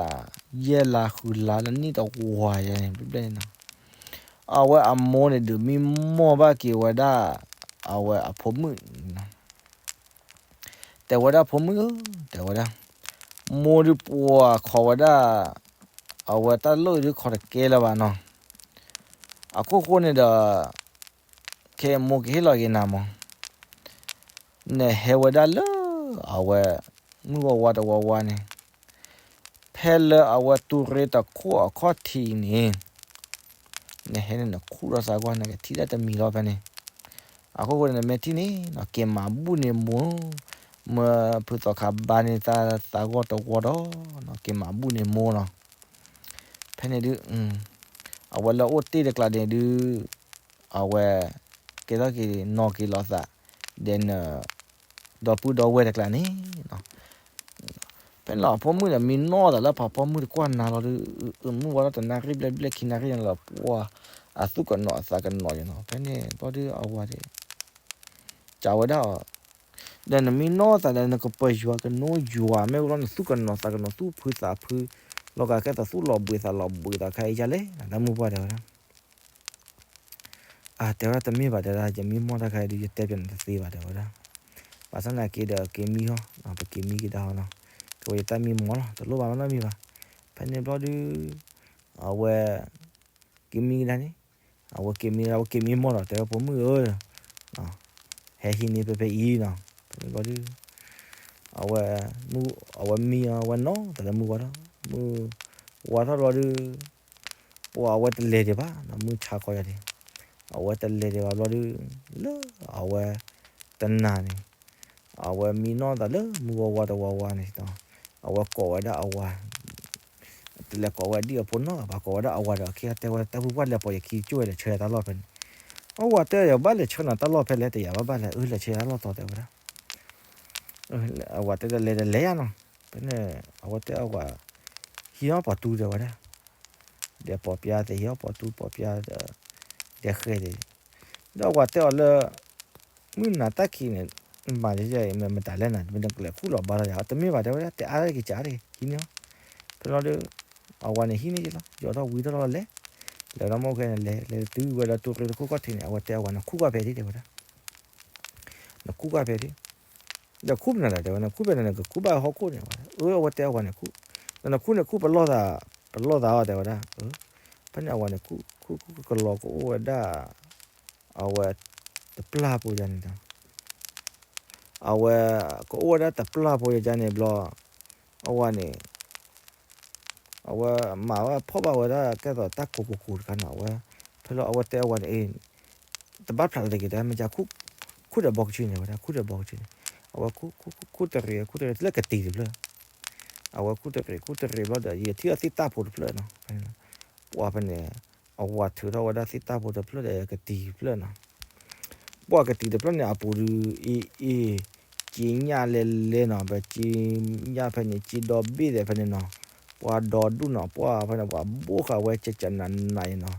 ယဲၢ်လါဃုလါလၢနံၣ်တဝၤယဲန့ၣ် ဘျဲၣ်ဘျဲၣ်န့ၣ်နီၤ အဝဲအမိၢ်န့ၣ်ဒုးမံမီၢ်ဘၣ်က့ၤဝဲဒၣ် အဝဲအဖိမုၣ် တဲဝဲဒၣ်ဖိမုၣ်ဧၢ တဲဝဲဒၣ် မိၢ်ဒုးပှၤခိးဝဲဒၣ် အဝဲတၢ်လိၣ်ဒုးခိးတကဲလၢၤဘၣ်နီၤ အခိၣ်ဃိန့ၣ်ဒီး ခဲအံၤမိၢ်ကဟ့ၣ်လီၤက့ၤနၤမး နဟဲဝဲဒၣ်လၢ အဝဲ မုၢ်ဝါဝါတဝါဝါန့ၣ် ဖဲလၢအဝဲတူၢ်ရ့တခိၣ်အခီၣ်ထံးန့ၣ် နဟဲန့ၣ်နခူၣ်ထီၣ်သးကွၢ် နကထံၣ်တၢ်တမံၤလီၤဖဲန့ၣ် အခိၣ်ဃိန့ၣ် နမ့ၢ်ထံၣ်န့ၣ် နက့ၤမၤဘူၣ်န့ၢ်မိၢ် မၢဖုသီခါဘါန့ၢ်သးသးဂီၢ်တဝီဒီး နက့ၤမၤဘူၣ်န့ၢ်မိၢ်နီၤ ဖဲန့ၣ်ဒုး အဝဲလၢအိၣ်တ့ၢ်တကျးန့ၣ်ဒုး အဝဲ ကဲထီၣ်က့ၤနီၢ်က့ၤလိာ်သး ဒီးန ဒီပုၢ်ဒီဝဲၢ်တကျးန့ၣ် ဖဲန့ၣ်လီၤ အဖိမုၣ်ဒီး မံနီၢ်သးလၢဖးဖီမုၣ်တကွၢ်နၤလီၤဒုး မုၢ်ဝါထီၣ်တနၣ်ရံၣ်ဘျဲၣ်ဘျဲၣ်ခံနၣ်ရံၣ်န့ၣ်လီၤ ပှၤအသူၣ်ကနိးအသးကနိးယနီၤ ဖဲန့ၣ်ဘျီဒုးအဝၤဒၣ် ကးဝဲဒၣ်အီၤ ဒီးနမံနီၢ်သးဒီးနကပၢၤယွၤကနိယွၤ မ့ၢ်ဝံၤလီၤနသူၣ်ကနိးသးကနိးသူၣ်ဖုသးဖု လီၤဂာ်ကဲသိးသူၣ်လီၤဘှံးသးလီၤဘှံးသးခါအံၤယါလဲၣ် နတၢ်မုၢ်ပှၢ်တဲဝဲဒၣ် အတဲဝဲဒၣ်တမ့ၢ်ဘၣ် တဲဝဲဒၣ် ယမံမီၢ်တၢ်ခါအံၤဒုး ယတဲပျဲနၤတသ့ဘၣ် တဲဝဲဒၣ်. ဘၣ်ဆၣ်သနာ်က့ဒီး က့ၤမံဟီ ပက့ၤမံကဒါဟီနီၤ, ကဝဲယတၢ်မံမီၢ်လီၤ တလိၣ်ဘၣ်နီတမံၤဘၣ်. ဖဲန့ၣ်ဘျီဒုး အဝဲ က့ၤမံကဒါန့ၣ်, အဝဲက့ၤမံ အဝဲက့ၤမံမီၢ်ဒီး တဲဝဲ ဖိမုၣ်ဧၢ, ဟဲဟံးန့ၢ်ဖဲဖဲအံၤနီၤ. ဖဲန့ၣ်ဘျီဒုး အဝဲ မုၢ် အဝဲမံအဝဲနီၤ တၢ်လၢမုၢ်ဝါထီၣ် မုၢ်ဝါထီၣ်ဘျီဒုး ပှၤအဝဲတလဲၤဒံးဘၣ်နီၤ မုၢ်ဆါခီယၤန့ၣ်, အဝဲတလဲၤဒံးဘၣ်ဘျီဒုး လၢအဝဲတနၤန့ၣ် အဝဲမံနီၢ်သးလၢမုၢ်ဝါဝါတဝါဝါန့ၣ်, အဝဲကိးဝဲဒၣ်အဝၤ တလဲၤကိးဝဲဒၣ်အဖိနီတဂၤဘၣ် ကိးဝဲဒၣ်အဝၤဒီး အခ့အတဲဝဲ တၢ်ဖုပှၢ်လဲၤပိာ်ယခံကၠိဝဲ လဲၤဆှၢယၤတၢ်လီၢ်ဖဲန့ၣ်. အဝၤတဲ ယဘၣ်လဲၤဆှၢနၤတၢ်လီၢ်ဖဲလဲၣ် တယာ်ဘၣ်ဘၣ်လဲၣ် အၢ လဲၤဆှၢယၤတၢ်လီၢ်တီတဲဝဲဒၣ်. အဝၤတဲတလဲၤတလဲၤယၤနီၤ. ဖဲန့ၣ် အဝဲတဲအဝၤ ဟံးအီၣ်ပိာ်တူတဲဝဲဒၣ်, ဒီးပိာ်ပျါသဲး ဟံးအီၣ်ပိာ်တူပိာ်ပျါဒီး ဒီးဃဲၤသဲး, ဒီးအဝၤတဲအီၤလၢ မုၢ်နၤတၢ်ခံးန့ၣ် မၤလၢယၤအံၤ မတၤလဲၣ်နၤ မ့ၢ်နကလဲၤခူၣ်လီၤဘါလီၤယၤ တမ့ၢ်ဘၣ်တဲဝဲဒၣ် တဲအါတက့ၤကးတက့ၤ ဟံးန့ၢ်အီၤ. ဖဲလီၤဒုး အဝၤန့ၣ်ဟံးန့ၢ်က့ၤလီၤ ယီၤထီၣ်ဝံၤထီၣ်လီၤလဲၤ, လဲၤဒီးမ့ၢ်ခဲန့ၣ် လဲၤလဲၤတုၤဝဲဒီးတူၢ်ရ့တခိၣ်ခီၣ်ထံးန့ၣ် အဝဲတဲအဝၤန့ၣ် ခူၣ်ကွၢ်ဖဲဒၣ်တဲဝဲဒၣ် နခူၣ်ကွၢ်ဖဲဒၣ်, ဒီးခူၣ်ပနၤဒၣ်တဲဝဲ နခူၣ်ဖဲန့ၣ် နကခူၣ်ဘၣ်ဟီၣ်ခိၣ်န့ၣ်ဝဲ, အၢ အဝဲတဲအဝၤန့ၣ်ခူၣ်, ဒီးနခူၣ်န့ၣ်ခူၣ်ပလီၢ်သး, ပလီၢ်သးအီၤတဲဝဲဒၣ်, ဖဲန့ၣ်အဝၤန့ၣ်ခူၣ်ခူၣ်ခူၣ်ကလီကအိၣ်ဝဲဒၣ် အဝဲ တပျၢ်ဖိယၤန့ၣ်ဒီး အဝဲ ကအိၣ်ဝဲဒၣ်တပျၢ်ဖိယၤန့ၣ်ဘျီ အဝၤန့ၣ် အဝဲမၤဝဲဖီၣ်ဘၣ်ဝဲဒၣ်ကဲသိးတၢ်ကိးကိးကိးတခါနီၤ အဝဲ ဖဲလီၤအဝဲတဲအဝၤန့ၣ် အ့ တဘၣ်ဖျါလၢၤတဂ့ၤ တၢ်မ့ၢ်ကခူၣ်ဒီးဘီကဆူန့ၣ်ဝဲဒၣ် ခူၣ်ဒီးဘီကဆူန့ၣ် အဝဲခူၣ်ခူၣ်ခူၣ်တရံး ခူၣ်တရံးလၢကတံၤတဖျၢၣ် အဝဲခူၣ်တရံး ခူၣ်တရံးဘျီဒီး ယထံၣ်အီၤသ့ၣ်တၢ်ဖိတဖျၢၣ်နီၤ ပှၤဖဲန့ၣ် အဝၤထုးထီၣ်ဝဲဒၣ်သ့ၣ်တၢ်ဖိတဖျၢၣ်ဒီးကတံၤတဖျၢၣ်နီၤ ပှၤကတံၤတဖျၢၣ်န့ၣ် အပူၤဒုး အ့ၣ်အ့ၣ် က့ညၣ်လဲၤလဲၤနီၤ ပက့ညၣ်ဖဲန့ၣ် က့ဒီဘ့ၣ်သဲးဖဲန့ၣ်နီၤ ပှၤဒီဒူၣ်နီၤ ပှၤဖဲန့ၣ် ပှၤဘိၣ်ဃာ်ဝဲကကနးနးအံၤနီၤ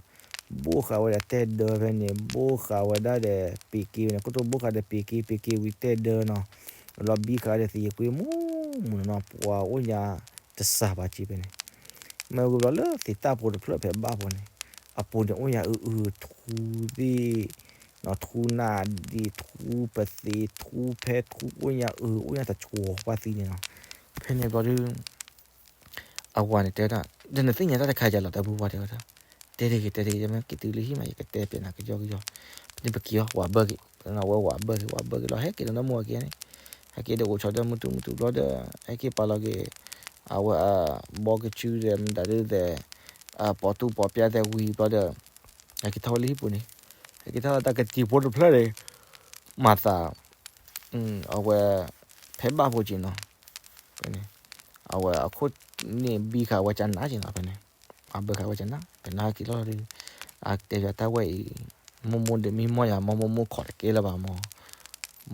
ဘိၣ်ဃာ်ဝဲဒီးတဲဒၢဖဲန့ၣ် ဘိၣ်ဃာ်ဝဲဒၣ်ဒီးပ့ၤက့ဝံၤန့ၣ် ခိၣ်တိၢ်ဘိၣ်ဃာ်ဒီးပ့ၤက့ ပ့ၤက့ဝံၤတဲဒၢနီၤ လီၤဘံဃာ်ဒီးသံးကွ့မူးမူးနီၤ ပှၤအိၣ်ညါတစှၤဘၣ်က့ဖဲန့ၣ် မ့ၢ်ဝံၤဘျီလၢသ့ၣ်တၢ်ဖိတဖျၢၣ်ဖဲဘၣ်ဖဲန့ၣ် အပူၤန့ၣ်အိၣ်ညါအုအုထူသ့ၣ် ထူနၢ်ဒံး ထူပသ့ၣ် ထူဖဲ ထူအိၣ်ညါအု အိၣ်ညါတဆှီပှၢ်သံန့ၣ်နီၤ ဖဲန့ၣ်ဘျီဒုး အဝၤန့ၣ်တဲဝဲဒၣ် ဒီးနသ့ၣ်ညါတၢ်တခါယၤလီၤ တၢ်ဖုပှၢ်တဲဝဲဒၣ် တဲတဂ့ၤ တဲတဂ့ၤ ယမ့ၢ်က့ၤတုၤလၢဟံၣ်မး ယကတဲပျဲနၤကယီကယီ ပန့ၣ်ပက့ၤအီၤ ဝၤဘၢက့ၤ ဝဲဝၤဘၢက့ၤ ဝၤဘၢက့ၤလီၤ ဟဲက့ၤဒီးနီၢ်မူအက့န့ၣ် ဟဲက့ၤဒီးအိၣ်ဆီဒီးမုၢ်တူၢ်မုၢ်တူၢ်ဘျီဒီး ဟဲက့ၤပာ်လီၤက့ၤ အဝဲ ဘီကဆူဒီးမတၤဒုးသဲး ပိာ်တူၢ်ပိာ်ပျါသဲးဝံၤဘျီဒီး ဟဲက့ၤထီၣ်ဝဲလၢဟံၣ်ပူၤန့ၣ် ဟဲက့ၤထီၣ်တၢ်ကတံၤဖိတဖျၢၣ်န့ၣ် မၤသး အဝဲ ဖဲဘၣ်ဖိက့နီၤ ဖဲန့ၣ် အဝဲအခိၣ်န့ၣ်ဘံဃာ်ဝဲကနးက့နီၤ ဖဲန့ၣ် အဘၢဃာ်ဝဲကနး ဖဲန့ၣ်ဟဲက့ၤလီၤဒီး အတဲယၤတၢ်ဝဲအံၤ မိၢ်မိၢ်ဒီးမံမီၢ်ယၤ မိၢ်မိၢ်မိၢ်ခိးတကဲလၢၤဘၣ်မး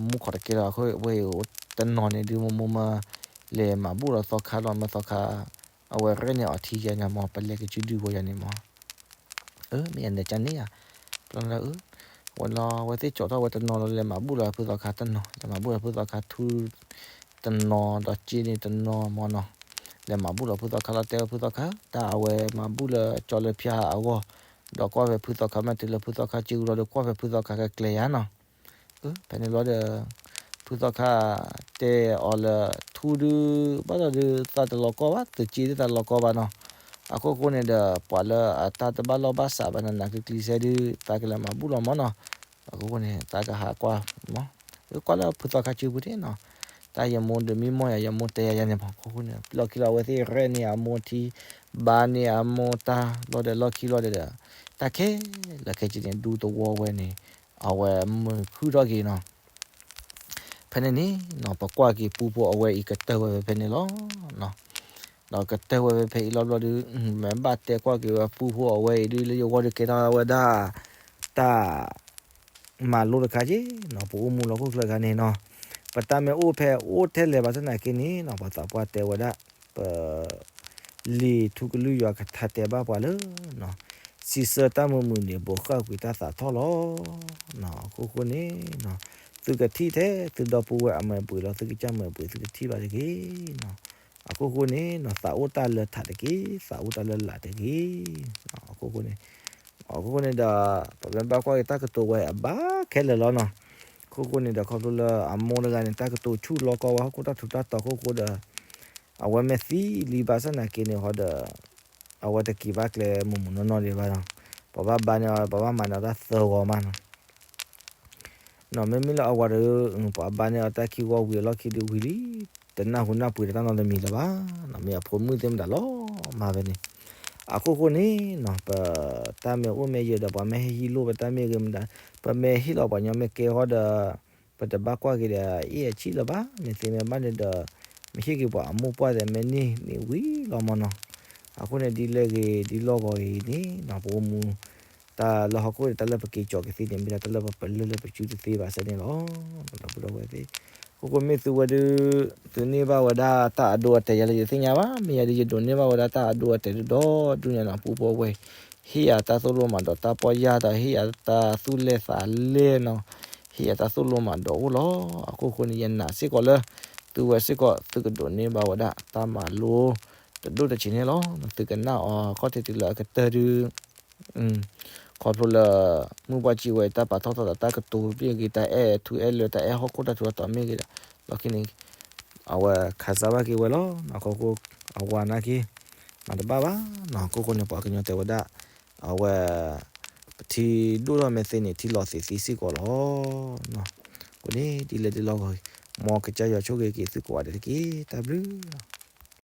မိၢ်ခိးတကဲလၢၤ အဃိဝဲအံၤတနီၤန့ၣ်ဒုး မိၢ်မိၢ်မၢ လဲၤမၤဘူၣ်လီၤသီခါလီၤ မၢသီခါ အဝဲရဲၣ်န့ၢ်အီၤထံယဲန့ၣ်မး ပလဲၤကစုဒုဖိယၤန့ၣ်မး အၢ မ့ၢ်ယၤန့ၣ်ကန့ၣ်ယၤ ဘျီလၢ ဝဲလီၤ ဝဲသ့ၣ်ကၠီထီၣ်ဝဲတနီၤလီၤ လဲၤမၤဘူၣ်လီၤဖုသီခါတနီၤ လဲၤမၤဘူၣ်လီၤဖုသီခါထူ တနီၤဒီးက့န့ၣ်တနီၤမးနီၤ လဲၤမၤဘူၣ်လီၤဖုသီခါလီၤ တဲဝဲဖုသီခါ တၢ်အဝဲမၤဘူၣ်လၢကၠီလၢဖၠါအဂီၢ် ဒီးကွၢ်ဖဲဖုသီခါမ့ၢ်တုၤလၢဖုသီခါစုကလီၤဒီး ကွၢ်ဖဲဖုသီခါကကျဲၤယၤနီၤ ဖဲန့ၣ်ဘျီဒီး ဖုသီခါ တဲအီၤလၢ ထူဒုး ဘၣ်ဒီးဒုး သးတလီၤကီဘၣ် သုးက့ဒုးသးတလီၤကီဘၣ်နီၤ အခိၣ်ဃိန့ၣ်ဒီး ပှၤလၢအတၢ်တဘၣ်လီၢ်ဘၣ်စးဘၣ်နးနးကျံၤကျံၤစဲဒုး သးကလဲၤမၤဘူၣ်လီၤမးနီၤ အခိၣ်ဃိန့ၣ် သးကဟးကွၢ်မး ကွၢ်လၢဖုသီခါစုပူၤန့ၣ်နီၤ တၢ်ယမိၢ်ဒုးမံမီၢ်ယၤ ယမိၢ်တဲယၤယၤန့ၣ်မး အခိၣ်ဃိန့ၣ် လီၢ်ခံလီၤ အဝဲသ့ၣ်ရဲၣ်န့ၢ်အမိၢ်ထံ ဘါန့ၢ်အမိၢ်တၢ် ဘျီဒီးလီၢ်ခံလီၤဒီး တၢ်ခဲလၢာ်ခဲဆ့န့ၣ် ဒူသဝီဝဲန့ၣ် အဝဲမုာ်ခုၣ်ထီၣ်က့ၤနီၤ ဖဲန့ၣ်န့ၣ်နီၤ ပကွၢ်က့ၤပူဖိအဝဲအံၤကတၢၢ်ဝဲဖဲဖဲန့ၣ်လီၤ. ဒီးကတၢၢ်ဝဲဖဲဖဲအံၤလီၤဘျီဒုး မ့ၢ်ဘၣ်တဲကွၢ်က့ၤဝဲပူဖိအဝဲအံၤဒုး လၢယဂီၢ်ဒုးကဲထီၣ်ဝဲဒၣ် တၢ် မၤလိတခါက့နီၤ ပအိၣ်မူလၢဟီၣ်ခိၣ်ချၢတခါန့ၣ်နီၤ ပတၢ်မ့ၢ်အိၣ်ဖဲအိၣ်ထဲလဲၣ်ဘၣ်ဆၣ်သနာ်က့န့ၣ်နီၤ ပှၤသးပှၢ်တဲဝဲဒၣ် ပ လံာ်ထူကလုၢ်ယွၤကထါတဲဘၣ်ပှၤလၢ စံးဆၢတၢ်မုာ်မုာ်န့ၣ် ဘိးဃၣ်ကွံာ်တၢ်သးထီၣ်လီၤ. အခိၣ်ဃိန့ၣ် သုကထံၣ်ထဲသုဒီပုၢ်ဝဲၢ်အမဲာ်ဘှံးလီၤ သုကစၢ်မဲာ်ဘှံးသုကထံၣ်ဘၣ်တက့ၢ်. အခိၣ်ဃိန့ၣ် သးအိၣ်တၢ်လၢထးတက့ၢ် သးအိၣ်တၢ်လၢလာ်တက့ၢ်. အခိၣ်ဃိန့ၣ် အခိၣ်ဃိန့ၣ်ဒီး ပမ့ၢ်ဘၣ်ကွၢ်က့ၤတၢ်ကတိၤဝဲအဘၣ်ခဲလၢာ်လီၤနီၤ. အခိၣ်ဃိန့ၣ်ဒီး ခီဖျိလၢအမိၢ်တဂၤန့ၣ် တၢ်ကတိၤဆူၣ်လီၤကီဝဲဟီၣ်ခိၣ်တၢ်ထူးတၢ်တီၤအခိၣ်ဃိဒီး အဝဲမ့ၢ်သံလံဘၣ်ဆၣ်နာ်က့န့ၣ်ဟီဒီး အဝဲတက့ၤဘၣ်ကျဲမုၢ်မုၢ်နီၢ်နီၢ်ဒံးဘၣ်နီၤ. ပှၤဘၣ်ဘါန့ၢ်အီၤ ပှၤဘၣ်မၤန့ၢ်အီၤတၢ်သၢဂီၤမးနီၤ. နီၤမ့မ့ၢ်လၢအဝၤဒီး ပှၤဘါန့ၢ်အီၤတၢ်ခံဂီၢ်ဝံၤအလီၢ်ခံဒုးဝံၤလံ, တနၢ်ဟူနၢ်ပှ့ၤဒီးတၢ်နီတမံၤလၢၤဘၣ်နီၤ. မ့ၢ်အဖိမုၣ်သ့ၣ်မတၤလီၤမၢ်ဖဲန့ၣ်. အခိၣ်ဃိန့ၣ်နီၤ ပတၢ်မ့ၢ်အိၣ်မ့ၢ်ယၢၤဒီး ပှၤမ့ၢ်ဟဲဟံးလိၣ်ပတၢ်မ့ၢ်ဂ့ၤမတၤ, ပမ့ၢ်ဟ့ၣ်လီၤပှၤညီမ့ၢ်ကဲဃီဒီး ပတဘၣ်ကွၢ်က့ၤဒီး အ့ၣ်အဆံၣ်လၢၤဘၣ်. မ့ၢ်သ့မ့ၢ်ဘၣ်န့ၣ်ဒီး မ့ၢ်ဟ့ၣ်က့ၤပှၤအမိၢ်ပှၢ်သ့ၣ်မ့ၢ်န့ၢ်န့ၢ်ဝံၤလီၤမးနီၤ. အဃိန့ၣ် ဒ်လဲၣ်ဂ့ၤဒ်လီၢ်ဂီၤအံၤန့ၣ်နီၤ ပအိၣ်မူ တၢ်လၢဟီၣ်ခိၣ်န့ၣ် တၢ်လၢပက့ၤကၠီကသ့န့ၣ် မ့ၢ်ဒၣ်တၢ်လၢပပလၢၢ်လၢပစုတသ့ဘၣ်ဆၣ်န့ၣ်လီၤ. ဒီပုၢ်ဒီဝဲၢ်သ့ၣ်, အခိၣ်ဃိမ့ၢ်သုဝဲဒုး သုန့ၢ်ဘၣ်ဝဲဒၣ်တၢ်အဒိအတဲာ် ယၤလၢယသ့ၣ်ညါဘၣ်, မ့ၢ်ယၤဒုးယဒိးန့ၢ်ဘၣ်ဝဲဒၣ်တၢ်အဒိအတဲာ်ဒိၣ်ဒိၣ်ဒုးညါနီၤ ပူဖိဝဲ ဟ့ၣ်ယၤတၢ်သိၣ်လိမၤဒိးတၢ်ပီၢ်ယၢ်ဒီး ဟ့ၣ်ယၤတၢ်သူၣ်လဲၢ်သးလဲၢ်နီၤ, ဟ့ၣ်ယၤတၢ်သိၣ်လိမၤဒိးအိၣ်လီၤ. အခိၣ်ဃိန့ၣ် ယနာ်စ့ၢ်ကီးလၢ သုဝဲစ့ၢ်ကီး သုကဒိးန့ၢ်ဘၣ်ဝဲဒၣ်တၢ်မၤလိ တဒိၣ်တဆံးန့ၣ်လီၤ. သုကနၣ်အီၤခီၣ်ထံးတုၤလၢအကတၢၢ်ဒုး ခီဖျိလၢ မုၢ်ပှၢ်စံးဝဲ တၢ်ပာ်ထီၣ်ထီသးတၢ်ကတိၤမ့ၢ်ဂ့ၤ တၢ်အဲၣ်ထူအဲၣ်လၢ တၢ်အဲၣ်ဟီၣ်ခိၣ်တၢ်ထူးတၢ်တီၤမ့ၢ်ဂ့ၤဒီး လီၢ်ခံန့ၣ် အဝဲခးစၢ်ဘၣ်က့ၤဝဲလီၤ. အခိၣ်ဃိ အဝၤနာ်က့ မၤတဘၣ်ဘၣ်နီၤ. အခိၣ်ဃိန့ၣ် ပှၤကညီတဲဝဲဒၣ် အဝဲ ပထံဒိၣ်ထီၣ်မ့ၢ်သ့န့ၣ် ထံလီၤသ့းသ့စ့ၢ်ကီးလီၤ. အဃိန့ၣ် ဒ်လဲၣ်ဒ်လီၢ်ဂီၤအံၤ မ်ကစၢ်ယွၤဆိၣ်ဂ့ၤက့ၤသုကိးဂၤဒဲးတက့ၢ်. တၢ်ဘျုး